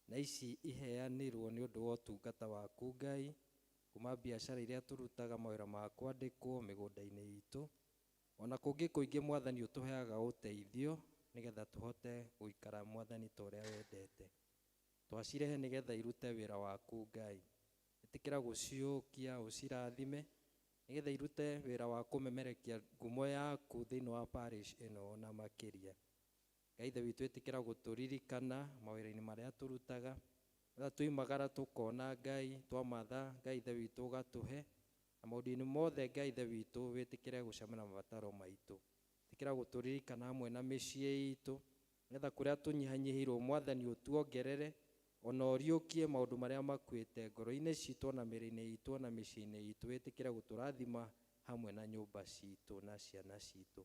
na ici iheanirwo nĩ ũndũ wa ũtungata waku Ngai kuma biacara iria tũrutaga mawĩra ma kwandĩkwo mĩgũnda-inĩ itũ ona kũngĩ kũingĩ Mwathani ũtũheaga ũteithio nĩgetha tũhote gũikara Mwathani ta ũrĩa wendete. Twacirehe nĩgetha irute wĩra waku Ngai. Ĩtĩkĩra gũciũkia ũcirathime nĩgetha irute wĩra wa kũmemerekia ngumo yaku thĩinĩ wa parish ĩno ona makĩria. Ngai Ithe witũ ĩtĩkĩra gũtũririkana mawĩra-inĩ marĩa tũrutaga. Rĩrĩa tuoimagara tũkona Ngai, twamatha Ngai Ithe witũ ũgatũhe na maũndũ-inĩ mothe Ngai Ithe witũ wĩtĩkĩre gũcemania mabataro maitũ. Ĩtĩkĩra gũtũririkana hamwe na mĩciĩ itũ nĩgetha kũrĩa tũnyihanyihĩirwo Mwathani ũtuongerere ona ũriũkie maũndũ marĩa makuĩte ngoro-inĩ citũ ona mĩĩrĩ-inĩ itũ ona mĩciĩ-inĩ itũ wĩtĩkĩre gũtũrathima hamwe na nyũmba citũ na ciana citũ.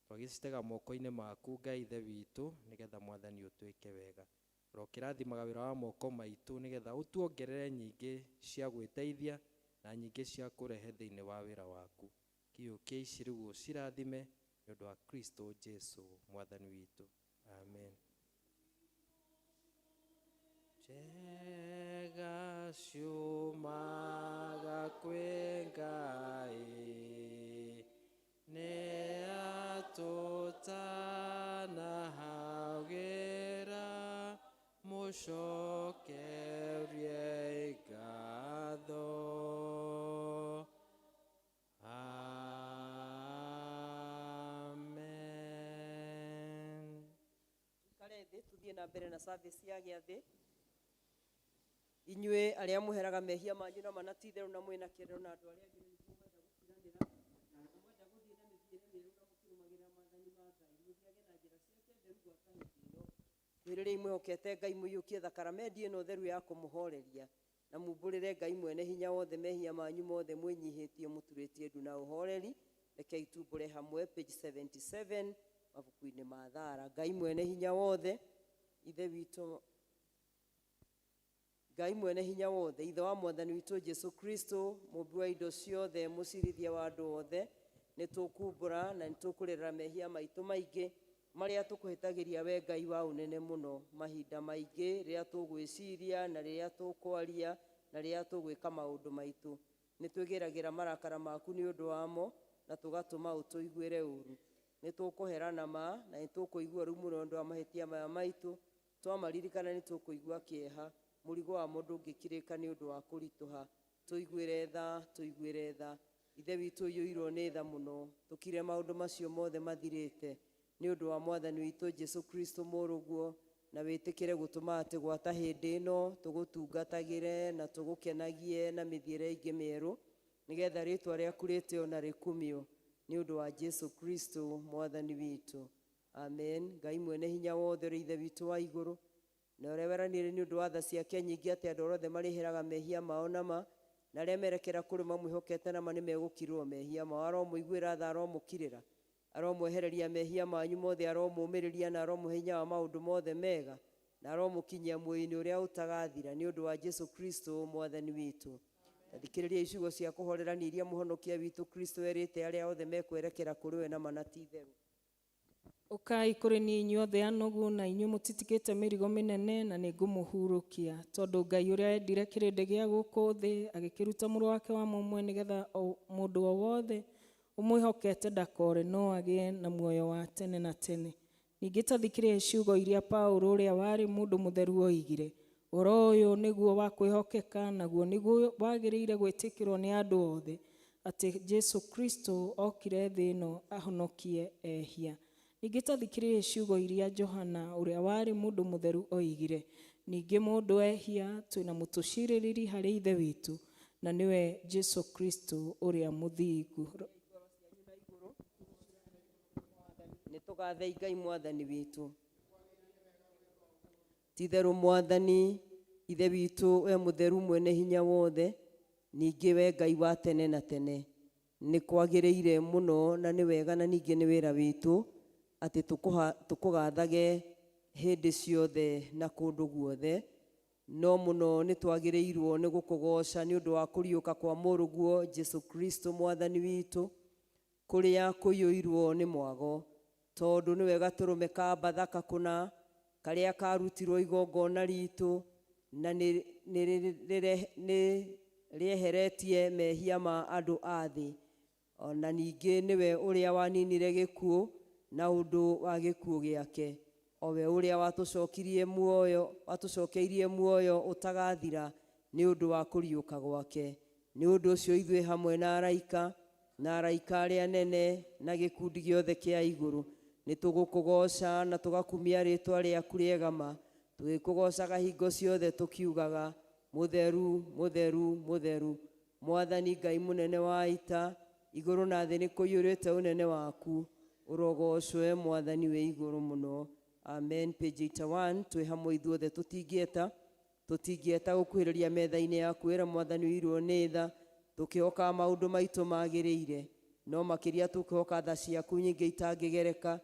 Twagĩcitega moko-inĩ maku Ngai Ithe witũ nĩgetha Mwathani ũtwĩke wega. Ũrokĩrathimaga wĩra wa moko maitũ nĩgetha ũtuongerere nyingĩ cia gwĩteithia na nyingĩ cia kũrehe thĩinĩ wa wĩra waku. Kĩũkia ici rĩu ũcirathime nĩ ũndũ wa Kristo Jesu Mwathani witũ. Amen. Njega ciumaga kwĩ Ngai. Tũmũcokerie ngatho. Amen. Ikare thĩ tũthiĩ na mbere na service ya gĩathĩ. Inyuĩ arĩa mũheraga mehia manyu na mana ti itherũ na mwĩna kĩrĩro na andũ arĩa angĩ nĩ nĩguo mwenda gũkiranĩra na mwenda gũthiĩ na mĩthiĩre mĩerũ na mũkĩrũmagĩrĩra maathani ma Ngai, mũthiage na njĩra ciake theru gwata hĩndĩ ĩno. Kwĩrĩrĩi mwĩhokete Ngai, mũiyũkie thakaramendi ĩno theru ya kũmũhoreria, na mumbũrĩre Ngai mwene hinya wothe mehia manyu mothe mwĩnyihĩtie mũturĩtie ndu na ũhoreri. Rekei tumbũre hamwe page 77 mabuku-inĩ ma thara. Ngai mwene hinya wothe, Ithe witũ, Ngai mwene hinya wothe, Ithe wa Mwathani witũ Jesu Kristo, mũmbi wa indo ciothe, mũcirithia wa andũ othe, nĩ tũkumbũra na nĩ tũkũrĩrĩra mehia maitũ maingĩ marĩa tũkũhĩtagĩria we Ngai wa ũnene mũno mahinda maingĩ rĩrĩa tũgwĩciria na rĩrĩa tũkwaria na rĩrĩa tũgwĩka maũndũ maitũ. Nĩ twĩgĩragĩra marakara maku nĩ ũndũ wamo na tũgatũma ũtũiguĩre ũru. Nĩ tũkũherana ma na nĩ tũkũigua rĩu mũno ũndũ wa mahĩtia maya maitũ. Twamaririkana nĩ tũkũigua kĩeha, mũrigo wamo ndũngĩkirĩka nĩ ũndũ wa kũritũha. Tũiguĩre tha, tũiguĩre tha. Ithe witũ ũiyũirwo nĩ tha mũno, tũkire maũndũ macio mothe mathirĩte nĩ ũndũ wa Mwathani witũ Jesu Kristo mũrũguo, na wĩtĩkĩre gũtũma atĩ gwata hĩndĩ ĩno tũgũtungatagĩre na tũgũkenagie na mĩthiĩre ĩngĩ mĩerũ, nĩgetha rĩtwa rĩaku rĩtĩo na rĩkumio nĩ ũndũ wa Jesu Kristo Mwathani witũ. Amen. Ngai mwene hinya wothe ũrĩ Ithe witũ wa igũrũ, na ũrĩa weranĩire nĩ ũndũ wa tha ciake nyingĩ atĩ andũ othe marĩheraga mehia mao na ma, na arĩa merekera kũrĩ mamwĩhokete na ma nĩ megũkirwo mehia mao. Aromũiguĩra tha, aromũkirĩra, aromwehereria mehia manyu mothe, aromũmĩrĩria na aromũhe hinya wa maũndũ mothe mega, na aromũkinyia muoyo-inĩ ũrĩa ũtagathira nĩ ũndũ wa Jesu Kristo Mwathani witũ. Ta thikĩrĩria ciugo cia kũhorerania iria mũhonokia witũ Kristo erĩte arĩa othe mekwerekera kũrĩ we na ma na ti itherũ. Ũkai kũrĩ niĩ inyuothe anogu na inyuĩ mũtitikĩte mĩrigo mĩnene, na nĩngũmũhurũkia. Tondũ Ngai ũrĩa endire kĩrĩndĩ gĩa gũkũ thĩ agĩkĩruta mũrũ wake wa mũmwe, nĩgetha mũndũ o wothe ũmwĩhokete ndakore no agĩe na muoyo wa tene na tene. Ningĩ ta thikĩrĩria ciugo iria Paũlũ ũrĩa warĩ mũndũ mũtheru oigire, ũhoro ũyũ nĩguo wa kwĩhokeka, naguo nĩguo wagĩrĩire gwĩtĩkĩrwo nĩ andũ othe, atĩ Jesu Kristo okire thĩ ĩno ahonokie ehia. Ningĩ ta thikĩrĩria ciugo iria Johana ũrĩa warĩ mũndũ mũtheru oigire, ningĩ mũndũ ehia twĩna mũtũcirĩrĩri harĩ Ithe witũ, na nĩwe Jesu Kristo ũrĩa mũthingu. Nĩ tũgathei Ngai Mwathani witũ. Ti itherũ Mwathani Ithe witũ, we mũtheru mwene hinya wothe, ningĩ we Ngai wa tene na tene, nĩ kwagĩrĩire mũno na nĩ wega na ningĩ nĩ wĩra witũ atĩ tũkũgathage hĩndĩ ciothe na kũndũ guothe. No mũno nĩ twagĩrĩirwo nĩ gũkũgoca nĩ ũndũ wa kũriũka kwa mũrũguo Jesu Kristo Mwathani witũ, kũrĩa kũiyũirwo nĩ mwago, tondũ nĩwe gatũrũme ka Bathaka kũna karĩa karutirwo igongona ritũ, na nĩ rĩeheretie mehia ma andũ a thĩ. Ona ningĩ nĩwe ũrĩa waninire gĩkuũ na ũndũ wa gĩkuũ gĩake, o we ũrĩa watũcokeirie muoyo ũtagathira nĩ ũndũ wa kũriũka gwake. Nĩ ũndũ ũcio ithuĩ hamwe na araika na araika arĩa anene na gĩkundi gĩothe kĩa igũrũ nĩ tũgũkũgoca na tũgakumia rĩtwa rĩaku rĩega ma, tũgĩkũgocaga hingo ciothe tũkiugaga, mũtheru, mũtheru, mũtheru, Mwathani Ngai mũnene wa ita, igũrũ na thĩ nĩ kũiyũrĩte ũnene waku, ũrogocwe Mwathani wĩ igũrũ mũno. Amen. Page 81, twĩ hamwe ithuothe tũtingĩeta gũkuhĩrĩria metha-inĩ yaku ĩra Mwathani ũirwo nĩ tha, tũkĩhoka maũndũ maitũ magĩrĩire, no makĩria tũkĩhoka tha ciaku nyingĩ itangĩgereka.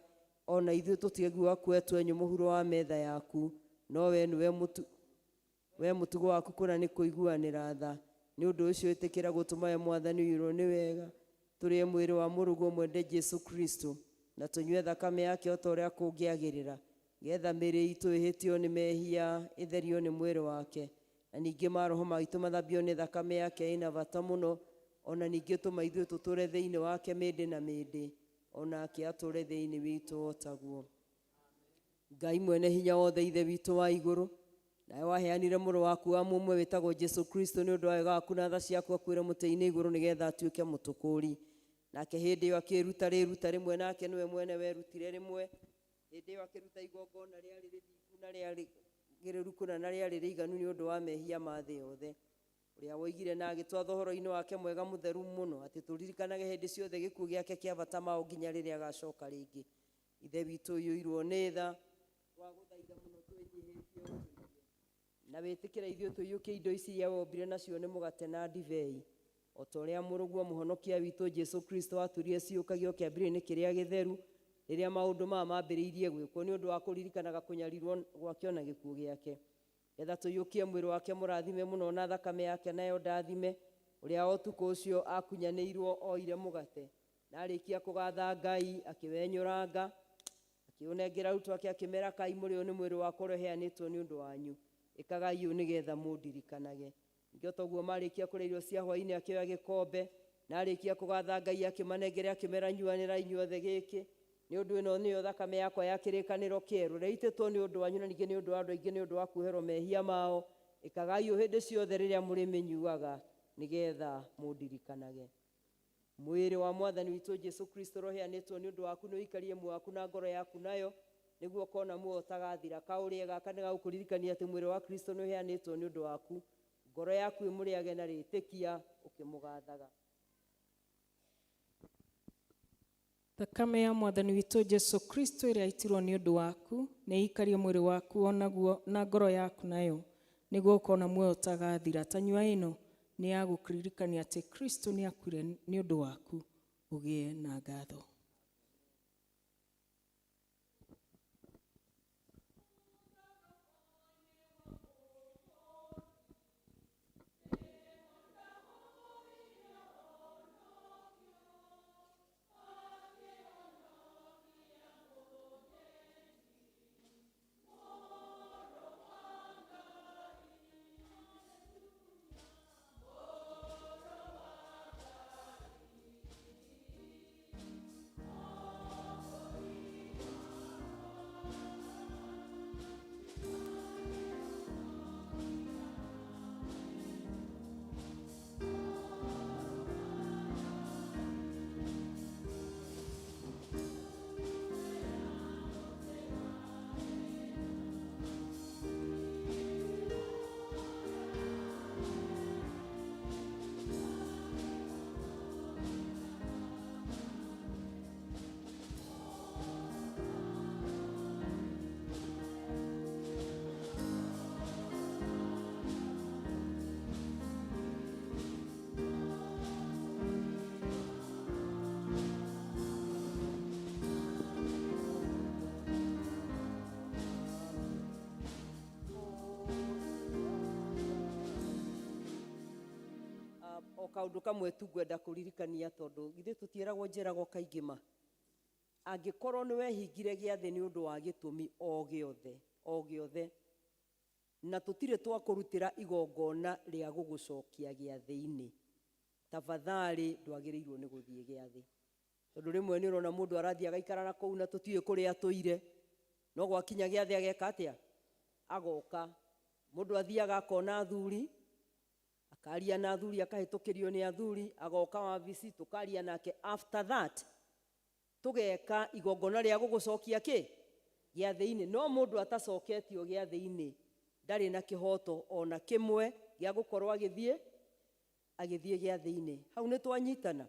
Ona ithuĩ tũtiaiguaga kwetwo mũhuro wa metha yaku, no we nĩwe we mũtugo waku kũna nĩ kũiguanĩra tha. Nĩ ũndũ ũcio ĩtĩkĩra gũtũma we Mwathani ũirwo nĩ wega, tũrĩe mwĩrĩ wa mũrũguo mwende Jesu Kristo, na tũnyue thakame yake o ta ũrĩa kũngĩagĩrĩra, getha mĩĩrĩ itũ ĩhĩtio nĩ mehia ĩtherio nĩ mwĩrĩ wake, na ningĩ maroho maitũ mathambio nĩ thakame yake ĩna bata mũno. Ona ningĩ tũma ithuĩ tũtũre thĩinĩ wake mĩndĩ na mĩndĩ, onake atũre thĩinĩ witũ o taguo. Ngai mwene hinya wothe, Ithe witũ wa igũrũ, Nawe waheanire mũrũ waku wa mũmwe wĩtagwo Jesu Kristo nĩ ũndũ wa wega waku na tha ciaku akuĩre mũtĩ-inĩ igũrũ nĩgetha atuĩke mũtũkũũri. Nake hĩndĩ ĩyo akĩĩruta rĩĩruta rĩmwe nake nĩwe mwene werutire rĩmwe. Hĩndĩ ĩyo akĩruta igongona rĩarĩ rĩthingu na rĩagĩrĩru kũna na rĩarĩ rĩiganu nĩ ũndũ wa mehia ma thĩ yothe. Ũrĩa woigire na agĩtwatha ũhoro-inĩ wake mwega mũtheru mũno atĩ tũririkanage hĩndĩ ciothe gĩkuũ gĩake kĩa bata mao nginya rĩrĩa agacoka rĩngĩ. Ithe witũ ũiyũirwo nĩ tha, twagũthaitha mũno twĩnyihĩtie ũtũigue. Na wĩtĩkĩre ithuĩ tũiyũkie indo ici iria wombire nacio nĩ mũgate na ndibei. O ta ũrĩa mũrũguo mũhonokia witũ Jesu Kristo atwĩrire ciyũkagio kĩambĩrĩria-inĩ kĩrĩa gĩtheru rĩrĩa maũndũ maya mambĩrĩirie gwĩkwo nĩ ũndũ wa kũririkanaga kũnyarirwo gwake ona gĩkuũ gĩake. Getha tũiyũkie mwĩrĩ wake mũrathime mũno na thakame yake nayo ndathime, ũrĩa o ũtukũ ũcio akunyanĩirwo oire mũgate. Na arĩkia kũgatha Ngai, akĩwenyũranga, akĩũnengera arutwo ake akĩmera kai mũrĩ ũyũ nĩ mwĩrĩ wakwa ũrĩa ũheanĩtwo nĩ ũndũ wanyu. Ĩkagai ũũ nĩgetha mũndirikanage. Ningĩ o ta ũguo marĩkia kũrĩa irio cia hwaĩ-inĩ akĩoya gĩkombe, na arĩkia kũgatha Ngai akĩmanengera akĩmera nyuanĩrai inyuothe gĩkĩ, nĩ ũndũ ĩno nĩyo thakame yakwa ya kĩrĩkanĩro kĩerũ ĩrĩa ĩitĩtwo nĩ ũndũ wanyu na ningĩ nĩ ũndũ wa andũ aingĩ nĩ ũndũ wa kuoherwo mehia mao. Ĩkagai ũũ hĩndĩ ciothe rĩrĩa mũrĩmĩnyuaga nĩgetha mũndirikanage. Mwĩrĩ wa Mwathani witũ Jesu Kristo ũrĩa ũheanĩtwo nĩ ũndũ waku nĩ ũikarie muoyo waku na ngoro yaku nayo nĩguo ũkona muoyo ũtagathira. Kaũrĩe gaka nĩ gagũkũririkania atĩ mwĩrĩ wa Kristo nĩ ũheanĩtwo nĩ ũndũ waku. Ngoro yaku ĩmũrĩage na rĩtĩkia ũkĩmũgathaga. Thakame ya Mwathani witũ Jesu Kristo ĩrĩa yaitirwo nĩ ũndũ waku nĩ ĩikarie mwĩrĩ waku onaguo na ngoro yaku nayo nĩguo ũkona muoyo ũtagathira. Ta nyua ĩno nĩ ya gũkũririkania atĩ Kristo nĩ akuire nĩ ũndũ waku ũgĩe na ngatho. O kaũndũ kamwe tu ngwenda kũririkania tondũ githĩ tũtiĩragwo njĩragwo kaingĩ ma. Angĩkorwo nĩ wehingire gĩathĩ nĩ ũndũ wa gĩtũmi o gĩothe, o gĩothe, na tũtirĩ twakũrutĩra igongona rĩa gũgũcokia gĩathĩ-inĩ, tafadhali ndwagĩrĩirwo nĩ gũthiĩ gĩathĩ. Tondũ rĩmwe nĩ ũrona mũndũ arathiĩ agaikara na kũu na tũtiũĩ kũrĩa atũire, no gwakinya gĩathĩ ageka atĩa? Agoka. Mũndũ athiaga akona athuri, akaria na athuri, akahĩtũkĩrio nĩ athuri, agoka wabici, tũkaria nake. After that, tũgeka igongona rĩa gũgũcokia kĩ? Gĩathĩ-inĩ. No mũndũ atacoketio gĩathĩ-inĩ ndarĩ na kĩhoto ona kĩmwe gĩa gũkorwo agĩthiĩ gĩathĩ-inĩ. Hau nĩ twanyitana.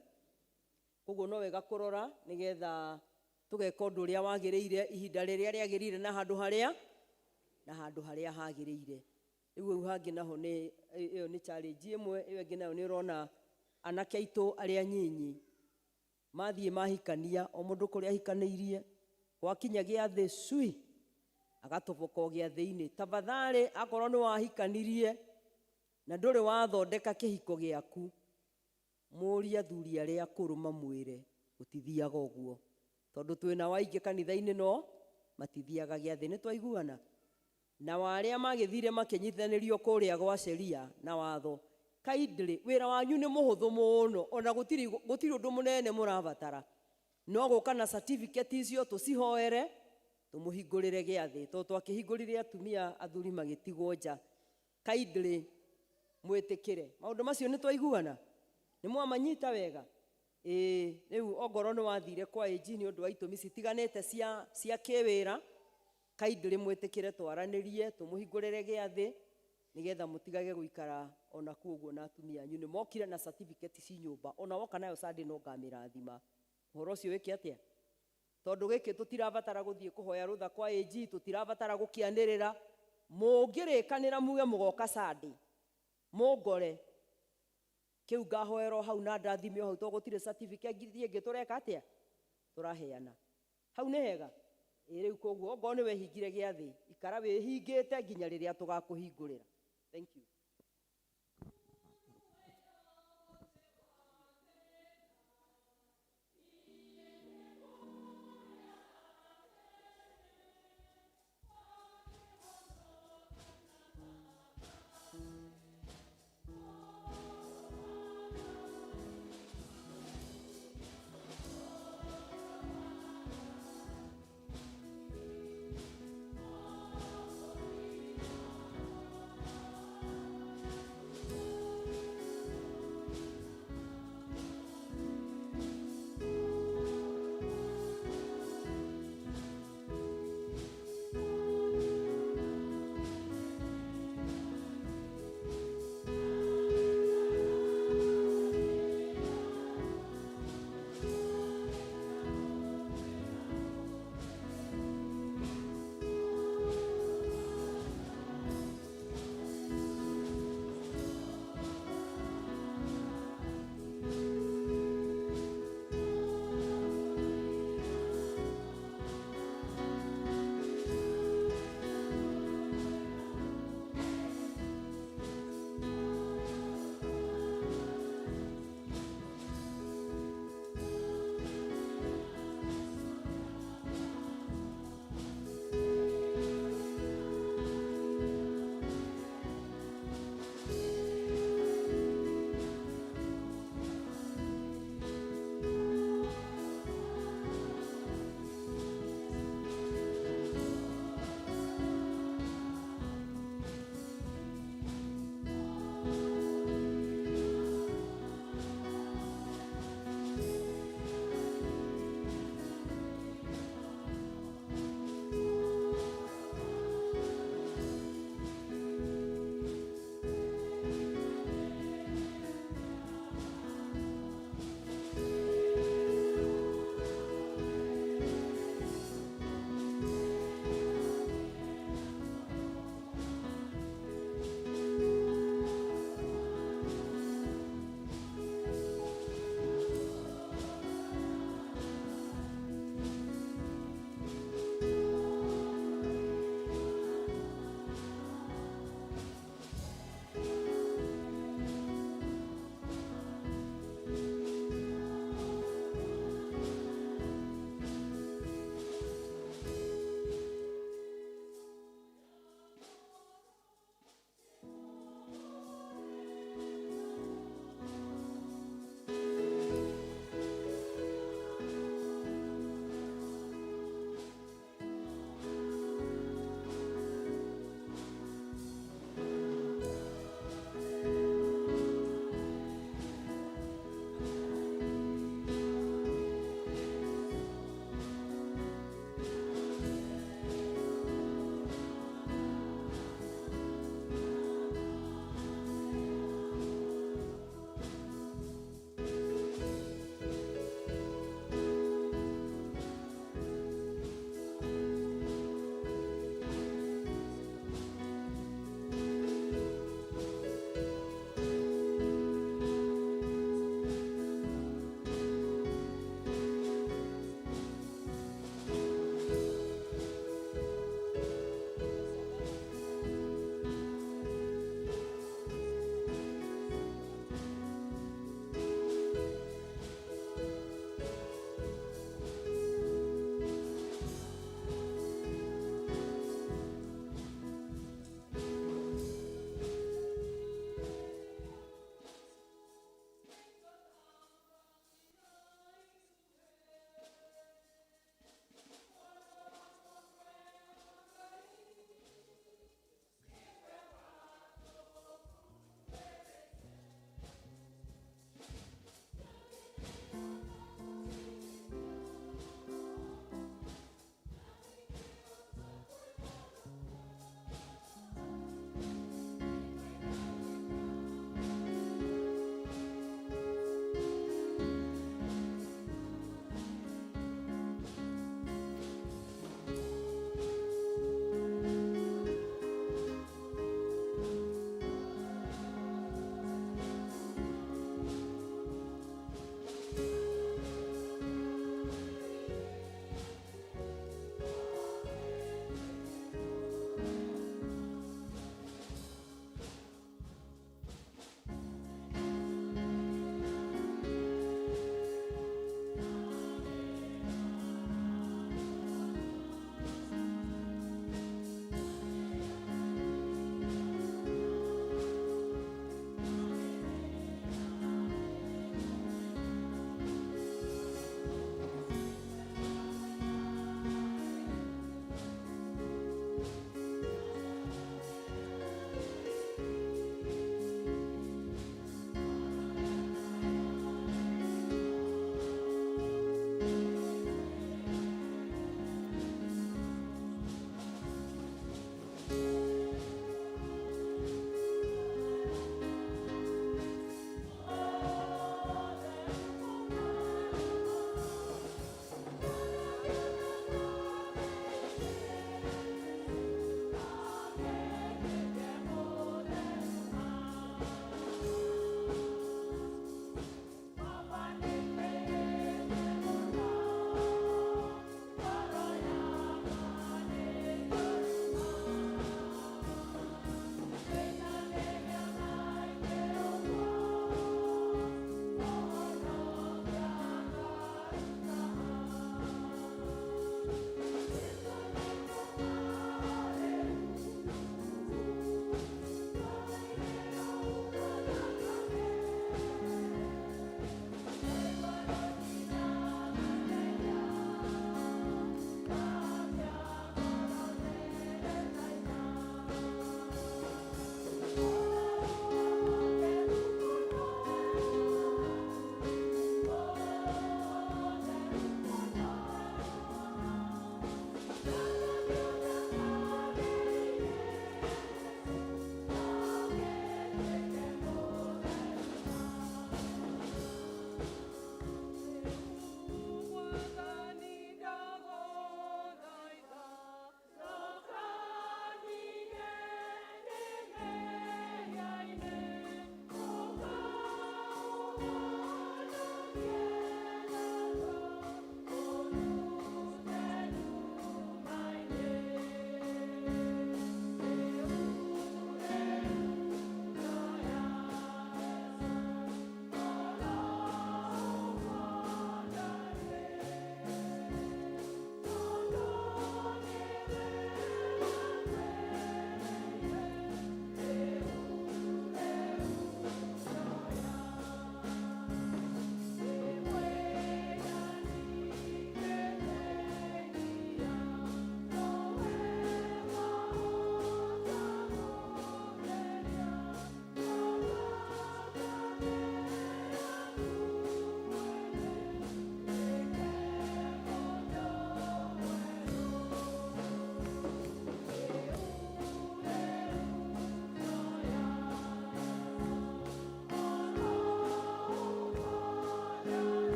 Koguo no wega kũrora nĩgetha tũgeka ũndũ ũrĩa wagĩrĩire ihinda rĩrĩa rĩagĩrĩire na handũ harĩa na handũ harĩa hagĩrĩire. Rĩu hau hangĩ naho nĩ ĩyo nĩ challenge ĩmwe, ĩyo ĩngĩ nayo nĩ ũrona anake aitũ arĩa nyinyi mathiĩ mahikania, o mũndũ kũrĩa ahikanĩirie, gwakinya gĩathĩ cui agatoboka o gĩathĩ-inĩ. Tafadhali akorwo nĩ wahikanirie na ndũrĩ wathondeka kĩhiko gĩaku, mũrie athuri arĩa akũrũ mamwĩre gũtithiaga ũguo, tondũ twĩna waingĩ kanitha-inĩ no matithiaga gĩathĩ. Nĩ twaiguana? Na warĩa magĩthire makĩnyitithanĩrio kũrĩa gwa sheria na watho, kindly wĩra wanyu nĩ mũhũthũ mũno, ona gũtirĩ ũndũ mũnene mũrabatara, no gũka na certificate icio tũcihoere, Tũmũhingũrĩre gĩathĩ tondũ twakĩhingũrire atumia athuri magĩtigwo nja. Kindly mwĩtĩkĩre maũndũ macio nĩ twaiguana, nĩ mwamanyita wega. Ĩĩ, rĩu ongorwo nĩ wathire kwa AG nĩ ũndũ wa itũmi citiganĩte cia kĩwĩra, kindly mwĩtĩkĩre twaranĩrie, tũmũhingũrĩre gĩathĩ nĩgetha mũtigage gũikara ona kuo ũguo na atumia anyu. Nĩ mokire na certificate ci nyũmba, ona woka nayo Sunday no ngamĩrathima. Ũhoro ũcio wĩke atĩa? Tondũ gĩkĩ tũtirabatara gũthiĩ kũhoya rũtha kwa AG, tũtirabatara gũkĩanĩrĩra. Mũngĩrĩkanĩra muge mũgoka Sunday, mũngore kĩu ngahoerwo hau na ndathime hau, tondũ gũtirĩ certificate ĩngĩ tũreka atĩa, tũraheana hau. Nĩ hega. Ĩ rĩu koguo ongorwo nĩ wehingire gĩathĩ, ikara wĩhingĩte nginya rĩrĩa tũgakũhingũrĩra. Thank you.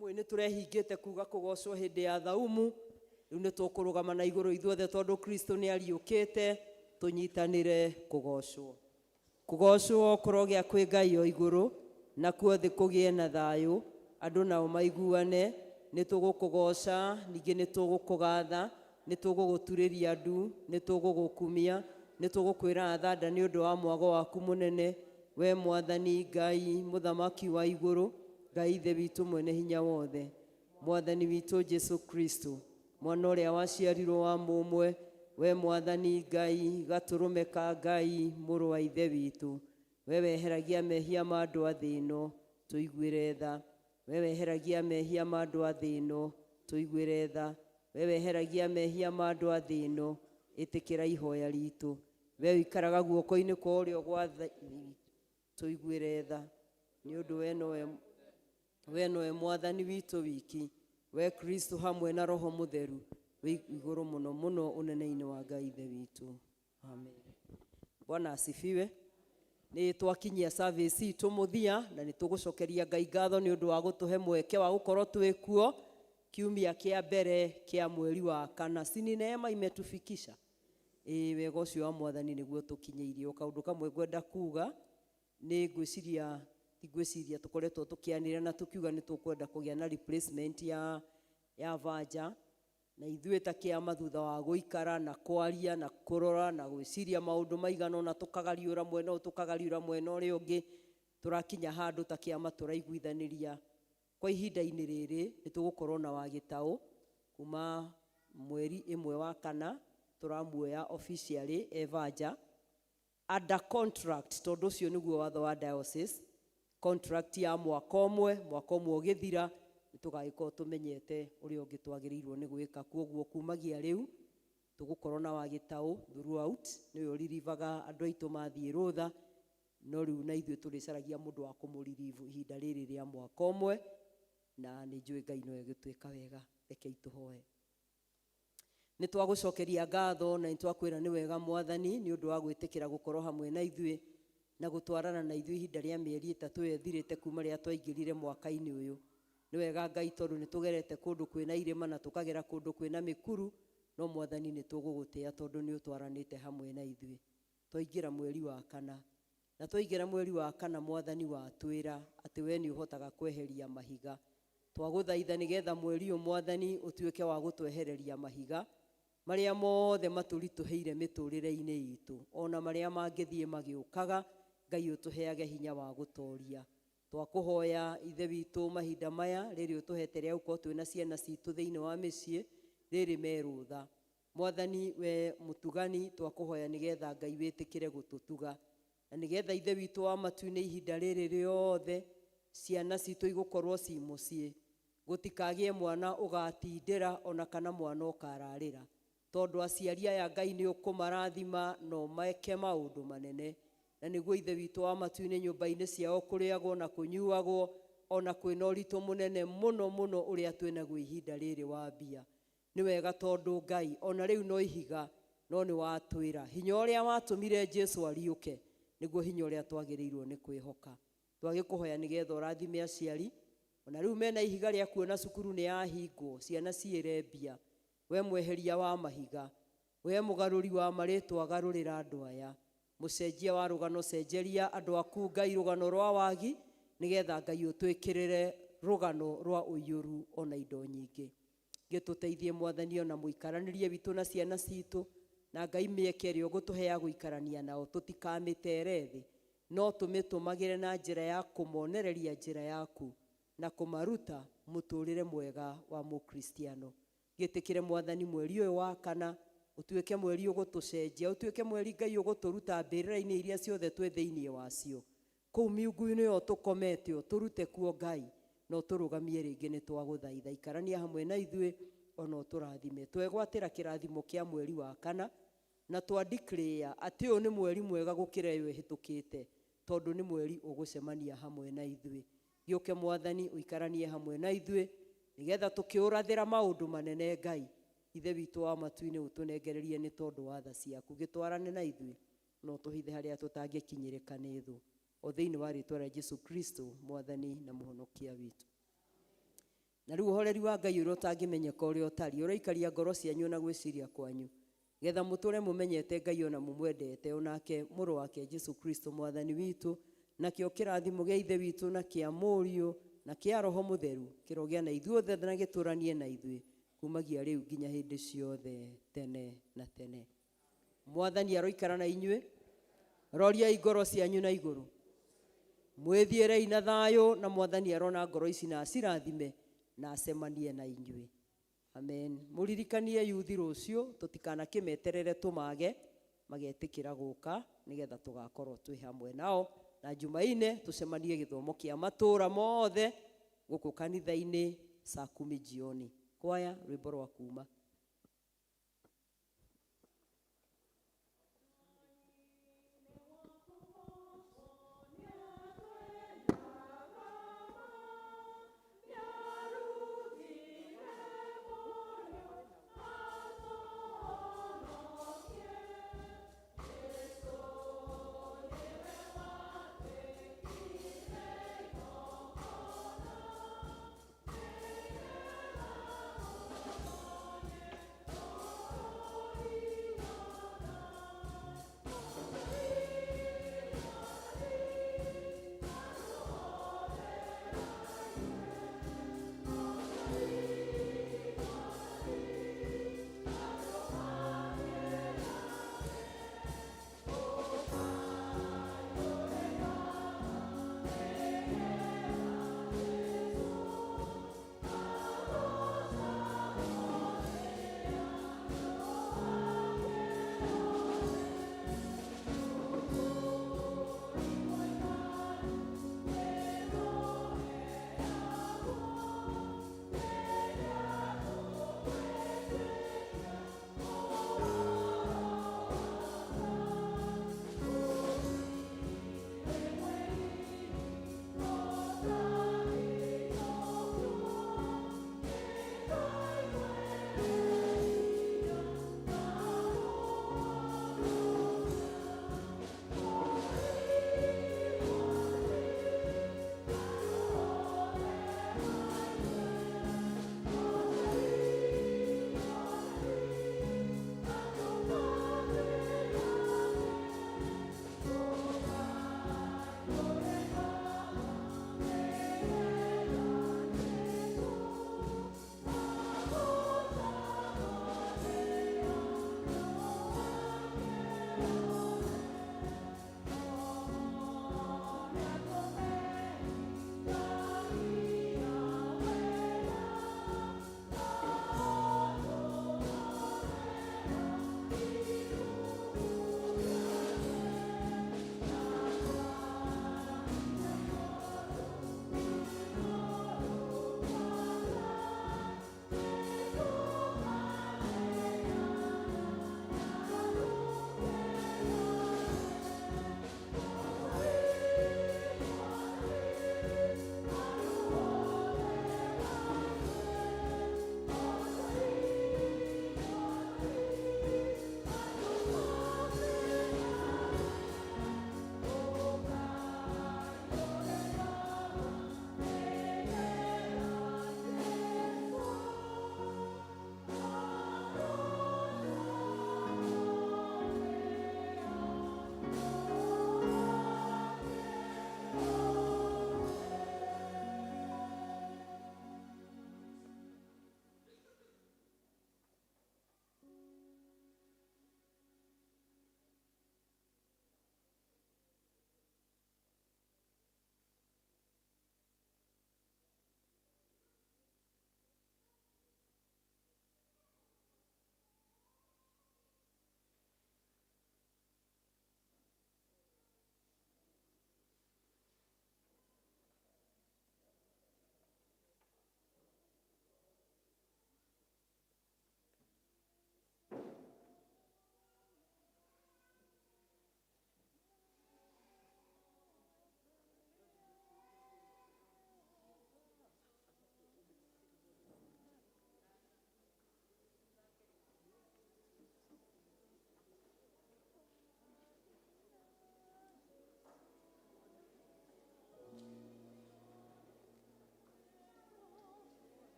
Nĩ mũĩ nĩ tũrehingĩte kuga kũgocwo hĩndĩ ya thaumu. Rĩu nĩ tũkũrũgama na igũrũ ithuothe tondũ Kristo nĩ ariũkĩte, tũnyitanĩre kũgocwo. Kũgocwo kũrogĩa kwĩ Ngai o igũrũ, nakuo thĩ kũgĩe na thayũ, andũ nao maiguane. Nĩ tũgũkũgoca, ningĩ nĩ tũgũkũgatha, nĩ tũgũgũturĩria ndu, nĩ tũgũgũkumia, nĩ tũgũkwĩra athanda nĩ ũndũ wa mwago waku mũnene, we Mwathani Ngai, mũthamaki wa igũrũ, Ngai Ithe witũ mwene hinya wothe, Mwathani witũ Jesu Kristo, mwana ũrĩa waciarirwo wa mũmwe, we Mwathani Ngai, gatũrũme ka Ngai, mũrũ wa Ithe witũ, we weheragia mehia ma andũ a thĩ ĩno, tũiguĩre tha. We weheragia mehia ma andũ a thĩ ĩno, tũiguĩre tha. We weheragia mehia ma andũ a thĩ ĩno, ĩtĩkĩra ihoya ritũ. We ũikaraga guoko-inĩ kwa ũrĩo gwa tũiguĩre tha. Nĩ ũndũ we nowe Mwathani witũ wiki, we Kristo hamwe na Roho Mũtheru, wĩ igũrũ mũno mũno ũnene-inĩ wa Ngai Ithe witũ. Amen. Bwana asifiwe. Nĩ twakinyia service itũ mũthia na nĩ tũgũcokeria Ngai ngatho nĩ ũndũ wa gũtũhe mweke wa gũkorwo twĩ kuo kiumia kĩa mbere kĩa mweri wa kana. Si ni neema imetufikisha? Ĩĩ, wega ũcio wa Mwathani nĩguo tũkinyĩirie. O kaũndũ kamwe ngwenda kuga nĩ ngwĩciria, ti ngwĩciria, tũkoretwo tũkĩanĩrĩra na tũkiuga nĩ tũkwenda kũgĩa na replacement ya Vanja, na ithuĩ ta kĩama thutha wa gũikara na kwaria na kũrora na gwĩciria maũndũ maigana ũna, tũkagariũra mwena ũyũ, tũkagariũra mwena ũrĩa ũngĩ, tũrakinya handũ ta kĩama tũraiguithanĩria kwa ihinda-inĩ rĩrĩ nĩ tũgũkorwo na Wagĩtaũ kuma mweri 1 wa kana, tũramuoya officially e Vanja under contract, tondũ ũcio nĩguo watho wa diocese, contract ya mwaka ũmwe, mwaka ũmwe ũgĩthira nĩ tũgagĩkorwo tũmenyete ũrĩa ũngĩ twagĩrĩirwo nĩ gwĩka. Koguo kumagia rĩu tũgũkorwo na Wagĩtaũ throughout, nĩwe ũririvaga andũ aitũ mathiĩ rũtha, no rĩu na ithuĩ tũrĩcaragia mũndũ wa kũmũririvu ihinda rĩrĩ rĩa mwaka ũmwe, na nĩ njũĩ Ngai no egũtwĩka wega. Rekei tũhoe. Nĩ twagũcokeria ngatho na nĩ twakwĩra nĩ wega Mwathani nĩ ũndũ wa gwĩtĩkĩra gũkorwo hamwe na ithuĩ na gũtwarana na ithuĩ ihinda rĩa mĩeri 3 ĩyo ĩthirĩte kuma rĩrĩa twaingĩrire mwaka-inĩ ũyũ. Nĩ wega Ngai tondũ nĩ tũgerete kũndũ kwĩna irĩma na tũkagera kũndũ kwĩna mĩkuru, no Mwathani nĩ tũgũgũtĩa tondũ nĩ ũtwaranĩte hamwe na ithuĩ. Twaingĩra mweri wa kana, na twaingĩra mweri wa kana Mwathani watwĩra atĩ we nĩ ũhotaga kweheria mahiga. Twagũthaitha nĩgetha mweri ũyũ Mwathani ũtuĩke wa gũtwehereria mahiga marĩa mothe matũritũhĩire mĩtũrĩre-inĩ itũ, ona marĩa mangĩthiĩ magĩũkaga, Ngai ũtũheage hinya wa gũtoria. Twakũhoya Ithe witũ mahinda maya rĩrĩ ũtũhete rĩa gũkorwo twĩna ciana citũ thĩinĩ wa mĩciĩ rĩrĩ me rũtha. Mwathani we mũtugani, twakũhoya nĩgetha Ngai wĩtĩkĩre gũtũtuga, na nĩgetha Ithe witũ wa matu-inĩ ihinda rĩrĩ rĩothe ciana citũ igũkorwo ci mũciĩ, gũtikagĩe mwana ũgatindĩra ona kana mwana ũkararĩra, tondũ aciari aya Ngai nĩ ũkũmarathima no meke maũndũ manene. Na nĩguo Ithe witũ wa matu-inĩ nyũmba-inĩ ciao kũrĩagwo na kũnyuagwo, ona kwĩna ũritũ mũnene mũno mũno ũrĩa twĩnaguo ihinda rĩrĩ wa mbia. Nĩ wega tondũ Ngai ona rĩu no ihiga, no nĩ watwĩra hinya ũrĩa watũmire Jesu ariũke nĩguo hinya ũrĩa twagĩrĩirwo nĩ kwĩhoka. Twagĩkũhoya nĩgetha ũrathime aciari, ona rĩu mena ihiga rĩa kuona cukuru nĩ yahingwo, ciana ciĩre mbia. We mweheria wa mahiga, we mũgarũri wa marĩtwa garũrĩra andũ aya, mũcenjia wa rũgano cenjeria andũ aku Ngai rũgano rwa wagi, nĩgetha Ngai ũtwĩkĩrĩre rũgano rwa ũiyũru ona indo nyingĩ. Gĩtũteithie Mwathani ona mũikaranĩrie witũ na ciana citũ, na Ngai mĩeke ĩrĩa ũgũtũhe ya gũikarania nao tũtikamĩtere thĩ, no tũmĩtũmagĩre na njĩra ya kũmonereria njĩra yaku na kũmaruta mũtũrĩre mwega wa mũkristiano. Gĩtĩkĩre Mwathani mweri ũyũ wa kana ũtuĩke mweri ũgũtũcenjia, ũtuĩke mweri Ngai ũgũtũruta mbĩrĩra-inĩ iria ciothe twĩ thĩinĩ wacio, kũu miungu-inĩ ĩyo tũkomete, ũtũrute kuo Ngai na ũtũrũgamie rĩngĩ. Nĩ twagũthaitha ikarania hamwe na ithuĩ ona ũtũrathime. Twegwatĩra kĩrathimo kĩa mweri wa kana na twa declare atĩ ũyũ nĩ mweri mwega gũkĩra ĩyo ĩhĩtũkĩte, tondũ nĩ mweri ũgũcemania hamwe na ithuĩ. Gĩũke Mwathani ũikaranie hamwe na ithuĩ nĩgetha tũkĩũrathĩra maũndũ manene Ngai Ithe witũ wa matu-inĩ ũtũnengererie nĩ tondũ wa tha ciaku. Gĩtwarane na ithuĩ na ũtũhithe harĩa tũtangĩkinyĩrĩka nĩ thũ, o thĩinĩ wa rĩtwa rĩa Jesu Kristo Mwathani na Mũhonokia witũ. Na rĩu ũhoreri wa Ngai ũrĩa ũtangĩmenyeka ũrĩa ũtariĩ ũraikaria ngoro cianyu na gwĩciria kwanyu, getha mũtũre mũmenyete Ngai ona mũmwendete, onake mũrũ wake Jesu Kristo mwathani witũ. Nakĩo kĩrathimo gĩa Ithe witũ na kĩa Mũriũ na kĩa Roho Mũtheru kĩrogĩa na ithuothe na gĩtũranie na ithuĩ kumagia rĩu nginya hĩndĩ ciothe tene na tene. Mwathani aroikara na inyuĩ. Roriai ngoro cianyu na igũrũ, mwĩthiĩrei na thayũ, na mwathani arona ngoro ici na acirathime na acemanie na inyuĩ. Amen. Mũririkanie yuthi rũciũ tũtikanakĩmeterere tũmage, magetĩkĩra gũka nĩgetha tũgakorwo twĩ hamwe nao, na Jumaine tũcemanie gĩthomo kĩa matũra mothe gũkũ kanitha-inĩ saa 10 jioni. Kwaya rwĩmbo rwa kuma.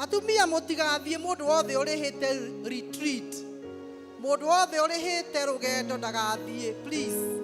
Atumia mũtigathiĩ, mũndũ wothe ũrĩhĩte retreat, mũndũ wothe ũrĩhĩte rũgendo ndagathiĩ, please.